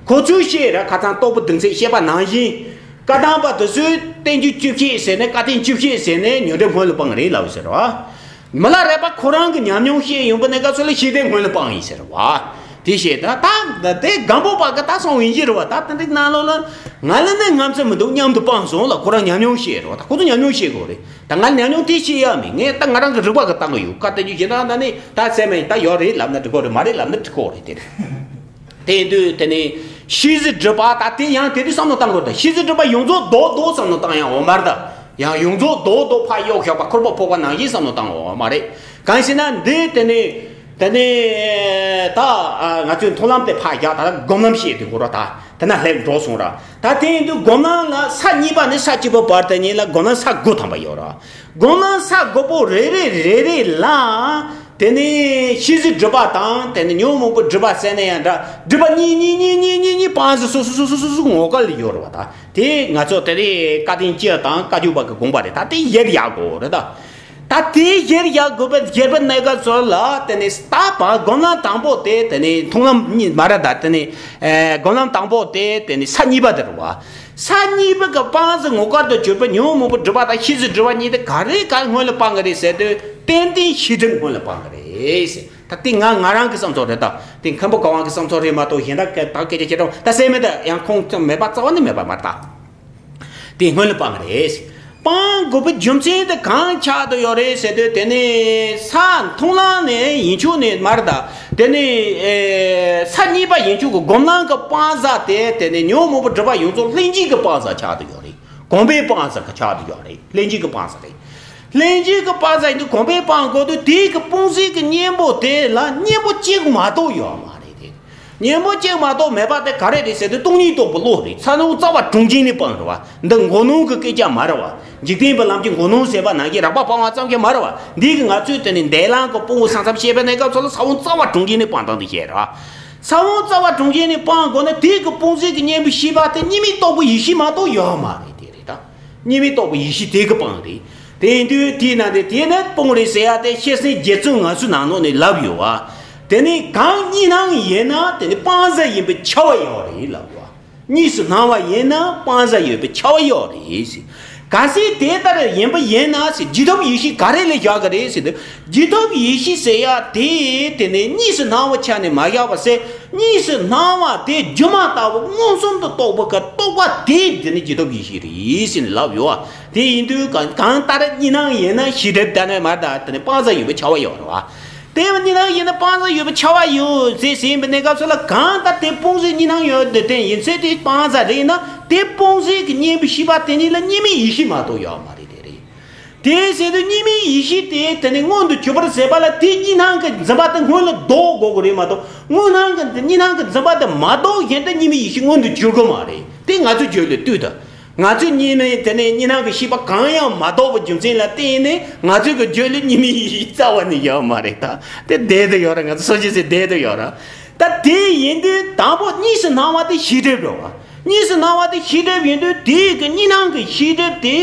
ཁོ་ཚོས་བཤད་ར། ཁ་སང་རྟོགས་པའི་གདུང་སེམས་བཤད་པ་ནང་བཞིན། བཀའ་གདམས་པ་དེ་ཚོས་བསྟན་བཅོས་བཅུ་བཤད་ཟེར་ནས། བཀའ་བསྟན་བཅུ་བཤད་ཟེར་ནས་ཉོན་སྒྲིབ་སྔོན་ལ་སྤང་གི་རེད་ལབ་ཟེར་བ། མི་ལ་རས་པ་ཁོ་རང་གི་ཉམས་མྱོང་བཤད་ཡོང་པའི་གནས་སྐབས་སུ་ལ་ཤེས་ལྡན་སྔོན་ལ་སྤང་ཡིན་ཟེར་བ། དེ་བཤད་ད་ད་དེ་སྒམ་པོ་པ་གི་ད་སོང་ཡིན་གྱི་རེད་བ། ད་དེ་འདྲའི་ནང་ལོགས་ལ་ང་ལ་ནི་སྔ་ཚོད་མི་འདུག་མཉམ་དུ་སྤངས་སོང་ལ། ཁོ་རང་ཉམས་མྱོང་བཤད་རེད་བ། ད་ཁོ་ཚོ་ཉམས་མྱོང་བཤད་དགོས་རེད། ད་ང་ཉམས་མྱོང་དེ་བཤད་ཡ་མིན། ངས་ད་ང་རང་གི་རིག་པ་གི་བཏང་གི་ཡོད། བཀའ་བསྟན་བཅོས་གཞན་དག་ད་ནི་ད་ཚད་མེད་ད་ཡོད་རེད་ལབ་ན་འགྲིག་གོ་རེད། མ་རེད་ལབ་ན་འགྲིག་གོ་རེད། དེ་རེད། དེ་ཡིན་དུས་དེ་ནི་ཤེས་བྱའི་སྒྲིབ་པ་ད་དེ་ཡང་དེ་དུས་བསམ་བློ་བཏང་དགོས། ད་ཤེས་བྱའི་སྒྲིབ་པ་ཡོངས་རྫོགས་རྡོག་རྡོག་བསམ་བློ་བཏང་ཡང་འོ་མ་རེད། ད་ཡང་ཡོངས་རྫོགས་རྡོག་རྡོག་ཕར་གཡོག་བཞག་པ། ཁོར་པོ་ཕོག་པ་ནང་བཞིན་བསམ་བློ་བཏང་འོ་མ་རེད། གང་ཞེ་ན་འདི་དེ་ནི་དེ་ནི་ད་ང་ཚོའི་མཐོང་ལམ་དེ་ཕར་བཞག་ད་སྒོམ་ལམ་བཤད་དུས་ཁོ་ར་ད་དེ་ན་སླེབས་འགྲོ་སོང་ར། ད་དེ་ཡིན་དུས་སྒོམ་ལམ་ལ་ས་གཉིས་པ་ནས་ས་བཅུ་པ་བར་དེ་གཉིས་ལ་སྒོམ་ལམ་ས་དགུ་ཐམ་པ་ཡོད་ར། སྒོམ་ལམ་ས་དགུ་པོ་རེ་རེ་རེ་རེ་ལ། དེ་ནས་ཤེས་བྱའི་སྒྲིབ་པ་དང་། དེ་ནས་ཉོན་མོངས་པའི་སྒྲིབ་པ་ཟེར་ན་ཡང་འདྲ། སྒྲིབ་པ་གཉིས་གཉིས་གཉིས་གཉིས་གཉིས་གཉིས་སྤངས་ཟེར་སོ་སོ་སོ་སོ་སོ་སོ་ངོ་སྐལ་ཡོད་རེད་བ། ད་དེ་ང་ཚོ་དེ་རིང་བཀའ་བསྟན་སྤྱི་དང་བཀའ་བརྒྱུད་པ་གི་དགོངས་པ་རེད། ད་དེ་ཡོད་ཡག་གོ་རེད། ད་ད་དེ་ཡོད་ཡག་དགོས་པའི་ཡོད་པའི་གནས་སྐབས་ཚོ་ལ། དེ་ནས་ད་བར་སྒོམ་ལམ་དང་པོ་དེ། དེ་ནས་མཐོང་ལམ་གཉིས་མ་རེད། ད་དེ་ནས་ཨེ་སྒོམ་ལམ་དང་པོ་དེ། དེ་ནས་ས་གཉིས་པ་དེ་རེད་བ། ས་གཉིས་པ་གི་སྤངས་ཟེར་ངོ་སྐལ་དུ་གྱུར་པའི་ཉོན་མོངས་པའི་སྒྲིབ་པ་དང་ཤེས་བྱའི་སྒྲིབ་པ་གཉིས་དེ་ག་རེ་ག་སྔོན་ལ་སྤང་གི་རེད་ཟེར་དུས། ཏན་ཏན་ཤེས་སྒྲིབ་སྔོན་ལ་སྤང་གི་རེད་ཟེར། ད་དེ་ང་ང་རང་གི་བསམ་ཚུལ་རེད། ད་དེ་མཁན་པོ་ག་ཝང་གི་བསམ་ཚུལ་རེད་མ་གཏོགས་གཞན་དག་གི་ད་སྐད་ཆ་བཤད་རོགས། ད་སེམས་མེད་ད་ཡང་ཁོང་ཚོ་མེད་པ་རྩ་བ་ནས་མེད་པ་མ་རེད། ད་དེ་སྔོན་ལ་སྤང་གི་རེད་ཟེར། སྤང་དགོས་པའི་རྒྱུ་མཚན་དེ་གང་ཆགས་བསྡད་ཡོད་རེད་ཟེར་དུས། དེ་ནི་ས་མཐོང་ལམ་ནས་ཡིན་ཆོག་ནི་མ་རེད། ད་དེ་ནི་ཨེ་ས་གཉིས་པ་ཡིན་ཆོག་གི་སྒོམ་ལམ་གི་སྤང་ས་དེ། དེ་ནི་ཉོན་མོངས་པའི་སྒྲིབ་པ་ཡོངས་རྫོགས་ལྷན་སྐྱེས་ཀྱི་སྤང་ས་ཆགས་བསྡད་ཡོད་རེད། གོམས་པའི་སྤང་ས་གི་ཆགས་བསྡད་ཡོད་རེད། ལྷན་སྐྱེས་ཀྱི་སྤང་ས་རེད། ལྷན་སྐྱེས་ཀྱི་སྤང་ས་ཡིན་དུས་གོམས་པའི་སྤང་དགོས་དུས། དེའི་གི་སྤོང་ཟེར་གི་གཉེན་པོ་དེ་ལ་གཉེན་པོ་གཅིག་མ་གཏོགས་ཡོད་མ་རེད་དེ། གཉེན་པོ་གཅིག་མ་གཏོགས་མེད་པ་དེ་ག་རེ་རེད་ཟེར་དུས། སྟོང་ཉིད་རྟོགས་པའི་བློ་རེད། ས་བོན་རྩ་བ་དྲུངས་ཅན་ནས་སྤངས་རེད་བ། འདི་མགོ་ནོར་གི་སྐད་ཆ་མ་རེད་བ། འཇིག་རྟེན་པའི་ལམ་གྱི་མགོ་ནོར་ཟེར་བ་ནང་བཞིན་རགས་པ་སྤང་བ་ཙམ་གྱིས་མ་རེད་བ། འདི་གི་ང་ཚོས་དེ་ནི་འདས་ལམ་གྱི་དཔང་པོ་ས་མཚམས་བཤད་པའི་གནས་སྐབས་སུ་ལ་ས་བོན་རྩ་བ་དྲུངས་ཅན་ནས་སྤང་སྟངས་དེ་བཤད་རེད་བ། ས་བོན་རྩ་བ་དྲུངས་ཅན་ནས་སྤང་དགོས་ན། དེ་གི་སྤོང་ཟེར་གི་གཉེན་པོའི་ཤེས་པ་དེ་གཉིས་མེད་རྟོགས་པའི་ཡེ་ཤེས་མ་གཏོགས་ཡོད་མ་རེད། དེ་རེད་ད། གཉིས་མེད་རྟོགས་པའི་ཡེ་ཤེས་དེ་གི་སྤང་རེད། དེ་ཡིན་དུས་དེས་ན་དེ་དེ་ནི་སྤོང་རེད་ཟེར་ཡ་དེ་ཤེར་ཕྱིན་རྗེ་བཙུན་ང་ཚོའི་ནང་ལོགས་ནས་ལབ་ཡོད་བ། དེ་ནི་གང་གཉིས་སྣང་ཡིན་ན་དེ་ནི་སྤང་ས་ཡིན་པའི་ཁྱབ་པ་ཡོད་རེད་ལབ་ཡོད་བ། གཉིས་སུ་སྣང་བ་ཡིན་ན་སྤང་ས་ཡོད་པའི་ཁྱབ་པ་ཡོད་རེད་ཟེར། གལ་སྲིད་དེ་ལྟར་ཡིན་པ་ཡིན་ན་ཟེར། རྒྱུ་སྟོབས་ཡེ་ཤེས་ག་རེ་ལ་བཞག་གི་རེད་ཟེར་དུས། རྒྱུ་སྟོབས་ཡེ་ཤེས་ཟེར་ཡ་དེ་དེ་ནས་གཉིས་སུ་སྣང་བ་ཆ་ནས་མ་བཞག་པ་ཟེར། གཉིས་སུ་སྣང་བ་དེ་སྒྱུ་མ་ལྟ་བུ་མངོན་སུམ་དུ་རྟོགས་པ་གི་རྟོགས་པ་དེ་དེ་ནི་རྒྱུ་སྟོབས་ཡེ་ཤེས་རེད་ཟེར་ནས་ལབ་ཡོད། དེ་ཡིན་དུས་གང་གང་ལྟར་གཉིས་སྣང་ཡིན་ན་ཤེས་སྒྲིབ་དང་ནི་མ་དང་དེ་ནི་སྤང་བྱ་ཡོད་པའི་ཁྱབ་པ་ཡོད་རེད་བ། དེ་གཉིས་སྣང་ཡིན་ན་སྤང་བྱ་ཡོད་པའི་ཁྱབ་པ་ཡོད་ཟེར་ཟིན་པའི་གནས་སྐབས་སུ་ལ། གང་ལྟར་དེ་སྤོང་བྱའི་གཉིས་སྣང་ཡོད་དེ་དེ་ཡིན་ཚེ་དེ་སྤང་བྱ་རེད་ན། དེ་སྤོང་བྱའི་གི་གཉེན་པོའི་ཤེས་པ་དེ་ཉིད་ལ་གཉིས་མེད་ཡེ་ཤེས་མ་གཏོགས་ཡོད་མ་རེད། དེ་རེད། དེ་ཟེར་དུས་གཉིས་མེད་ཡེ་ཤེས་དེ་དེ་ནི་མངོན་དུ་གྱུར་པར་ཟད་པ་ལ་དེའི་གཉིས་སྣང་གི་འཛིན་པ་དེ་སྔོན་ལ་ལྡོག་དགོས་ཀྱི་རེད་མ་གཏོགས། དངོས་སྣང་གི་གཉིས་སྣང་གི་འཛིན་པ་དེ་མ་ལྡོག་བཞིན་དུ་གཉིས་མེད་ཡེ་ཤེས་མངོན་དུ་གྱུར་གྱི་མ་རེད། དེ་ང་ཚོའི་རྒྱུད་ལ་ལྟོས་དང་། ང་ཚོའི་གཉིས་མེད་དེ་ནས་གཉིས་སྣང་གི་ཤེས་པ་གང་ཡང་མ་ལྡོག་པའི་རྒྱུ་མཚན་ལ་བརྟེན་ནས་ང་ཚོའི་གི་རྒྱུད་ལ་གཉིས་མེད་ཡེ་ཤེས་རྩ་བ་ནས་ཡོད་མ་རེད། ད་དེ་བསྡད་དུ་ཡོད་ར། ང་ཚོ་སོ་སྐྱེ་ཚོས་བསྡད་དུ་ཡོད་ར། ད་དེ་ཡིན་དུས་དང་པོ་གཉིས་སུ་སྣང་བ་དེ་ཤེས་སྒྲིབ་རེད་བ། གཉིས་སུ་སྣང་བ་དེ་ཤེས་སྒྲིབ་ཡིན་དུས་དེའི་གི་གཉིས་སྣང་གི་ཤེས་སྒྲིབ་དེ།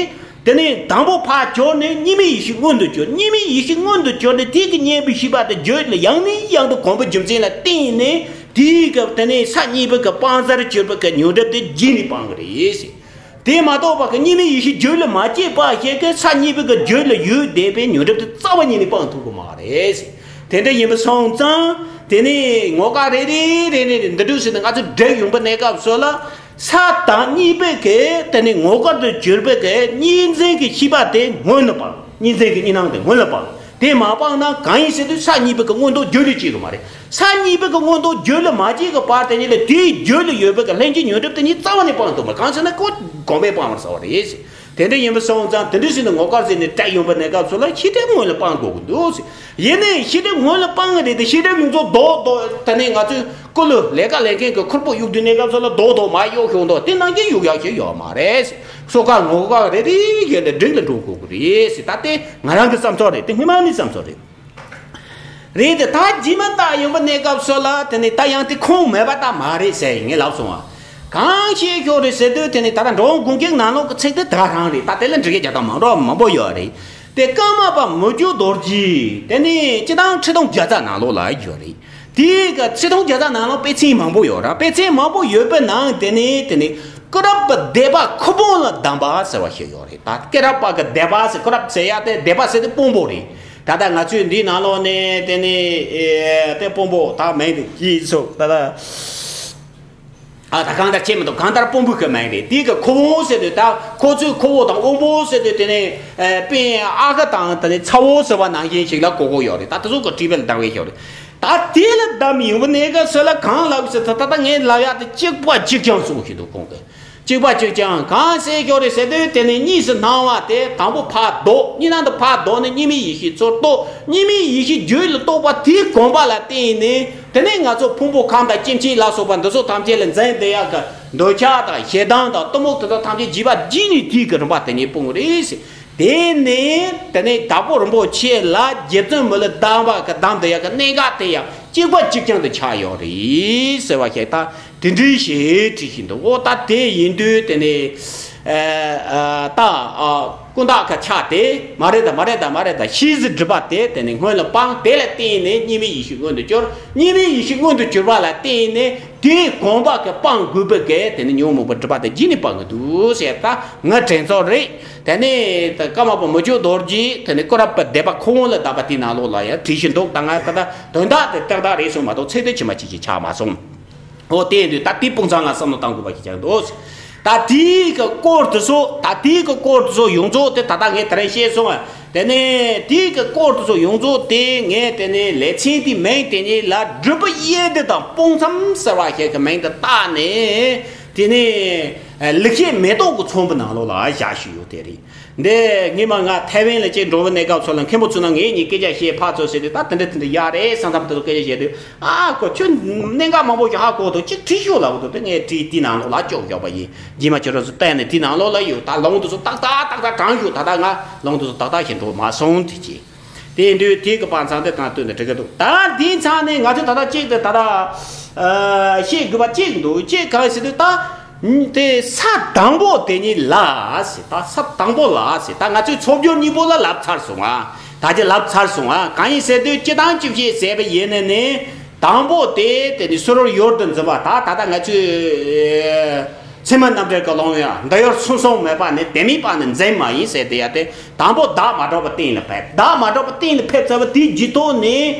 དེ་ནས་དང་པོ་ཕར་གྱུར་ནས་གཉིས་མེད་ཡེ་ཤེས་མངོན་དུ་གྱུར། གཉིས་མེད་ཡེ་ཤེས་མངོན་དུ་གྱུར་ནས་དེའི་གི་གཉེན་པོའི་ཤེས་པ་དེ་རྒྱུད་ལ་ཡང་ནས་ཡང་དུ་གོམས་པའི་རྒྱུ་མཚན་ལ་བརྟེན་ནས་དེའི་གི་དེ་ནས་ས་གཉིས་པོའི་གི་སྤང་བྱར་གྱུར་པའི་གི་ཉོན་སྒྲིབ་དེ་རྗེས་ནས་སྤང་གི་རེད། དེ་མ་གཏོགས་པ་གི་གཉིས་མེད་ཡེ་ཤེས་རྒྱུད་ལ་མ་སྐྱེས་པ་ཞིག་གིས་ས་གཉིས་པོའི་གི་རྒྱུད་ལ་ཡོད་བསྡད་པའི་ཉོན་སྒྲིབ་དེ་རྩ་བ་ཉིད་ནས་སྤང་ཐུབ་ཀྱི་མ་རེད། དེ་འདྲ་ཡིན་པ་སོང་ཙང་དེ་ནས་ངོ་དགར་རེ་རེ་རེ་རེ་འདི་འདྲ་ཟེར་ནས་ང་ཚོ་འགྲིག་ཡོང་པའི་གནས་སྐབས་སུ་ལ། ས་དང་གཉིས་པོའི་གི་དེ་ནས་ངོ་དགར་དུ་གྱུར་པའི་གི་གཉིས་འཛིན་གྱི་ཤེས་པ་དེ་སྔོན་ལ་སྤང་། གཉིས་འཛིན་གྱི་གཉིས་སྣང་དེ་སྔོན་ལ་སྤང་། དེ་མ་སྤངས་ན་གང་ཡིན་ཟེར་དུས་ས་གཉིས་པོའི་གི་མངོན་རྟོགས་རྒྱུད་ལ་སྐྱེ་གི་མ་རེད། ས་གཉིས་པོའི་གི་མངོན་རྟོགས་རྒྱུད་ལ་མ་སྐྱེས་གི་བར་དེ་ཉིད་ལ་དེའི་རྒྱུད་ལ་ཡོད་པའི་གི་ལྷན་སྐྱེས་ཉོན་སྒྲིབ་དེ་ཉིད་རྩ་བ་ནས་སྤང་ཐུབ་མ་རེད། གང་ཟེར་ན་ཁོ་གོམས་པས་སྤང་བར་བྱ་བ་རེད། དེ་འདྲ་ཡིན་པ་སོང་ཙང་དེ་འདྲ་ཟེར་ནས་ངོ་དགར་ཟེར་ནས་བསྒྲགས་ཡོང་པའི་གནས་སྐབས་སུ་ལ་ཤེས་སྒྲིབ་སྔོན་ལ་སྤང་དགོས་ཀྱི་འདུག། ཡིན་ནའི་ཤེས་སྒྲིབ་སྔོན་ལ་སྤང་གི་རེད་དེ། ཤེས་སྒྲིབ་ཡོངས་རྫོགས་ལྡོག་ལྡོག་དེ་ནས་ང་ཚོས་ཀུ་ལུ་ལས་ཀ་ལས་མཁན་གྱི་ཁུར་པོ་གཡུག་དུས་གནས་སྐབས་སུ་ལ་ལྡོག་ལྡོག་མ་གཡུག་གཡུག་འདུག། དེ་ནང་གི་གཡུག་ཡག་ཞིག་ཡོད་མ་རེད། སོ་ཀ་ངོ་དགར་རེ་རེ་བཞིན་དུ་འགྲིག་ལ་འགྲོ་དགོས་ཀྱི་རེད་ཟེར། ད་དེ་ང་རང་གི་བསམ་ཚུལ་རེད། དེ་སྔོན་མ་ནས་བསམ་ཚུལ་རེད། རེད་དེ། ད་རྗེས་མ་ལྟ་ཡོང་པ་གནས་སྐབས་སུ་ལ་དེ་ནས་ད་ཡང་དེ་ཁུངས་མེད་པ་ད་མ་རེད་ཟེར་ངས་ལབ་སོང་བ། གང་བཤད་ཤོག་རེད་ཟེར་དུས་དེ་ནས་ད་ལྟ་འགྲོ་འོང་དགོངས་ཀྱི་ནང་ལོགས་ཀྱི་ཚིག་དེ་ད་རང་རེད། ད་དེ་ལ་འགྲིག་གི་རྒྱག་སྟངས་མང་འགྲོ་མང་པོ་ཡོད་རེད། དེ་ཀརྨ་པ་མི་བསྐྱོད་རྡོ་རྗེ་དེ་ནས་སྤྱི་བཏང་ཁྲི་སྟོང་བརྒྱ་རྩ་ནང་ལོགས་ལ་ཡོད་རེད། དེའི་གི་ཁྲི་སྟོང་བརྒྱ་རྩ་ནང་ལོགས་དཔེ་ཆ་མང་པོ་ཡོད་ར། དཔེ་ཆ་མང་པོ་ཡོད་པའི་ནང་དེ་ནས་དེ་ནས་ཀུ་རབ་པ་སྡེ་པ་ཁུ་བོང་ལ་གདམས་པ་ཟེར་བ་ཞིག་ཡོད་རེད། ད་ཀུ་རབ་པ་གི་སྡེ་པ་ཟེར། ཀུ་རབ་ཟེར་ཡ་དེ་སྡེ་པ་ཟེར་དེ་དཔོན་པོ་རེད། ད་ལྟ་ང་ཚོས་འདིའི་ནང་ལོགས་ནས་དེ་ནས་ཨེ་དེ་དཔོན་པོ་ད་མིང་དེ་ཅི་ཟེར་ད་ལྟ། ཨ་ད་གང་ལྟར་ཆེ་མི་འདུག། གང་ལྟར་དཔོན་པོ་གི་མིང་རེད། དེའི་གི་ཁུ་བོང་ཟེར་དུས་ད་ཁོ་ཚོའི་ཁུ་བོ་དང་དབོན་པོ་ཟེར་དུས་དེ་ནས་ཨེ་དཔོན་ཨ་ཁུ་དང་དེ་ནས་ཚ་བོ་ཟེར་བ་ནང་བཞིན་ཞིག་ལ་གོ་གོ་ཡོད་རེད། ད་དེ་ཚོ་གི་བྲིས་པ་ལ་གདམས་ཡས་ཤིག་ཡོད་རེད། ད་དེ་ལ་གདམས་ཡོང་པ་གནས་སྐབས་སུ་ལ་གང་ལབ་ཟེར་ད་ད་ད་ངས་ལབ་ཡག་དེ་གཅིག་པ་གཅིག་རྐྱང་གསུངས་ཤིག་འདུག་ཁོང་གིས། གཅིག་པ་གཅིག་རྐྱང་གང་ཟེར་ཤོག་རེད་ཟེར་དུས་དེ་ནས་གཉིས་སུ་སྣང་བ་དེ་དང་པོ་ཕར་ལྡོག། གཉིས་སྣང་དུ་ཕར་ལྡོག་ནས་གཉིས་མེད་ཡེ་ཤེས་ཚུར་རྟོགས། གཉིས་མེད་ཡེ་ཤེས་རྒྱུད་ལ་རྟོགས་པ་དེའི་གོམས་པ་ལ་བརྟེན་ནས་དེ་ནས་ང་ཚོ་ཕུང་པོ་ཁམས་དང་སྐྱེ་མཆེད་ལ་སོགས་པ་འདི་ཚོ་ཐམས་ཅད་ལ་འཛིན་བསྡད་ཡག་གི་འདོད་ཆགས་དང་ཞེ་སྡང་དང་གཏི་མུག་དེ་དག་ཐམས་ཅད་རྒྱས་པ་རྒྱས་ནས་དེའི་གི་རིམ་པ་དེ་ཉིད་སྤོང་གི་རེད་ཟེར། དེ་ནས་དེ་ནས་དྭགས་པོ་རིན་པོ་ཆེ་ལ་རྗེ་བཙུན་མི་ལ་དྭགས་པ་གི་གདམས་བསྡད་ཡག་གི་གནད་འགག་དེ་ཡང་གཅིག་པ་གཅིག་རྐྱང་དུ་ཆགས་ཡོད་རེད་ཟེར་བ་ཞིག་ད་དེ་འདྲའི་ཞིག་བྲིས་ཤིང་འདུག། འོ་ད་དེ་ཡིན་དུས་དེ་ནས་ཨ་ཨ་ད་ཨ་ཀུན་བརྟགས་ཀྱི་ཆ་དེ་མ་རེད་ད་མ་རེད་ད་མ་རེད་ད་ཤེས་སུ་སྒྲུབ་པ་དེ་དེ་ནས་སྔོན་ལ་སྤངས། དེ་ལ་བརྟེན་ནས་གཉིས་མེད་ཡེ་ཤེས་མངོན་དུ་གྱུར། གཉིས་མེད་ཡེ་ཤེས་མངོན་དུ་གྱུར་པ་ལ་བརྟེན་ནས་དེའི་གོམས་པ་གི་སྤང་དགོས་པའི་གི་དེ་ནས་ཉོན་མོངས་པ་སྒྲིབ་པ་དེ་རྗེས་ནས་སྤང་གི་འདུག་ཟེར། ད་ངའི་དྲན་ཚོར་རེད། དེ་ནས་ཀརྨ་པ་མི་བསྐྱོད་རྡོ་རྗེ་དེ་ནས་ཀུན་རབ་པ་སྡེ་པ་ཁུ་བོང་ལ་གདམས་པ་དེའི་ནང་ལོགས་ལ་ཡང་བྲིས་ཤིང་འདུག། ད་ང་ད་ལྟ་དོན་དག་དེ་ཏག་ཏག་རེད་གསུངས་མ་གཏོགས་ཚིག་དེ་ཕྱི་མ་ཅིག་ཅིག་ཆགས་མ་སོང་། འོ་དེ་ཡིན་དུས་ད་དེའི་དཔུང་ཚང་ལ་བསམ་བློ་གཏང་དགོས་པ་ཞིག་ཀྱང་འདུག། ད་དེའི་གི་སྐོར་དེ་ཚོ་ད་དེའི་གི་སྐོར་དེ་ཚོ་ཡོངས་རྫོགས་དེ་ད་ལྟ་ངས་དེ་རིང་བཤད་སོང་བ། དེ་ནས་དེའི་གི་སྐོར་དེ་ཚོ་ཡོངས་རྫོགས་དེ་ངས་དེ་ནས་ལེ་ཚན་དེའི་མིང་དེ་ཉིད་ལ་སྒྲུབ་པའི་དབྱེ་བསྡུ་དང་དཔུང་ཚང་ཟེར་བ་ཞིག་གི་མིང་དེ་བཏགས་ནས་དེ་ནས་ལེགས་བཤད་མེ་ཏོག་གི་ཚོམ་བུ་ནང་ལོགས་ལ་བཞག་བཞིན་ཡོད་དེ་རེད། འདི་སྔོན་མ་ང་ཐའེ་ཝན་ལ་ཅིག་འགྲོ་བའི་གནས་སྐབས་སུ་ལ་མཁན་པོ་ཚོ་ན་ངས་ཉིད་སྐད་ཆ་བཤད་ཕར་ཚུར་ཟེར་དུས་ད་དེ་འདྲ་དེ་འདྲ་ཡག་རེད་བསམ་བསམ་དེ་ཚོ་སྐད་ཆ་བཤད་དུས། ཨ་ཁོ་ཁྱོད་གནད་འགག་མང་པོ་ཞིག་ཧ་གོ་འདུག། ཅིག་བྲིས་ཤོག་ལབ་འདུག། དེ་ངས་བྲིས་དེའི་ནང་ལོགས་ལ་བཅུག་བཞག་པ་ཡིན། རྗེས་མ་ཁྱོད་རང་ཚོ་བལྟས་ནས་དེའི་ནང་ལོགས་ལ་ཡོད། ད་ལུང་དེ་ཚོ་ཏག་ཏག་ཏག་ཏག་དྲངས་ཤོག། ད་ལྟ་ང་ལུང་དེ་ཚོ་ཏག་ཏག་ཞིག་འགྲོ་མ་སོང་དེ་ཅི། དེ་ཡིན་དུས་དེའི་གི་དཔུང་ཚང་དེ་དང་བསྟུན་ནས་འགྲིག་གི་འདུག། ད་འདིའི་ཚང་ནས་ང་ཚོས་ད་ལྟ་གཅིག་དེ་ད་ལྟ་ཨ་བཤད་དགོས་པ་གཅིག་འདུག། གཅིག་གང་ཟེར་དུས་ད། དེ་ས་དང་པོ་དེ་ཉིད་ལ་ཟེར། ད་ས་དང་པོ་ལ་ཟེར། ད་ང་ཚོས་ཚོགས་སྦྱོར་གཉིས་པོ་ལ་ལབ་ཚར་སོང་ཨ། ད་ཅི་ལབ་ཚར་སོང་ཨ། གང་ཡིན་ཟེར་དུས་སྤྱི་དང་བཅུ་བཤད་ཟེར་བ་ཡིན་ནི་ནི་དང་པོ་དེ་དེ་ནི་སོ་སོར་ཡུལ་དུ་འཛིན་པ། ད་ད་ལྟ་ང་ཚོས་ ཚད་མ་རྣམ་འགྲེལ་གྱི་ལུང་ཡང་འདི་ཡོད་གསུམ་གསུམ་མེད་པ་ནི་དེ་མེད་པ་ནི་འཛིན་མ་ཡིན་ཟེར་དེ་ཡ་དེ། དང་པོ་བདག་མ་གྲུབ་པ་གཏན་ལ་ཕེབས། བདག་མ་གྲུབ་པ་གཏན་ལ་ཕེབས་ཚར་བ་དེའི་རྗེས་ཐོག་ནས་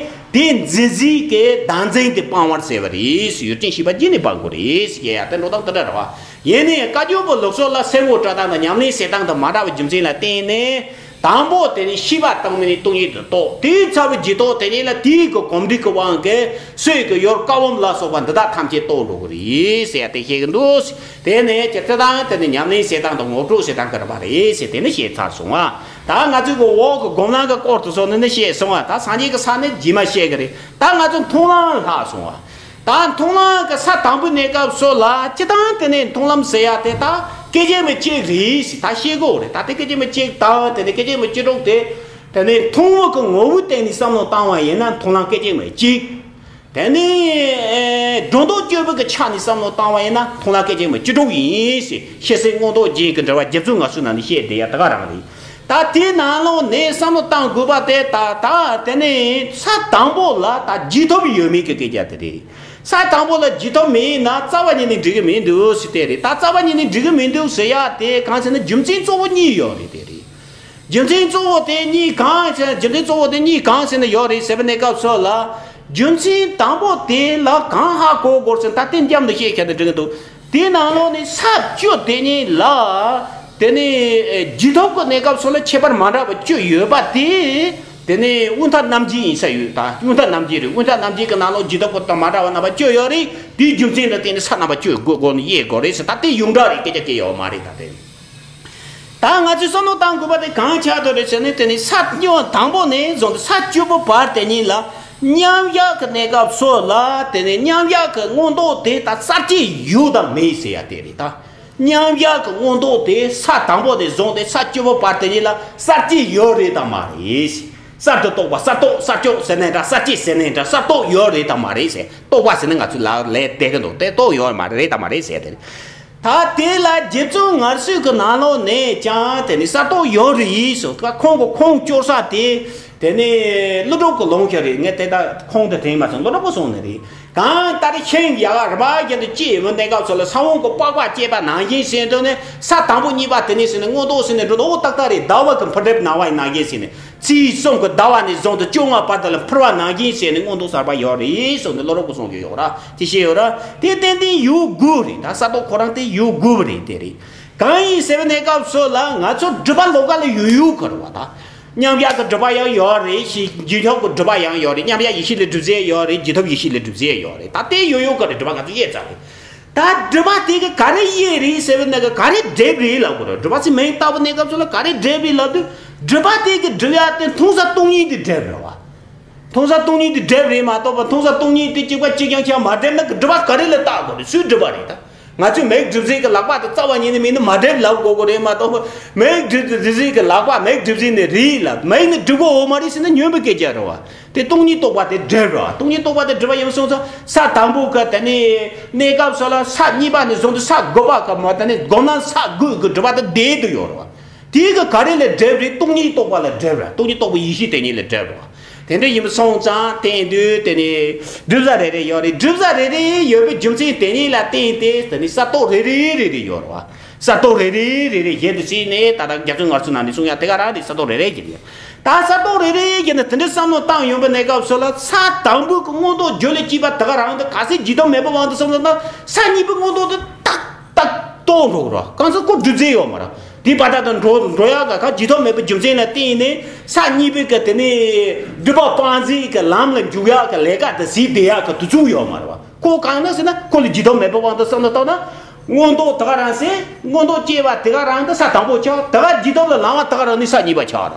དེ་འཛིན་འཛིན་གྱི་བདག་འཛིན་དེ་སྤང་བར་ཟེར་བ་རེད། ཡུལ་ཅན་ཤེས་པ་རྒྱུད་ནས་སྤང་དགོས་རེད་ཟེར་ཡ་དེ་འགྲོ་སྟངས་དེ་འདྲ་རེད་བ། ཡིན་ནའི་བཀའ་བརྒྱུད་པའི་ལུགས་སྲོལ་ལ་སེམས་ངོ་སྤྲོད་སྟངས་དང་ཉམས་ལེན་བྱེད་སྟངས་དང་མ་འདྲ་བའི་རྒྱུ་མཚན་ལ་བརྟེན་ནས། དང་པོ་དེ་ནི་ཤེས་པ་བཏང་མིན་ནི་སྟོང་ཉིད་དུ་རྟོགས། དེའི་ཚར་བའི་རྗེས་ཐོག་དེ་ཉིད་ལ་དེའི་གི་གོམས་འདྲིས་ཀྱི་དབང་གིས་སྲོད་ཀྱི་ཡུལ་ཀ་བུམ་ལ་སོགས་པ་འདི་དག་ཐམས་ཅད་རྟོགས་འགྲོ་གི་རེད་ཟེར་ཡ་དེ་བཤད་ཀྱི་འདུག། དེ་ནས་ཇི་ལྟར་དང་དེ་ནི་ཉམས་ལེན་བྱེད་སྟངས་དང་ངོ་སྤྲོད་བྱེད་སྟངས་ཀྱི་རིམ་པ་རེད་ཟེར་དེ་ནི་བཤད་ཚར་སོང་ང་། ད་ང་ཚོས་གི་འོག་གི་སྒོམ་ལམ་གྱི་སྐོར་དུ་སོང་ནས་ནི་བཤད་སོང་ང་། ད་སངས་རྒྱས་ཀྱི་ས་ནི་རྗེས་མ་བཤད་གི་རེད། ད་ང་ཚོ་མཐོང་ལམ་ལྷག་སོང་ང་། ད་མཐོང་ལམ་གྱི་ས་དང་པོ་གནས་སྐབས་སུ་ལ་སྤྱིར་བཏང་དེ་ནས་མཐོང་ལམ་ཟེར་ཡ་དེ་ད་སྐད་ཅིག་མ་གཅིག་རེད་ཟེར་ད་བཤད་དགོས་རེད། ད་དེ་སྐད་ཅིག་མ་གཅིག་དང་དེ་ནས་སྐད་ཅིག་མ་བཅུ་དྲུག་དེ། དེ་ནས་མཐོང་བ་གི་ངོ་བོའི་སྟེང་ནས་བསམ་བློ་བཏང་བ་ཡིན་ན་མཐོང་ལམ་སྐད་ཅིག་མ་གཅིག། དེ་ནས་སྒྲོ་འདོགས་གཅོད་པའི་གི་ཆ་ནས་བསམ་བློ་བཏང་བ་ཡིན་ན་མཐོང་ལམ་སྐད་ཅིག་མ་བཅུ་དྲུག་ཡིན་ཟེར། ཤེས་བྱའི་མངོན་རྟོགས་རྒྱན་གྱི་འགྲེལ་པ་རྒྱ་མཚོའི་ངང་ཚུལ་ནང་ནས་བཤད་བསྡད་ཡ་དེ་ག་རང་རེད། ད་དེའི་ནང་ལོགས་ནས་བསམ་བློ་བཏང་དགོས་པ་དེ་ད་ད་དེ་ནས་ས་དང་པོ་ལ་ད་རྗེས་ཐོབ་ཡོད་མེད་ཀྱི་སྐད་ཆ་དེ་རེད། ས་དང་པོ་ལ་རྗེས་ཐོབ་མེད་ན་རྩ་བ་ཉིད་ནས་འགྲིག་གི་མི་འདུག་ཟེར་དེ་རེད། ད་རྩ་བ་ཉིད་ནས་འགྲིག་གི་མི་འདུག་ཟེར་ཡ་དེ་གང་ཟེར་ན་རྒྱུ་མཚན་གཙོ་བོ་གཉིས་ཡོད་རེད། དེ་རེད། རྒྱུ་མཚན་གཙོ་བོ་དེ་གཉིས་གང་ཟེར་རྒྱུ་མཚན་གཙོ་བོ་དེ་གཉིས་གང་ཟེར་ན་ཡོད་རེད་ཟེར་བའི་གནས་སྐབས་སུ་ལ། རྒྱུ་མཚན་དང་པོ་དེ་ལ་གང་ཧ་གོ་དགོས་ཟེར་ད་དེ་འཇམ་དུ་བཤད་ཁྱད་དུ་འགྲིག་གི་འདུག། དེའི་ནང་ལོགས་ནས་ས་བཅུ་དེ་གཉིས་ལ། དེ་ནས་རྗེས་ཐོབ་ཀྱི་གནས་སྐབས་སུ་ལ་ཁྱད་པར་མ་འདྲ་བ་བཅུ་ཡོད་པ་དེ། དེ་ནས་དབུས་མཐའ་རྣམ་འབྱེད་ཡིན་ས་ཡོད། ད་དབུས་མཐའ་རྣམ་འབྱེད་རེད། དབུས་མཐའ་རྣམ་འབྱེད་ཀྱི་ནང་ལོགས་རྗེས་ཐོབ་ཀྱི་དང་མ་འདྲ་བ་རྣམ་པ་བཅུ་ཡོད་རེད། དེའི་རྒྱུ་མཚན་ལ་བརྟེན་ནས་ས་རྣམ་པ་བཅུ་དགོས་དགོས་ནས་དབྱེ་དགོས་རེད་ཟེར་ད་དེ་ཡོངས་གྲགས་རེད། སྐད་ཆ་སྐད་ཡོད་མ་རེད་ད་དེ། ད་ང་ཚོས་བསམ་བློ་བཏང་དགོས་པ་དེ་གང་ཆགས་འདུག་རེད་ཟེར་ན། དེ་ནི་ས་བཅུ་དང་པོ་ནས་བཟུང་སྟེ་ས་བཅུ་པོ་བར་དེ་གཉིས་ལ་མཉམ་གཞག་གི་གནས་སྐབས་སུ་ལ། དེ་ནི་མཉམ་གཞག་གི་མངོན་རྟོགས་དེ་ད་གསར་སྐྱེ་ཡོད་དམ་མེད་ཟེར་ཡ་དེ་རེད་ད། མཉམ་གཞག་གི་མངོན་རྟོགས་དེ་ས་དང་པོ་ནས་བཟུང་སྟེ་ས་བཅུ་པོ་བར་དེ་གཉིས་ལ་གསར་སྐྱེ་ཡོད་རེད་དམ་མ་རེད། གསར་དུ་རྟོགས་པ་གསར་རྟོགས་གསར་བཅོས་ཟེར་ནའི་འདྲ། གསར་སྐྱེ་ཟེར་ནའི་འདྲ། གསར་རྟོགས་ཡོད་རེད་དམ་མ་རེད་ཟེར། རྟོགས་པ་ཟེར་ན་ང་ཚོའི་ལག་ལ་བསྡད་ཀྱི་འདུག། དེ་རྟོགས་ཡོད་མ་རེད་དམ་མ་རེད་ཟེར་དེ་རེད། ད་དེ་ལ་རྗེ་བཙུན་མངའ་གསོལ་གྱི་ནང་ལོགས་ནས་ཀྱང་དེ་ནི་གསར་རྟོགས་ཡོད་རེད་ཟེར། ད་ཁོང་གི་ཁུངས་བཅོལ་ས་དེ་དེ་ནི་ཀླུ་སྒྲུབ་ཀྱི་ལུང་ཞིག་རེད། ངས་དེ་ལྟར་ཁུངས་དེ་དྲན་མ་སོང་། ཀླུ་སྒྲུབ་ཀྱིས་གསུངས་ནི་རེད། གང་ལྟར་ཤིང་ཡལ་ག་རི་བ་བཞིན་དུ་སྐྱེས་ཡོང་བའི་གནས་སྐབས་སུ་ལ་ས་བོན་གྱི་པགས་པ་སྐྱེས་པ་ནང་བཞིན་ཟེར་དུས་ནི་ས་དང་པོ་གཉིས་པ་དེ་ནི་ཟེར་ནས་མངོན་རྟོགས་ཟེར་ནས་འགྲོ་འདུག། འོ་ཏག་ཏག་རེད། ཟླ་བ་གི་འཕུར་གྲིབ་ན་བ་ཡི་ནང་བཞིན་ཟེར་ནས། ཚེས་གསུམ་གྱི་ཟླ་བ་ནས་བཟུང་སྟེ་བཅོ་ལྔ་བར་དུ་ལ་འཕུར་བ་ནང་བཞིན་བྱས་ནས་མངོན་རྟོགས་གསར་པ་ཡོད་རེད་གསུངས་ནས་ཀླུ་སྒྲུབ་ཀྱིས་གསུང་གི་ཡོད་ར། དེ་བཤད་ཡོད་ར། དེ་ཏན་ཏན་ཡོད་དགོས་རེད། ད་གསར་རྟོགས་ཁོ་རང་དེ་ཡོད་དགོས་པ་རེད། དེ་རེད། གང་ཡིན་ཟེར་བའི་གནས་སྐབས་སུ་ལ་ང་ཚོ་སྒྲིབ་པ་ལོགས་ཀ་ལ་ཡོད་ཡོད་གི་རེད་བ། ད་མཉམ་གཞག་གི་སྒྲིབ་པ་ཡང་ཡོད་རེད། ཞེས་རྗེས་ཐོབ་ཀྱི་སྒྲིབ་པ་ཡང་ཡོད་རེད། མཉམ་གཞག་ཡེ་ཤེས་ལ་སྒྲིབ་ཟེར་ཡོད་རེད། རྗེས་ཐོབ་ཡེ་ཤེས་ལ་སྒྲིབ་ཟེར་ཡོད་རེད། ད་དེ་ཡོད་ཡོད་གི་རེད། སྒྲིབ་པ་ང་ཚོ་དབྱེ་ཚར་རེད། ད་སྒྲིབ་པ་དེ་གི་ག་རེ་དབྱེ་རེད་ཟེར་བའི་ནང་གི་ག་རེ་སྒྲིབ་རེད་ལབ་དགོས་རེད། སྒྲིབ་པ་ཚོ་མིང་བཏགས་པའི་གནས་སྐབས་སུ་ལ་ག་རེ་སྒྲིབ་རེད་ལབ་དུས། སྒྲིབ་པ་དེ་གི་སྒྲིབ་ཡ་དེ་མཐོང་ས་སྟོང་ཉིད་དེ་སྒྲིབ་རེད་བ། མཐོང་ས་སྟོང་ཉིད་དེ་སྒྲིབ་རེད་མ་གཏོགས་པ། མཐོང་ས་སྟོང་ཉིད་དེ་གཅིག་པ་གཅིག་རྐྱང་ཆ་མ་སྒྲིབ་ན་གི་སྒྲིབ་པ་ག་རེ་ལ་བཏགས་དགོས་རེད། སུའི་སྒྲིབ་པ་རེད་ད། ང་ཚོས་མིག་སྒྲིབ་ཟེར་གི་ལག་པ་དེ་རྩ་བ་ཉིད་ནས་མིན་ན་མ་སྒྲིབ་ལབ་དགོས་གི་རེད་མ་གཏོགས་པ། མིག་སྒྲིབ་ཟེར་གི་ལག་པ་མིག་སྒྲིབ་ཟེར་ནས་རེད་ལབ། མིག་ནི་སྒྲིབ་གི་ཡོད་མ་རེད་ཟེར་ན་ཉོན་པའི་སྐད་ཆ་རེད་བ། དེ་སྟོང་ཉིད་རྟོགས་པ་དེ་སྒྲིབ་རེད་བ། སྟོང་ཉིད་རྟོགས་པ་དེ་སྒྲིབ་པ་ཡིན་སོང་ཙང་ས་དང་པོ་གི་དེ་ནས་གནས་སྐབས་སུ་ལ་ས་གཉིས་པ་ནས་བཟུང་སྟེ་ས་དགུ་པ་གི་མ་དེ་ནས་སྒོམ་ལམ་ས་དགུ་གི་སྒྲིབ་པ་དེ་བསྡད་དུ་ཡོད་རེད་བ། དེ་གི་ག་རེ་ལ་སྒྲིབ་རེད། སྟོང་ཉིད་རྟོགས་པ་ལ་སྒྲིབ་རེད། སྟོང་ཉིད་རྟོགས་པའི་ཡེ་ཤེས་དེ་ཉིད་ལ་སྒྲིབ་རེད་བ། དེ་འདྲ་ཡིན་པ་སོང་ཙང་དེ་ཡིན་དུས་དེ་ནི་སྒྲིབ་ས་རེ་རེ་ཡོད་རེད། སྒྲིབ་ས་རེ་རེ་ཡོད་པའི་རྒྱུ་མཚན་དེ་ཉིད་ལ་བརྟེན་ཏེ་དེ་ནི་གསར་རྟོགས་རེ་རེ་རེ་རེ་ཡོད་རེད་བ། གསར་རྟོགས་རེ་རེ་རེ་རེ་བཞིན་དུ་བྱས་ནས་ད་ལྟ་རྒྱ་མཚོའི་ངང་ཚུལ་ནང་ནས་གསུང་ཡ་དེ་ག་རང་རེད། གསར་རྟོགས་རེ་རེ་བཞིན་དུ། ད་གསར་རྟོགས་རེ་རེ་བཞིན་དུ་དེ་འདྲ་བསམ་བློ་བཏང་ཡོང་པའི་གནས་སྐབས་སུ་ལ་ས་དང་པོ་གི་མངོན་རྟོགས་རྒྱུད་ལ་སྐྱེས་པ་དེ་ག་རང་དེ་གལ་སྲིད་རྗེས་ཐོབ་མེད་པའི་དབང་དུ་སོང་ཙང་ན་ས་གཉིས་པའི་མངོན་རྟོགས་དེ་ཏག་ཏག་རྟོགས་འགྲོ་གི་རེད། གང་ཟག་ཁོ་སྒྲུབ་རྩིས་ཡོད་མ་རེད། དེའི་བར་ཐག་དང་འགྲོ་འགྲོ་ཡག་ག་ག་རྗེས་ཐོབ་མེད་པའི་རྒྱུ་མཚན་ལ་བརྟེན་ནས་ས་གཉིས་པའི་གི་དེ་ནས་སྒྲིབ་པ་སྤང་རྩིས་ཀྱི་ལམ་ལ་འཇུག་ཡག་གི་ལས་ཀ་དེ་བྱེད་བསྡད་ཡག་གི་དུས་ཚོད་ཡོད་མ་རེད་བ། ཁོ་གང་ན་ཟེར་ན་ཁོ་ལ་རྗེས་ཐོབ་མེད་པའི་དབང་དུ་བསམ་བློ་བཏང་ན། མངོན་རྟོགས་དེ་ག་རང་ཟེར། མངོན་རྟོགས་སྐྱེས་པ་དེ་ག་རང་དེ་ས་དང་པོ་ཆགས། དེ་ག་རྗེས་ཐོབ་ལ་ལང་བ་དེ་ག་རང་ནི་ས་གཉིས་པ་ཆགས་ར།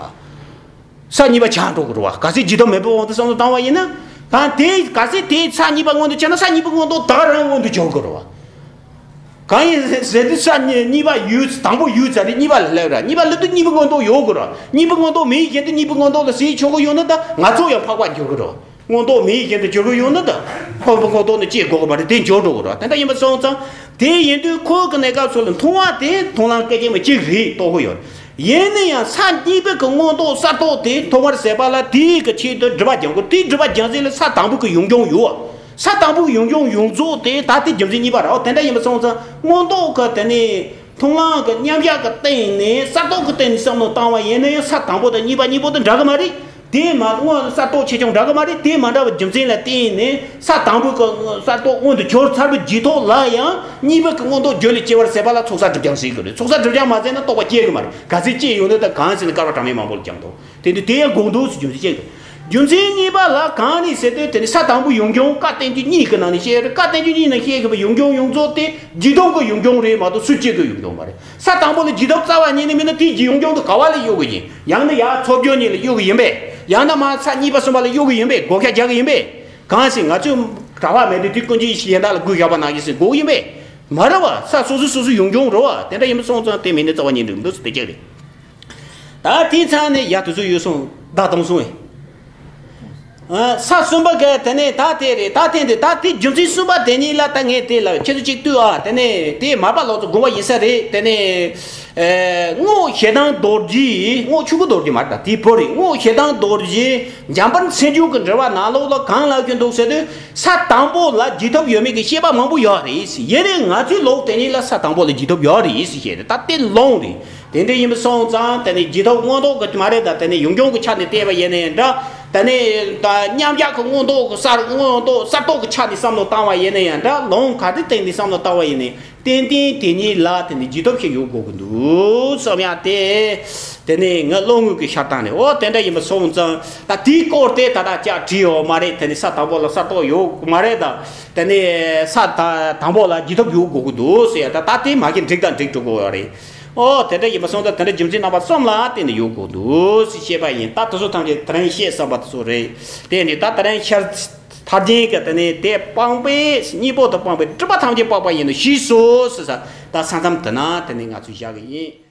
ས་གཉིས་པ་ཆགས་འགྲོ་གི་རེད་བ། གལ་སྲིད་རྗེས་ཐོབ་མེད་པའི་དབང་དུ་བསམ་བློ་བཏང་བ་ཡིན་ན། གང་དེ་གལ་སྲིད་དེ་ས་གཉིས་པ་མངོན་དུ་བྱས་ན་ས་གཉིས་པའི་མངོན་རྟོགས་དེ་ག་རང་མངོན་དུ་གྱུར་གི་རེད་བ། གང་ཡིན་ཟེར་དུས་ས་གཉིས་གཉིས་པ་ཡོད། དང་པོ་ཡོད་ཙང་དེ་གཉིས་པ་ལ་སླེབས་ར། གཉིས་པ་སླེབས་དུས་གཉིས་པའི་མངོན་རྟོགས་ཡོད་དགོས་ར། གཉིས་པའི་མངོན་རྟོགས་མེད་བཞིན་དུ་གཉིས་པའི་མངོན་རྟོགས་ལ་ཟེར་ཆོག་གི་ཡོད་ན་ད་ང་ཚོ་ཡང་འཕགས་པ་འགྱུར་གི་རེད། མངོན་རྟོགས་མེད་བཞིན་དུ་འགྱུར་གི་ཡོད་ན་ད་འཕགས་པའི་མངོན་རྟོགས་ནི་སྐྱེ་དགོས་གི་མ་རེད། དེ་འགྱུར་འགྲོ་གི་རེད། དེ་འདྲ་ཡིན་པ་སོང་ཙང་དེ་ཡིན་དུས་ཁོ་གི་གནས་སྐབས་སུ་ལ་མཐོང་བ་དེ་མཐོང་ལམ་སྐད་ཅིག་མ་གཅིག་རེད། རྟོགས་གི་ཡོད། ཡིན་ན་ཡང་ས་གཉིས་པའི་གི་མངོན་རྟོགས་གསར་རྟོགས་དེ་མཐོང་བར་ཟད་པ་ལ་དེའི་གི་ཆེད་དུ་སྒྲིབ་པ་སྦྱང་དགོས། དེའི་སྒྲིབ་པ་སྦྱང་ཚུལ་ལ་ས་དང་པོ་གི་ཡོང་སྦྱོང་ཡོད། ས་དང་པོའི་ཡོངས་སྦྱོང་ཡོངས་རྫོགས་དེ་ད་ལྟའི་རྒྱུ་མཚན་གཉིས་པ་རེད། འོ་དེ་འདྲ་ཡིན་པ་སོང་ཙང་མངོན་རྟོགས་ཀྱི་དེ་ནས་མཐོང་ལམ་གྱི་མཉམ་གཞག་གི་སྟེང་ནས་གསར་རྟོགས་ཀྱི་སྟེང་ནས་བསམ་བློ་བཏང་བ་ཡིན་ན་ཡང་ས་དང་པོ་དང་གཉིས་པ་གཉིས་པོ་དེ་འདྲ་གི་མ་རེད། དེ་མ་སྔོན་གསར་རྟོགས་ཆེ་ཆུང་འདྲ་གི་མ་རེད། དེ་མ་འདྲ་བའི་རྒྱུ་མཚན་ལ་བརྟེན་ནས་ས་དང་པོའི་གི་གསར་རྟོགས་མངོན་དུ་གྱུར་ཚར་བའི་རྗེས་ཐོག་ལ་ཡང་གཉིས་པའི་གི་མངོན་རྟོགས་རྒྱུད་ལ་སྐྱེ་བར་ཟད་པ་ལ་ཚོགས་བསགས་སྒྲིབ་སྦྱང་ཟེར་གི་རེད། ཚོགས་བསགས་སྒྲིབ་སྦྱང་མ་ཟེར་ན་རྟོགས་པ་སྐྱེ་གི་མ་རེད། ག་ཚད་སྐྱེ་ཡོང་དུས་ད་གང་ཟེར་ན་བསྐལ་པ་གྲངས་མེད་མང་པོ་ལ་སྦྱངས་འདུག་དེ་འདི་དེ་ཡང་དགོངས་འདུག་ཟེར་རྒྱུ་མཚན་ཅིག་རེད། རྒྱུ་མཚན་གཉིས་པ་ལ་གང་རེད་ཟེར་དུས་དེ་ནི་ས་དང་པོའི་ཡོངས་སྦྱོང་བཀའ་བསྟན་བཅོས་གཉིས་ཀྱི་ནང་ནས་བཤད་རེད། བཀའ་བསྟན་བཅོས་གཉིས་ནང་བཤད་དགོས་པའི་ཡོངས་སྦྱོང་ཡོངས་རྫོགས་དེ་རྗེས་ཐོབ་ཀྱི་ཡོངས་སྦྱོང་རེད་མ་གཏོགས་སུ་སྐྱེ་གི་ཡོངས་སྦྱོང་མ་རེད། ས་དང་པོ་ལ་རྗེས་ཐོབ་རྩ་བ་ཉིད་ནས་མིན་ན་དེའི་རྗེས་ཡོངས་སྦྱོང་དུ་ག་བ་ལ་གཡོག་གི་ཡིན། ཡང་ན་ཡར་ཚོགས་སྦྱོང་གཉིས་ལ་གཡོག་གི་ཡིན་པས། ཡང་ན་མར་ས་གཉིས་པ་གསུམ་པ་ལ་གཡོག་གི་ཡིན་པས། བགོ་བཤའ་རྒྱག་གི་ཡིན་པས། གང་ཞིག་ང་ཚོས་གྲྭ་པ་མེད་དུས་དེ་ཀུན་གྱིས་གཞན་དག་ལ་གུས་ཞབས་པ་གནང་རྒྱུ་ཟེར་དགོས་ཀྱི་ཡིན་པས། མ་རེད་བ། ས་སོ་སོ་སོ་སོའི་ཡོངས་སྦྱོང་རེད་བ། དེ་འདྲ་ཡིན་པ་སོང་ཙང་དེ་མིན་ནས་རྩ་བ་ཉིད་འགྲིག་འདུག་ཟེར་དེ་གཅིག་རེད། ད་དེའི་མཚམས་ནས་ཡ་དེ་ཚོ་ཡོད་སོང་བདག་དང་སོང་བས། ཨ། ས་གསུམ་པ་གི་དེ་ནས་ད་དེ་རེད། ད་དེ་འདི་ད་དེ་རྒྱུ་མཚན་གསུམ་པ་དེ་ཉིད་ལ་ད་ངས་དེ་ལ་ཁྱེད་ཚོ་གཅིག་ལྟོས་ཨ། དེ་ནས་དེ་མར་པ་ལོ་ཙཱ་དགོངས་པ་ཡིན་ས་རེད། དེ་ནས་ཨེ། རྔོག་ཞེ་སྡང་རྡོ་རྗེ། རྔོག་ཆོས་སྐུ་རྡོ་རྗེ་མ་རེད། ད་དེ་བོད་རེད། རྔོག་ཞེ་སྡང་རྡོ་རྗེ་འཇམ་དཔལ་མཚན་བརྗོད་ཀྱི་འགྲེལ་པ་ནང་ལོགས་ལ་གང་ལབ་ཀྱི་འདུག་ཟེར་དུས་ས་དང་པོ་ལ་རྗེས་ཐོབ་ཡོད་མེད་ཀྱི་བཤད་པ་མང་པོ་ཡོད་རེད། ཡིན་ནའི་ང་ཚོའི་ལུགས་དེ་ཉིད་ལ་ས་དང་པོ་ལ་རྗེས་ཐོབ་ཡོད་རེད་ཟེར་བཤད་རེད། ད་དེ་ལོང་རེད། དེ་འདྲ་ཡིན་པ་སོང་ཙང་དེ་ནི་རྗེས་ཐོབ་མངོན་རྟོགས་ཀྱི་མ་རེད། ད་དེ་ནི་ཡོངས་སྦྱོང་གི་ཆ་ནས་བལྟས་པ་ཡིན་ན་ཡང་འདྲ། དེ་ནི་ད་མཉམ་གཞག་གི་མངོན་རྟོགས་ཀྱི་གསར་མངོན་རྟོགས་གསར་རྟོགས་ཀྱི་ཆ་ནས་བསམ་བློ་བཏང་བ་ཡིན་ན་ཡང་འདྲ། ལུང་ག་དེ་སྟེང་ནས་བསམ་བློ་བཏང་བ་ཡིན་ན་ཏན་ཏན་དེ་ཉིད་ལ་དེ་ནི་རྗེས་ཐོབ་ཞིག་ཡོད་དགོས་ཀྱི་འདུག་བསམ་ཡ་དེ། དེ་ནི་ངའི་བློ་ངོར་གྱི་ཤར་སྟངས་རེད། འོ་དེ་འདྲ་ཡིན་པ་སོང་ཙང་ད་དེའི་སྐོར་དེ་ད་ལྟ་ཅག་བྲིས་ཡོད་མ་རེད། དེ་ནི་ས་དང་པོ་ལ་གསར་རྟོགས་ཡོད་མ་རེད། ད་དེ་ནི་ས་ད་དང་པོ་ལ་རྗེས་ཐོབ་ཡོད་དགོས་ཀྱི་འདུག་ཟེར་ཡ། ད་ད་དེ་མ་གི་འགྲིག་དང་འགྲིག་འགྲོ་དགོས་ཡོད་རེད། ཨོ་དེ་འདྲ་ཡིན་པ་སོང་ཙང་དེ་འདྲ་རྒྱུ་མཚན་རྣམ་པ་གསུམ་ལ་བརྟེན་ནས་ཡོད་དགོས་འདུག་ཟེར་བཤད་པ་ཡིན། ད་དེ་ཚོ་ཐམས་ཅད་དེ་རིང་བཤད་བསམ་པ་དེ་ཚོ་རེད། དེ་ནི་ད་དེ་རིང་ཤར་ཐར་རྒྱན་གྱི་དེ་ནི་དེ་སྤངས་པས་གཉིས་པོ་དང་སྤངས་པས་སྒྲིབ་པ་ཐམས་ཅད་སྤངས་པ་ཡིན་ནོ་ཞེས་སོ་ཟེར་ས། ད་ས་མཚམས་དེ་ན་དེ་ནི་ང་ཚོས་བཞག་གི་ཡིན།